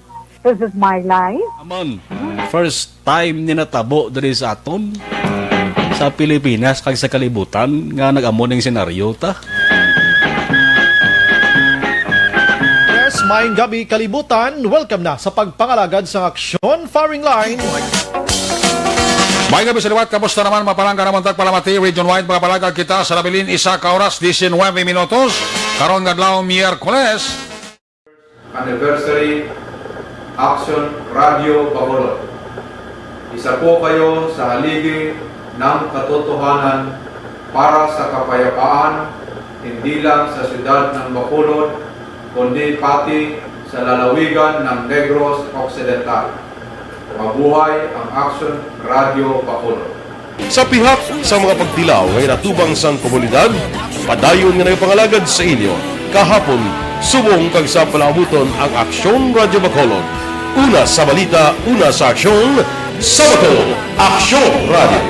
This is my life. Amon, first time ni natabo diri sa aton, sa Pilipinas, kag sa kalibutan, nga nag-amo ning senaryo ta. Yes, maayong gabi, kalibutan. Welcome na sa pagpangalagad sa Aksyon Firing Line. May gabi sa liwat, kamusta naman, mga palangga namon tagpalamati? Region wide, mga palangga, kita sa nabilin isa ka oras, diecinuebe minutos. Karon nga adlaw, Miyerkules. Anniversary, Action Radio Bacolod. Isa po kayo sa haligi ng katotohanan para sa kapayapaan, hindi lang sa siyudad ng Bacolod, kundi pati sa lalawigan ng Negros Occidental. Mabuhay ang Action Radio Bacolod. Sa pihak sa mga pagtilaw nga ginatubang sang komunidad, padayon nga nagapangalagad sa inyo kahapon, subong kag sa palaabuton ang Aksyon Radyo Bacolod. Una sa balita, una sa aksyon, sa Bacolod, Aksyon Radyo.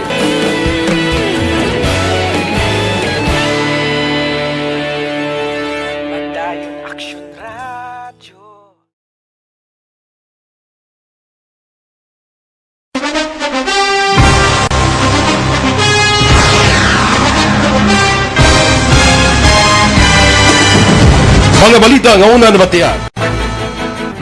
Padayon Aksyon Radyo. Mga balita nga una nabatian.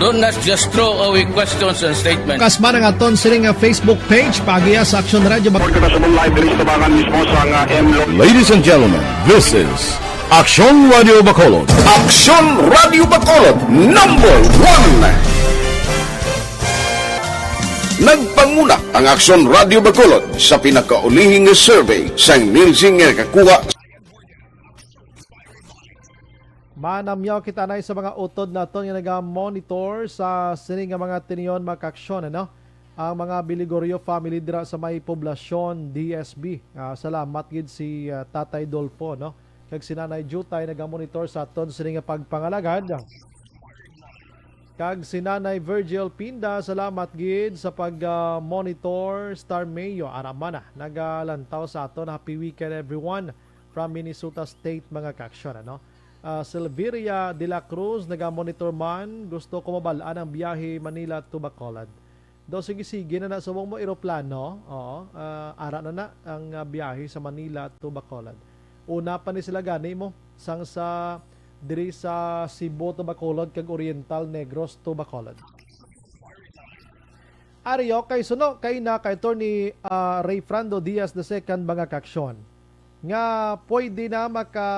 Don't not just throw away questions and statements. Kasman ang aton sini nga Facebook page, paagiya sa Aksyon Radyo Bak- Report kita sa live diri sa Tabangan mismo sa nga M Lo- Ladies and gentlemen, this is Aksyon Radio Bacolod. Aksyon Radio Bacolod, number one. Nagpanguna ang Aksyon Radio Bacolod sa pinakaulihi nga survey sa Nielsen nga nakakuha. Manamyaw kita na sa mga utod naton nga naga-monitor sa sini nga mga tinion, mga kaaksyon, ano? Ang mga Biligorio family dira sa may Poblacion, D S B. Ah, salamat gid si, ah, Tatay Dolfo, no? Kag si Nanay Jutay naga-monitor sa aton sini nga pagpangalagad. Kag si Nanay Virgil Pinda, salamat gid sa pag, ah, monitor. Star Mayo Aramana, nagalantaw sa aton. Happy weekend, everyone, from Minnesota State, mga kaaksyon, ano? Ah, Silveria de la Cruz, naga-monitor man. Gusto ko mabal-an ang biyahe Manila to Bacolod. Daw sige-sige na na subong mo eroplano. Oo, ah, ara na na ang, ah, biyahe sa Manila to Bacolod. Una pa ni sila gani mo sang sa diri sa Cebu to Bacolod kag Oriental Negros to Bacolod. Ari, okay, suno kay na kay Attorney, ah, Rayfrando Diaz the second, mga kaaksyon, nga pwede na maka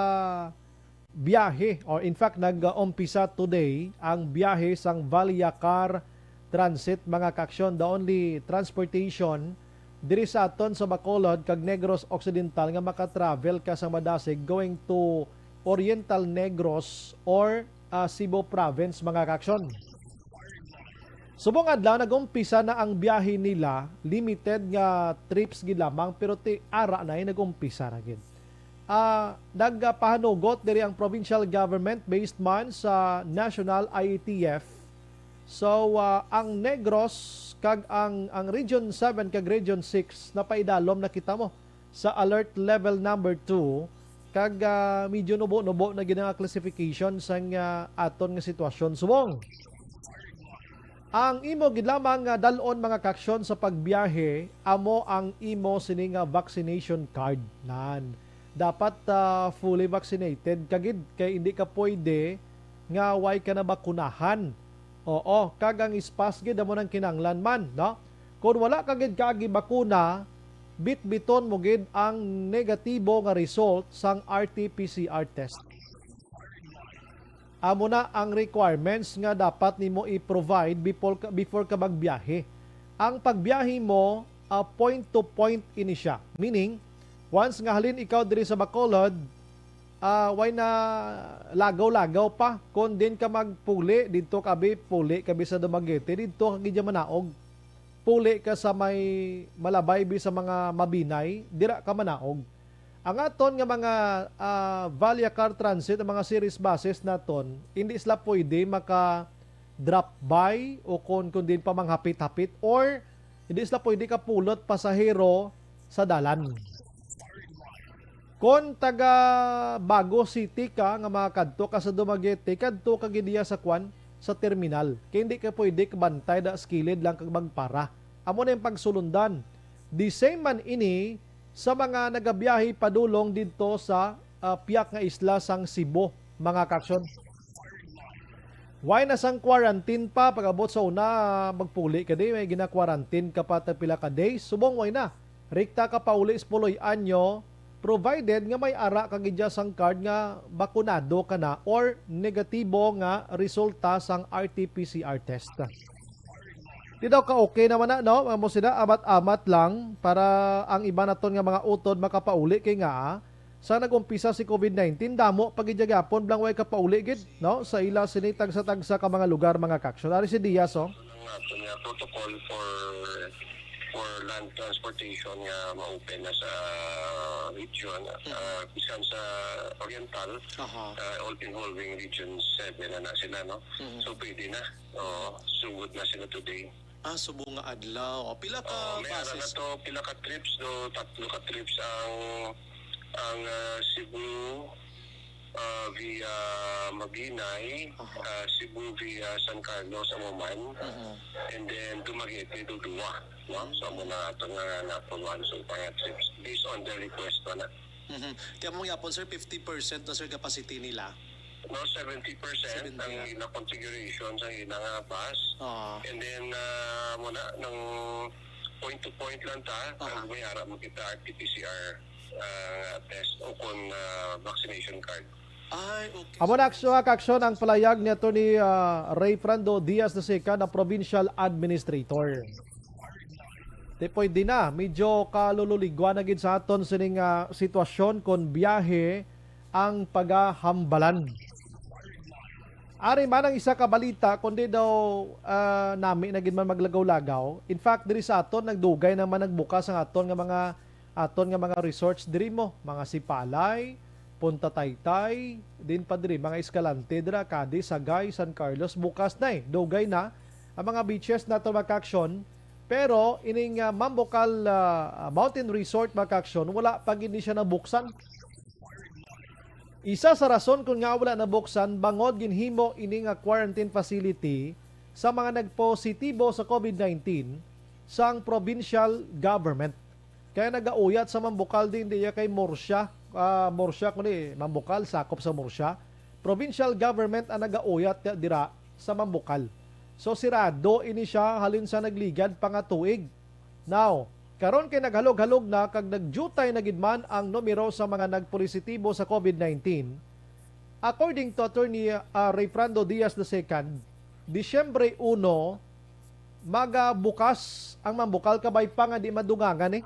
biyahe, or in fact, nag-umpisa today ang biyahe sang Valleacar Transit, mga kaaksyon. The only transportation diri sa aton sa Bacolod kag Negros Occidental nga maka-travel ka sa Madasig going to Oriental Negros or, ah, Cebu Province, mga kaaksyon. Subong adlaw, nag-umpisa na ang biyahe nila, limited nga trips gid lamang, pero ti ara na, eh, nag-umpisa na gid. Ah, nagpahanugot diri ang provincial government based man sa national I A T F. So, ah, ang Negros kag ang, ang Region seven kag Region six napaidalom na kita mo sa alert level number two, kag, ah, medyo nubo-nubo na gid ang classification sang, ah, aton nga sitwasyon subong. Ang imo gid lamang nga dal-on, mga kaaksyon, sa pagbiyahe amo ang imo sini nga vaccination card. Nan, dapat, ah, fully vaccinated ka gid, kay hindi ka pwede nga way ka nabakunahan. Oo, kag ang S PASS gid amo nang kinahanglan man, no? Kon wala ka gid kaagi bakuna, bitbiton mo gid ang negatibo nga result sang R T P C R test. Amo na ang requirements nga dapat nimo i-provide before ka, before ka magbiyahe. Ang pagbiyahe mo, ah, point to point ini siya. Meaning, once nga halin ikaw diri sa Bacolod, ah, way na lagaw-lagaw pa. Kon din ka magpuli, didto ka bi, puli ka bi sa Dumaguete, didto ka gid manaog. Puli ka sa may Malabay bi sa mga Mabinay, dira ka manaog. Ang aton nga mga, ah, Valleacar Transit, ang mga series buses naton, hindi sila pwede maka drop by o kon, kon din pa manghapit-hapit, or hindi sila pwede kapulot pasahero sa dalan. Kon taga Bago City ka nga makakadto ka sa Dumaguete, kadto ka gid diya sa kwan, sa terminal. Kay hindi ka pwede kabantay da sa kilid lang kag magpara. Amo na yung pagsulundan. The same man ini sa mga nagabiyahe padulong didto sa, ah, piyak nga isla sang Cebu, mga kaaksyon. Why na sang quarantine pa? Pag-abot sa una, magpuli ka di, may gina-quarantine ka pa tag pila ka days. Subong why na. Rikta ka pauli sa puloy-an nyo, provided nga may ara ka gid dya sang card nga bakunado ka na or negatibo nga resulta sang R T P C R test. Di daw ka okay naman na, no? Amo sila, amat-amat lang para ang iba naton nga mga utod makapauli kay nga, ah, sa nag-umpisa si COVID nineteen, damo pa gid gyapon blang way kapauli gid, no? Sa ila sini tagsa-tagsa ka mga lugar, mga kaaksyon. Ari si Diaz, oh. Ang aton nga protocol for, for land transportation nga ma-open na sa region, ah, bisan sa Oriental, Aha. ah, all involving Region seven na, na sila, no? Mhm. So, pwede na. Oo, sugod na sila today. Ah, subong nga adlaw. O, pila ka Oo, may ara na buses? To, pila ka trips, no? Tatlo ka trips ang, ang, ah, Cebu, ah, via Mabinay, Aha. ah, Cebu via San Carlos, amo man. Mhm. And then Dumaguete, duduwa, no? So, amo na ato nga napuluan sa mga trips based on the request pa na. Mhm. Kaya mo yapon, sir, fifty percent na, sir, capacity nila. No, seventy percent ang Seventy, ah. ila configuration sa ila nga bus. Ah. And then, ah, muna, nang point to point lang ta, Aha. ang may ara mo kita R T P C R, ah, test o kung, ah, vaccination card. Ay, okay. Amo na, aksyon, kaaksyon ang palayag ni Attorney, ah, Rayfrando Diaz the second, na provincial administrator. Di pwede na, medyo kalululigwa na gid sa aton sining, ah, sitwasyon kon biyahe ang pagahambalan. Ari man ang isa ka balita, kundi daw, ah, nami na gid man maglagaw-lagaw. In fact, diri sa aton, nagdugay naman nagbukas ang aton nga mga, aton nga mga resorts diri mo, mga Sipalay, Punta Taytay, din pa diri, mga Escalante, dira, Cadiz, Sagay, San Carlos, bukas na eh. Dugay na ang mga beaches nato, mga ka-aksyon. Pero ining, ah, Mambukal, ah, Mountain Resort, mga ka-aksyon, wala pa gid ni siya nabuksan. Isa sa rason kung nga wala nabuksan, bangod ginhimo ini nga quarantine facility sa mga nagpositibo sa COVID nineteen sang provincial government. Kaya nagauyat sa Mambukal din diya kay Murcia, ah, Murcia kundi Mambukal, sakop sa Murcia. Provincial government ang nagauyat ka dira sa Mambukal. So, sirado ini siya halin sa nagligad pa nga tuig. Now, karon kay naghalog-halog na kag nagyutay na gid man ang numero sa mga nagpositibo sa COVID nineteen, according to Attorney, ah, Rayfrando Diaz the second, Disyembre uno, magabukas ang Mambukal, kabay pa nga di madugangan eh.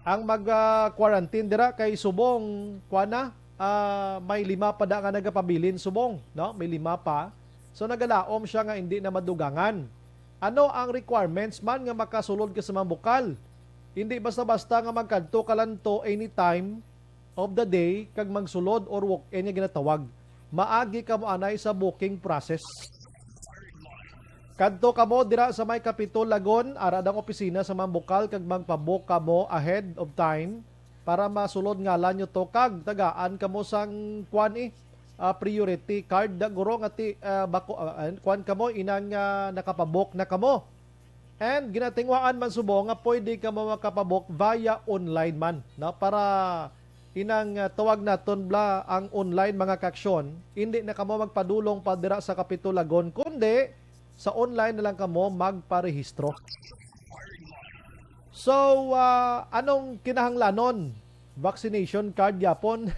Ang mag-quarantine dira kay subong, kuan na, ah, may lima pa da nga nagapabilin subong, no? May lima pa. So, nagalaom siya nga hindi na madugangan. Ano ang requirements man nga makasulod ka sa Mambukal? Hindi basta-basta nga magkadto ka lang to anytime of the day kag magsulod or walk-in nga ginatawag. Maagi kamo anay sa booking process. Kadto kamo dira sa may Capitol Lagon, ara ang opisina sa Mambukal kag magpa-book kamo ahead of time para masulod ngalan nyo to kag tagaan kamo sang kuan eh, ah, priority card da guro nga ti, ah, bako, ah, ah, kuan kamo inang, ah, nakapabook na kamo. And ginatinguhaan man subong nga pwede kamo makapabook via online man, no? Para inang, ah, tawag naton bla ang online, mga ka-aksyon, hindi na kamo magpadulong pa dira sa Capitol Lagon, kundi sa online na lang kamo magparehistro. So, ah, anong kinahanglanon? Vaccination card yapon.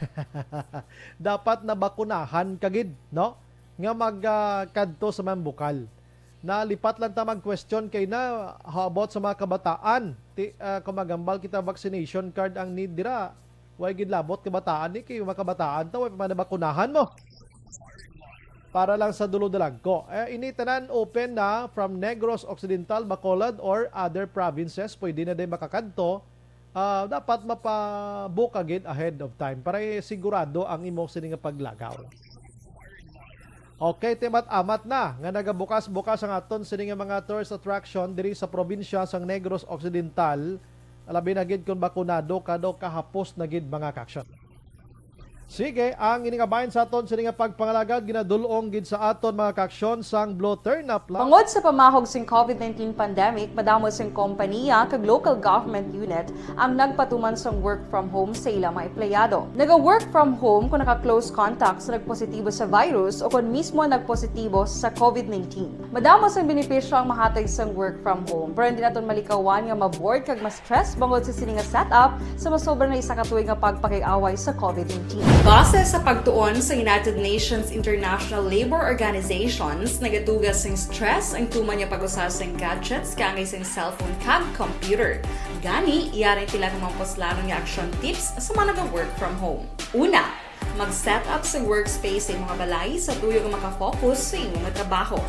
Dapat nabakunahan ka gid, no? Nga mag, ah, kadto sa Mambukal. Nalipat lang ta mag-question kay na, how about sa mga kabataan? Ti, ah, kung magambal kita, vaccination card ang need dira. Way gid labot kabataan ni, kay mga kabataan ta, way pa man nabakunahan mo. Para lang sa dulod-dalag ko. Eh, ini tanan open na from Negros Occidental, Bacolod, or other provinces. Pwede na din makakadto. Ah, dapat mapabook ka gid ahead of time para sigurado ang imo sini nga paglagaw. Okay, timat-amat na nga nagabukas-bukas ang aton sini nga mga tourist attraction diri sa probinsya sang Negros Occidental, labi na gid kung bakunado ka daw kahapos na gid, mga ka-aksyon. Sige, ang ining abayan sa aton sini nga pagpangalagad ginadul-ong gid sa aton, mga ka-aksyon, sang Blue Turn Up Lang. Bangod sa pamahog sing COVID nineteen pandemic, madamo sing kompaniya kag local government unit ang nagpatuman sang work from home sa ila mga empleyado. Naga-work from home kung naka-close contact sa nagpositibo sa virus o kon mismo nagpositibo sa COVID nineteen. Madamo sang benepisyo ang mahatag sang work from home, pero hindi naton malikawan nga ma-bored kag ma-stress bangod sa sini nga setup sa masobra na isa ka tuig nga pagpakig-away sa COVID nineteen. Base sa pagtuon sa United Nations International Labor Organizations, nagatuga sing stress ang tuman nga pag-usa sing gadgets kaangay sing cellphone kag computer. Gani, yari ang pila ka mga puslanon nga action tips sa mga naga-work from home. Una, mag-set up sa workspace sa imong balay sa tuyo nga makafocus sa imong trabaho.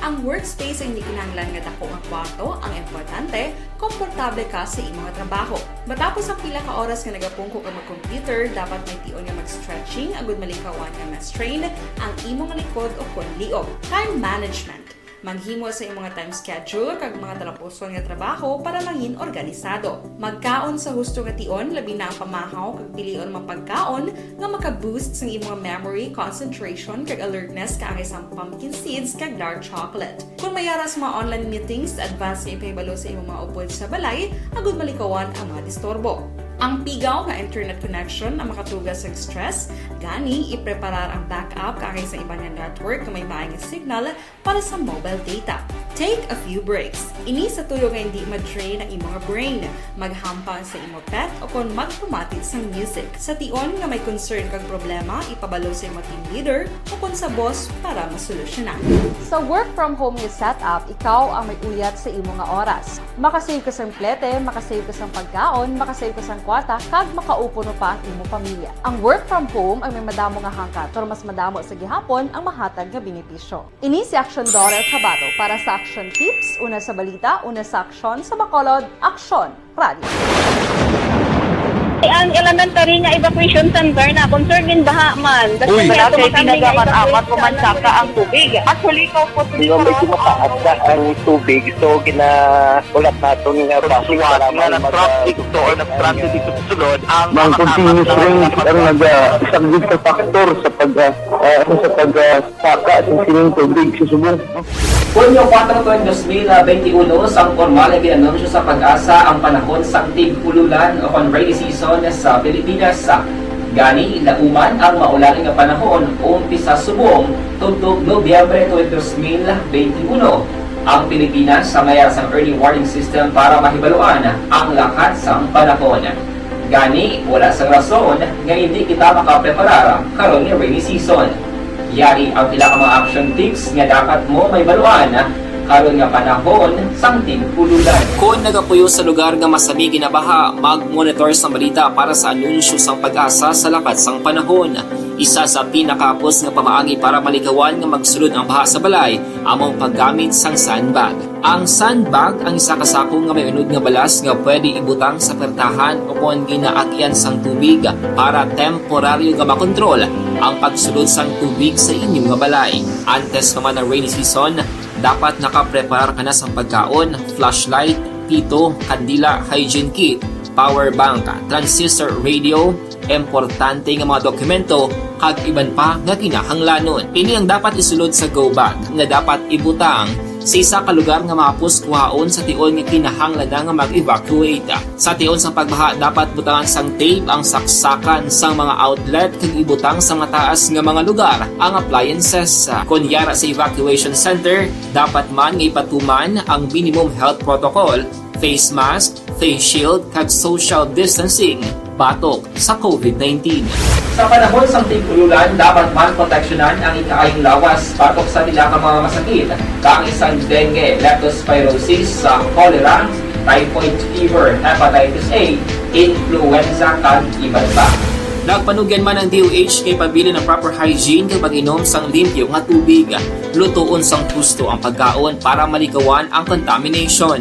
Ang workspace ay hindi kinahanglan nga dako nga kwarto, ang importante, komportable ka sa imong trabaho. Matapos ang pila ka oras nga nagapungko ka mag-computer, dapat may tion nga mag-stretching agud malikawan nga ma-strain ang imong likod o kon liog. Time management. Maghimo sa imong time schedule kag mga talapuson nga trabaho para mangin organisado. Magkaon sa husto nga tion, labi na ang pamahaw kag pilion mga pagkaon nga maka-boost sang imong memory, concentration, kag alertness kaangay sang pumpkin seeds kag dark chocolate. Kung may ara sa mga online meetings, advance nga ipahibalo sa imong mga upod sa balay agud malikawan ang mga disturbo. Ang pigaw nga internet connection ang makatuga sa stress, gani ipreparar ang backup kaangay sa iban nga network nga may maay nga signal para sa mobile data. Take a few breaks. Ini sa tuyo nga hindi ma-drain ang imo nga brain. Maghampa sa imo pet o kon magpamati sang music. Sa tion nga may concern kag problema, ipabalo sa imo team leader o kon sa boss para masolusyonan. Sa work from home nga setup, ikaw ang may uyat sa imo nga oras. Makasave ka sang plete, makasave ka sang pagkaon, makasave ka sang kwarta, kag makaupo pa ang imo pamilya. Ang work from home ang may madamo nga hangkat, pero mas madamo sa gihapon ang mahatag nga benepisyo. Ini si Action Daughter Kabato para sa Action Tips, una sa balita, una sa aksyon, sa Bacolod, Aksyon Radio. Ang elementary nga evacuation center na concern gid baha man. Uy, kaya wala kay tumakami nga ginagaman evacuation amat ko man center saka ang tubig. Actually, ikaw po, di ba, medyo mataas na ang tubig, so ginahulat naton nga bus para nga may mag-, na-traffic to or nag-traffic dito sa sulod ang mga continuous rain ang nag-, ah, isang big factor sa pag, ah, ah, ano, sa pag, ah, saka sa sining tubig sa subong. Hunyo kuwatro tuig dos mil benti uno, sang pormal nga gin-anunsyo sa PAGASA ang panahon sang tig-ululan o kon rainy season sa Pilipinas. Gani, lauman ang maulan nga panahon umpisa subong tubtob Nobyembre tuig dos mil benti uno. Ang Pilipinas may ara sang early warning system para mahibaluan ang lakat sang panahon. Gani, wala sang rason nga hindi kita makapreparar karon nga rainy season. Yari ang pila ka mga action tips nga dapat mo mahibaluan karon nga panahon sang tig-ululan. Kon nagapuyo sa lugar nga masami ginabaha, mag-monitor sang balita para sa anunsyo sang PAGASA sa lakat sang panahon. Isa sa pinakahapos nga pamaagi para malikawan nga magsulod ang baha sa balay amo ang paggamit sang sandbag. Ang sandbag ang isa ka sako nga may unod nga balas nga pwede ibutang sa pertahan o kon ginaagyan sang tubig para temporaryo nga makontrol ang pagsulod sang tubig sa inyo nga balay. Antes pa man ang rainy season, dapat nakapreparar ka na sang pagkaon, flashlight, pito, kandila, hygiene kit, power bank, transistor radio, importante nga mga dokumento, kag iban pa nga kinahanglanon. Ini ang dapat isulod sa go bag nga dapat ibutang sa isa ka lugar nga mahapos kuhaon sa tion nga kinahanglan na nga mag-evacuate. Sa tion sang pagbaha, dapat butangan sang tape ang saksakan sang mga outlet kag ibutang sa mataas nga mga lugar ang appliances. Kon yara sa evacuation center, dapat man nga ipatuman ang minimum health protocol, face mask, face shield, kag social distancing batok sa COVID nineteen. Sa panahon sang tig-ululan, dapat man proteksyonan ang ikaayong lawas batok sa pila ka mga masakit, kaangay sang dengue, leptospirosis, sa cholera, typhoid fever, hepatitis A, influenza, kag iban pa. Nagpanugyan man ang D O H nga ipabilin ang proper hygiene kag pag-inom sang limpyo nga tubig. Lutoon sang husto ang pagkaon para malikawan ang contamination.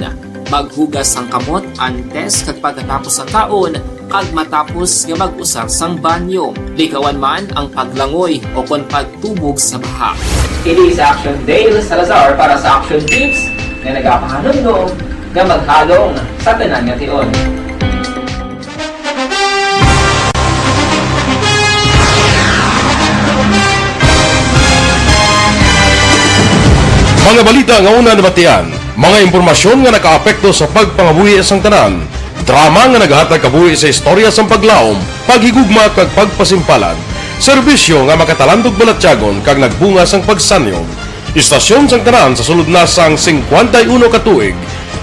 Maghugas sang kamot antes kag pagkatapos sang kaon, kag matapos nga mag-usar sang banyo. Likawan man ang paglangoy o kon pagtubog sa baha. Ini si Action Dale Salazar para sa Action Tips nga nagapahanumdom nga maghalong sa tanan nga tion. Mga balita nga una nabatian, mga impormasyon nga nakaapekto sa pagpangabuhi sang tanan, drama nga naghatag kabuhi sa istorya sang paglaom, paghigugma kag pagpasimpalad, serbisyo nga makatalandog balatyagon kag nagbunga sang pagsanyog. Istasyon sang tanan sa sulod na sang singkwenta y uno ka tuig.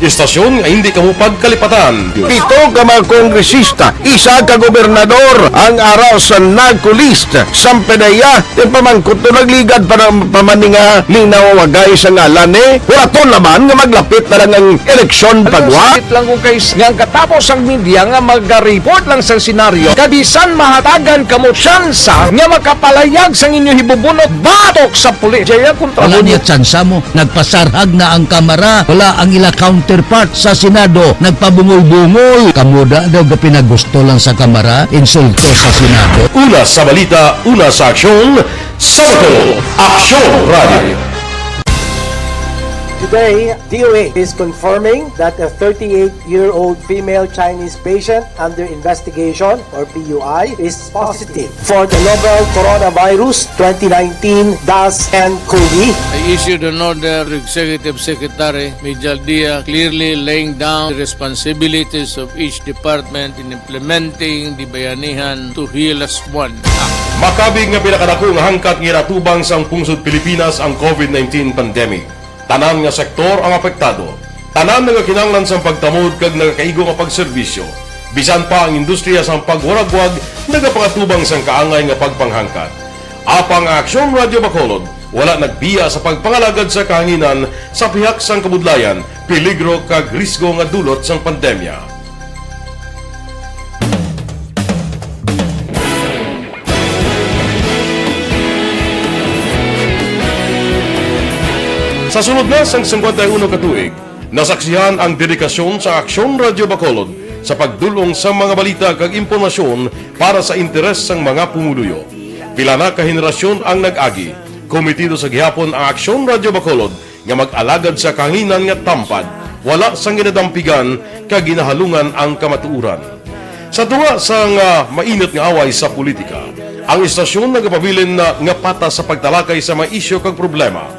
Istasyon nga hindi kamo pagkalipatan. Pito ka mga kongresista, isa ka gobernador ang ara sa NAGCO list. Sampedeya, ti pamangkot to nagligad pa ng pamaninga ni nawawagay sa ngalan ni. Wala to naman nga maglapit na lang ang eleksyon pagwa. Sakit lang kung kais nga ang katapos ang media nga maga-report lang sa senaryo. Kabisan mahatagan kamo tsansa nga makapalayag sang inyo hibubunot batok sa pulis. Jaya kontra Wala mo niya niya. Tsansa mo. Nagpasarhag na ang Kamara. Wala ang ila counterpart sa Senado. Nagpabungol-bungol. Kamo da daw gapinagusto lang sa Kamara, insulto sa Senado. Una sa balita, una sa aksyon, Sabado, Aksyon Radio. Today, D O H is confirming that a thirty-eight-year-old female Chinese patient under investigation, or P U I, is positive for the novel coronavirus twenty nineteen dash N COVID. I issued an order to Executive Secretary Mijal Dia, clearly laying down the responsibilities of each department in implementing the Bayanihan to Heal As One Act. Makabig nga pinakadako nga hangkat nga ginatubang sang pungsod Pilipinas ang COVID nineteen pandemic. Tanan nga sektor ang apektado. Tanan nagakinahanglan sang pagtamod kag nagakaigo nga pagserbisyo. Bisan pa ang industriya sang pagwaragwag nagapangatubang sang kaangay nga pagpanghangkat. Apang ang Aksyon Radyo Bacolod wala nagbiya sa pagpangalagad sa kahanginan sa pihak sang kabudlayan, peligro kag risgo nga dulot sang pandemya. Sa sulod na sang singkwenta y uno ka tuig, nasaksihan ang dedikasyon sa Aksyon Radyo Bacolod sa pagdul-ong sa mga balita kag impormasyon para sa interes sang mga pumuluyo. Pila na ka henerasyon ang nag-agi. Komitido sa gihapon ang Aksyon Radyo Bacolod nga mag-alagad sa kahanginan nga tampad, wala sang ginadampigan kag ginahalungan ang kamatuoran. Sa tunga sang, ah, mainit nga away sa politika, ang istasyon nagapabilin na nga patas sa pagtalakay sa mga isyu kag problema.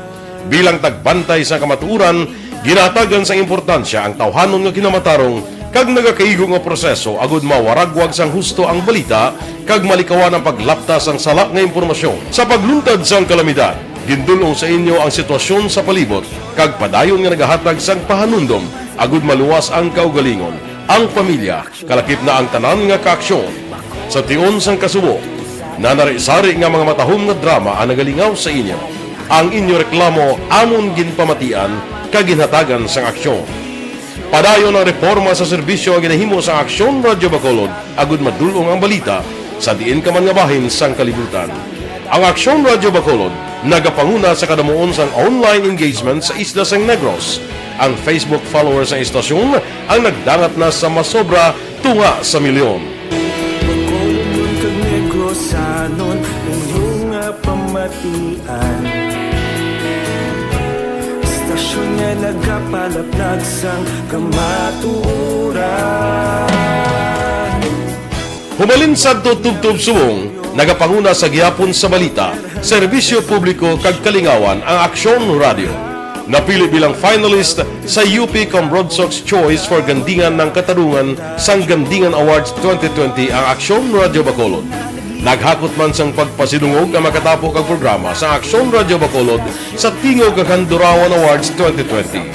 Bilang tagbantay sa kamatuoran, ginahatagan sang importansya ang tawhanon nga kinamatarong kag nagakaigo nga proseso agud mawaragwag sang husto ang balita kag malikawan ang paglapta sang sala nga impormasyon. Sa pagluntad sang kalamidad, gindul-ong sa inyo ang sitwasyon sa palibot kag padayon nga nagahatag sang pahanumdom agud maluwas ang kaugalingon, ang pamilya, kalakip na ang tanan nga kaaksyon. Sa tion sang kasubo, nanari-sari nga mga matahom nga drama ang nagalingaw sa inyo. Ang inyo reklamo amon ginpamatian kag ginhatagan sang aksyon. Padayon ang reporma sa serbisyo nga ginahimo sa Aksyon Radyo Bacolod agud madul-ong ang balita sa diin ka man nga bahin sang kalibutan. Ang Aksyon Radyo Bacolod nagapanguna sa kadamuon sang online engagement sa isla sang Negros. Ang Facebook followers sang istasyon ang nagdangat na sa masobra tunga sa milyon. Bacolodnon kag Negrosanon, inyo nga pamatian. Istasyon nga nagapalaplag sang kamatuoran. Humalin sadto tubtob subong, nagapanguna sa gihapon sa balita, serbisyo publiko kag kalingawan ang Aksyon Radyo. Napili bilang finalist sa U P Cambrodsoc's Choice for Gandingan ng Katarungan sang Gandingan Awards twenty twenty ang Aksyon Radyo Bacolod. Naghakot man sang pagpasidungog ang makatapo kag programa sa Aksyon Radyo Bacolod sa Tingog kag Handurawan Awards twenty twenty.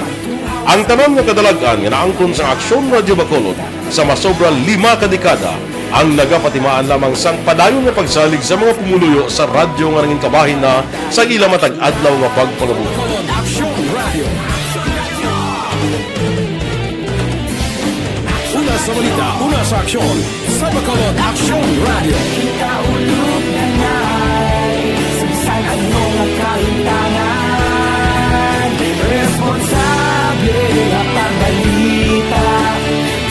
Ang tanan nga kadalag-an nga naangkon sang Aksyon Radyo Bacolod sa masobra lima ka dekada ang nagapatimaan lamang sang padayon nga pagsalig sa mga pumuluyo sa radyo nga nangin kabahin na sa ila matag adlaw nga pagpangabuhi. Aksyon Radio. Una sa balita, una sa aksyon, sa Bacolod Aksyon Radio. Kita ulog na ngay, sa bisan ano nga kahitangan, responsable nga pagbalita,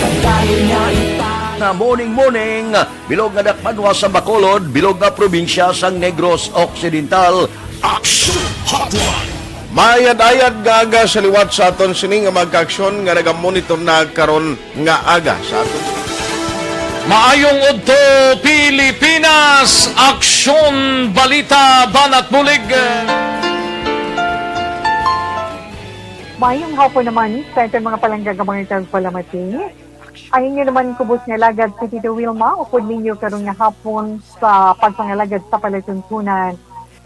kadayon nga ipa- Nga morning, morning. Bilog nga dakbanwa sa Bacolod, bilog nga probinsya sang Negros Occidental. Action Hotline. Maayad-ayad nga aga sa liwat sa aton sini nga mga kaaksyon nga nagamonitor na karon nga aga sa aton. Maayong udto, Pilipinas! Aksyon, balita, banat bulig. Maayong hapon naman sa aton mga palangga nga mga tagpalamati. Ang inyo naman kubos nga alagad si Tito Wilma, upod ninyo karon nga hapon sa pagpangalagad sa palatuntunan.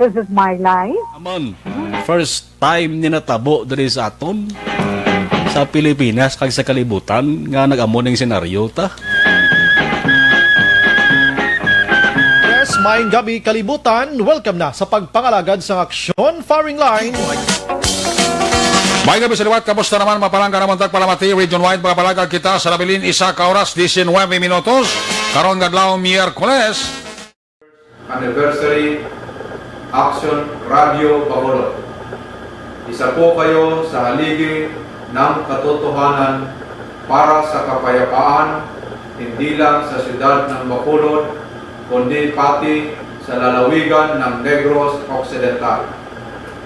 This is my life. Amon, first time ni natabo diri sa aton, sa Pilipinas, kag sa kalibutan, nga nag-amo ning senaryo ta. Yes, maayong gabi, kalibutan. Welcome na sa pagpangalagad sa Aksyon Firing Line. Maayong gabi sa liwat, kamusta naman, mga palangga namon tagpalamati, region-wide, mga palangga kita sa nabilin, isa ka oras, diecinuebe minutos, karon nga adlaw, Miyerkules. Anniversary, Aksyon Radio Bacolod. Isa po kayo sa haligi ng katotohanan para sa kapayapaan, hindi lang sa siyudad ng Bacolod, kundi pati sa lalawigan ng Negros Occidental.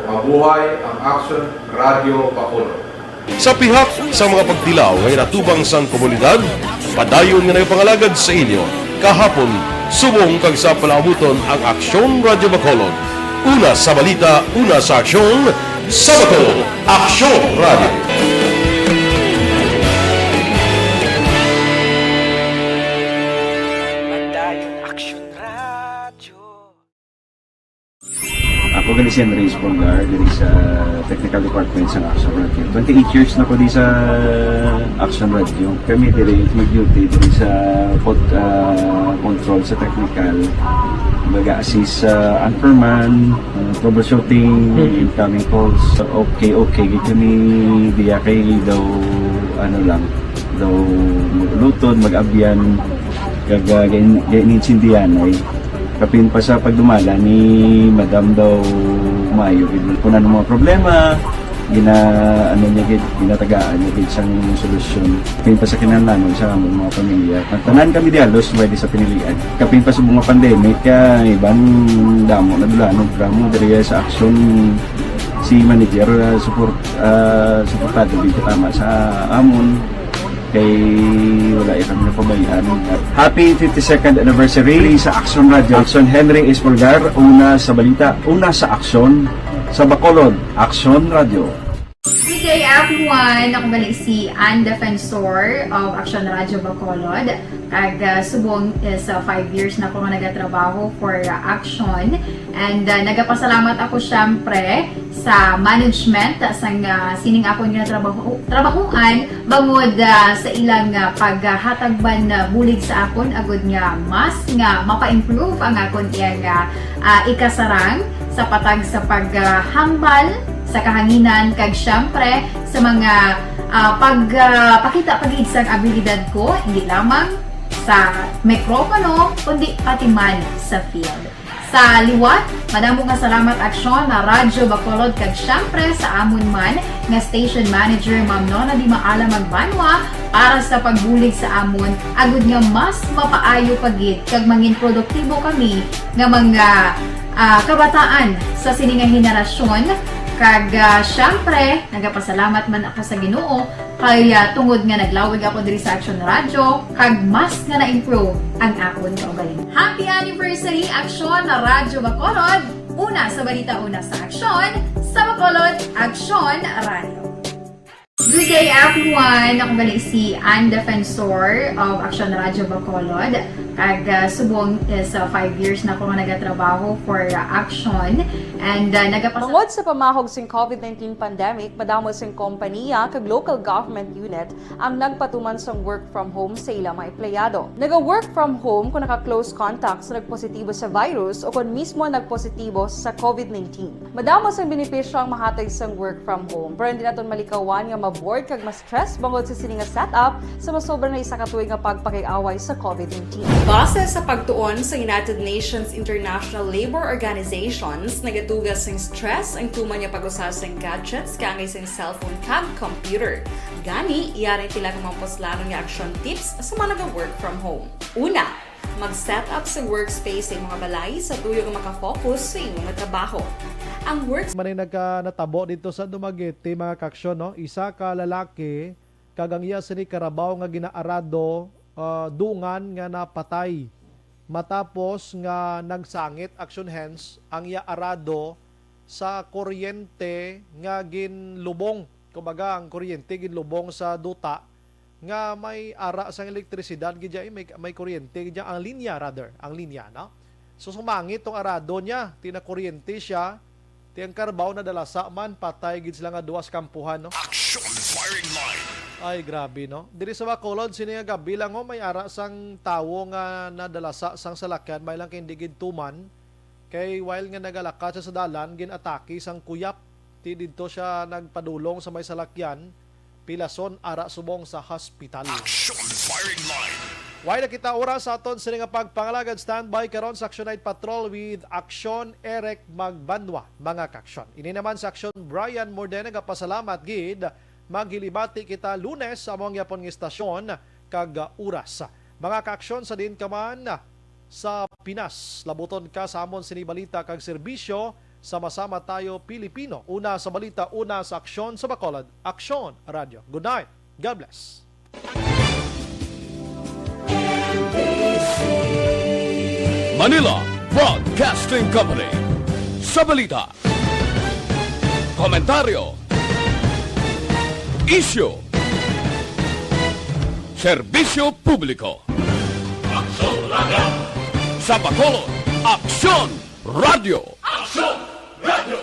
Mabuhay ang Aksyon Radio Bacolod! Sa pihak sa mga pagtilaw nga ginatubang sang komunidad, padayon nga nagapangalagad sa inyo kahapon, subong kag sa palaabuton ang Aksyon Radio Bacolod. Una sa balita, una sa aksyon, sa Bacolod, Aksyon Radio. Padayon Aksyon Radio. Ako gani Henry Espolgar, diri sa technical department sa Action Radio. Twenty-eight years na ko di sa Action Radio. Kami diri mag-duty diri sa pod-, ah, control sa technical. Mag-assist sa anchorman, ah, troubleshooting, incoming calls. Okay, okay. Di kami diya kay daw, ano lang, daw mag-uluton, mag-abyan, kag, ah, gain-, gain-, insindihan ay. Kapin pa sa pagdumala ni Madam daw maayo gid. Kung ano mga problema, gina-, ano niya gid, ginatagaan niya gid sang solusyon. Kapin pa sa kinahanglanon sa among mga pamilya. Ang tanan kami di halos may di sa pinilian. Kapin pa sa mga pandemic, kaya iban damo na dulanon, drama diri sa Action si manager, ah, support, ah, suportado gid tama sa amon. Kay wala ya kami napabayaan. Happy fifty-second anniversary sa Action Radio. Action Henry Espolgar, una sa balita, una sa aksyon, sa Bacolod, Action Radio. Good day, everyone. Ako gali si Ann Defensor of Action Radio Bacolod. Kag, ah, subong is, ah, five years na ako nga nagatrabaho for, ah, Action. And, ah, nagapasalamat ako, syempre, sa management sang, ah, sining akon nga trabaho, trabahoan bangod, ah, sa ilang, ah, paghatag man, ah, bulig sa akon agud nga mas nga mapa-improve ang akon iyang, ah, ah, ikasarang sa patag sa paghambal sa kahanginan kag, syempre, sa mga, ah, pag, ah, pakita pa gid sang abilidad ko, hindi lamang sa mikropono, kundi pati man sa field. Sa liwat, madamo nga salamat, Aksyon, na Radyo Bacolod, kag syempre sa amon man nga station manager, Ma'am Nona Di Maala Magbanwa, para sa pagbulig sa amon, agud nga mas mapaayo pa gid kag mangin produktibo kami nga mga, ah, kabataan sa sini nga henerasyon. Kag, ah, syempre, nagapasalamat man ako sa Ginoo kay, ah, tungod nga naglawig ako diri sa Action Radio, kag mas nga na-improve ang akon kaugalingon. Happy anniversary, Action Radyo Bacolod! Una sa balita, una sa aksyon, sa Bacolod, Action Radio. Good day, everyone! Ako gali si Ann Defensor of Action Radio Bacolod. Kag, ah, subong is, ah, five years na ako nga nagatrabaho for, ah, Action. And, ah, nagapasa- Tungod sa pamahog sing covid nineteen pandemic, madamo sing kompanya kag local government unit ang nagpatuman sang work from home sa ila mga empleyado. Naga-work from home kung naka-close contact sa nagpositibo sa virus o kon mismo nagpositibo sa covid nineteen. Madamo sang benepisyo ang mahatag sang work from home, pero hindi naton malikawan nga ma-bored kag ma-stress bangod sa sini nga setup sa masobra na isa ka tuig nga pagpakig-away sa covid nineteen. Base sa pagtuon sa United Nations International Labour Organizations, nagatuga sing stress ang tuman nga pag-usa sing gadgets kaangay sing cellphone kag computer. Gani, yari ang pila ka mga puslanon nga action tips sa mga naga-work from home. Una, mag-set up sa workspace sa imong balay sa tuyo nga makafocus sa imong trabaho. Ang work Manay nagka-, natabo dito sa Dumaguete, mga kaaksyon, no? Isa ka lalaki kag ang iya sini karabaw nga ginaarado, ah, dungan nga napatay matapos nga nagsangit, aksyon, hence ang iya arado sa kuryente nga ginlubong. Kumbaga, ang kuryente ginlubong sa duta nga may ara sang elektrisidad gid dyan, may, may kuryente gid dyan, ang linya, rather, ang linya, no? So, sumangit tong arado niya, ti nakuryente siya, ti ang karbaw nadalasa man, patay gid sila nga duha sa kampuhan, no? Action firing line. Ay, grabe, no? Diri sa Bacolod, sini nga gabi lang, oh, may ara sang tawo nga nadalasa sang salakyan, may lang kay hindi gid tuman. Kay while nga nagalakat siya sa dalan, gin-atake sang kuyap. Ti didto siya nagpadulong sa may salakyan, pilason ara subong sa hospital. Action firing line. Way na kita oras sa aton sini nga pagpangalagad. Standby karon sa Action Night Patrol with Action Eric Magbanwa, mga kaaksyon. Ini naman sa Action Brian Morde, nagapasalamat gid. Maghilibati kita Lunes sa among yapon nga istasyon kag, ah, oras. Mga kaaksyon, sa diin ka man sa Pinas, labuton ka sa amon sini balita kag serbisyo. Sama-sama tayo, Pilipino. Una sa balita, una sa aksyon sa Bacolod. Aksyon Radio. Good night. God bless. Manila Broadcasting Company. Sa balita, komentaryo, isyu, serbisyo publiko. Aksyon Radio. Sa Bacolod, Aksyon Radio. Aksyon Radio.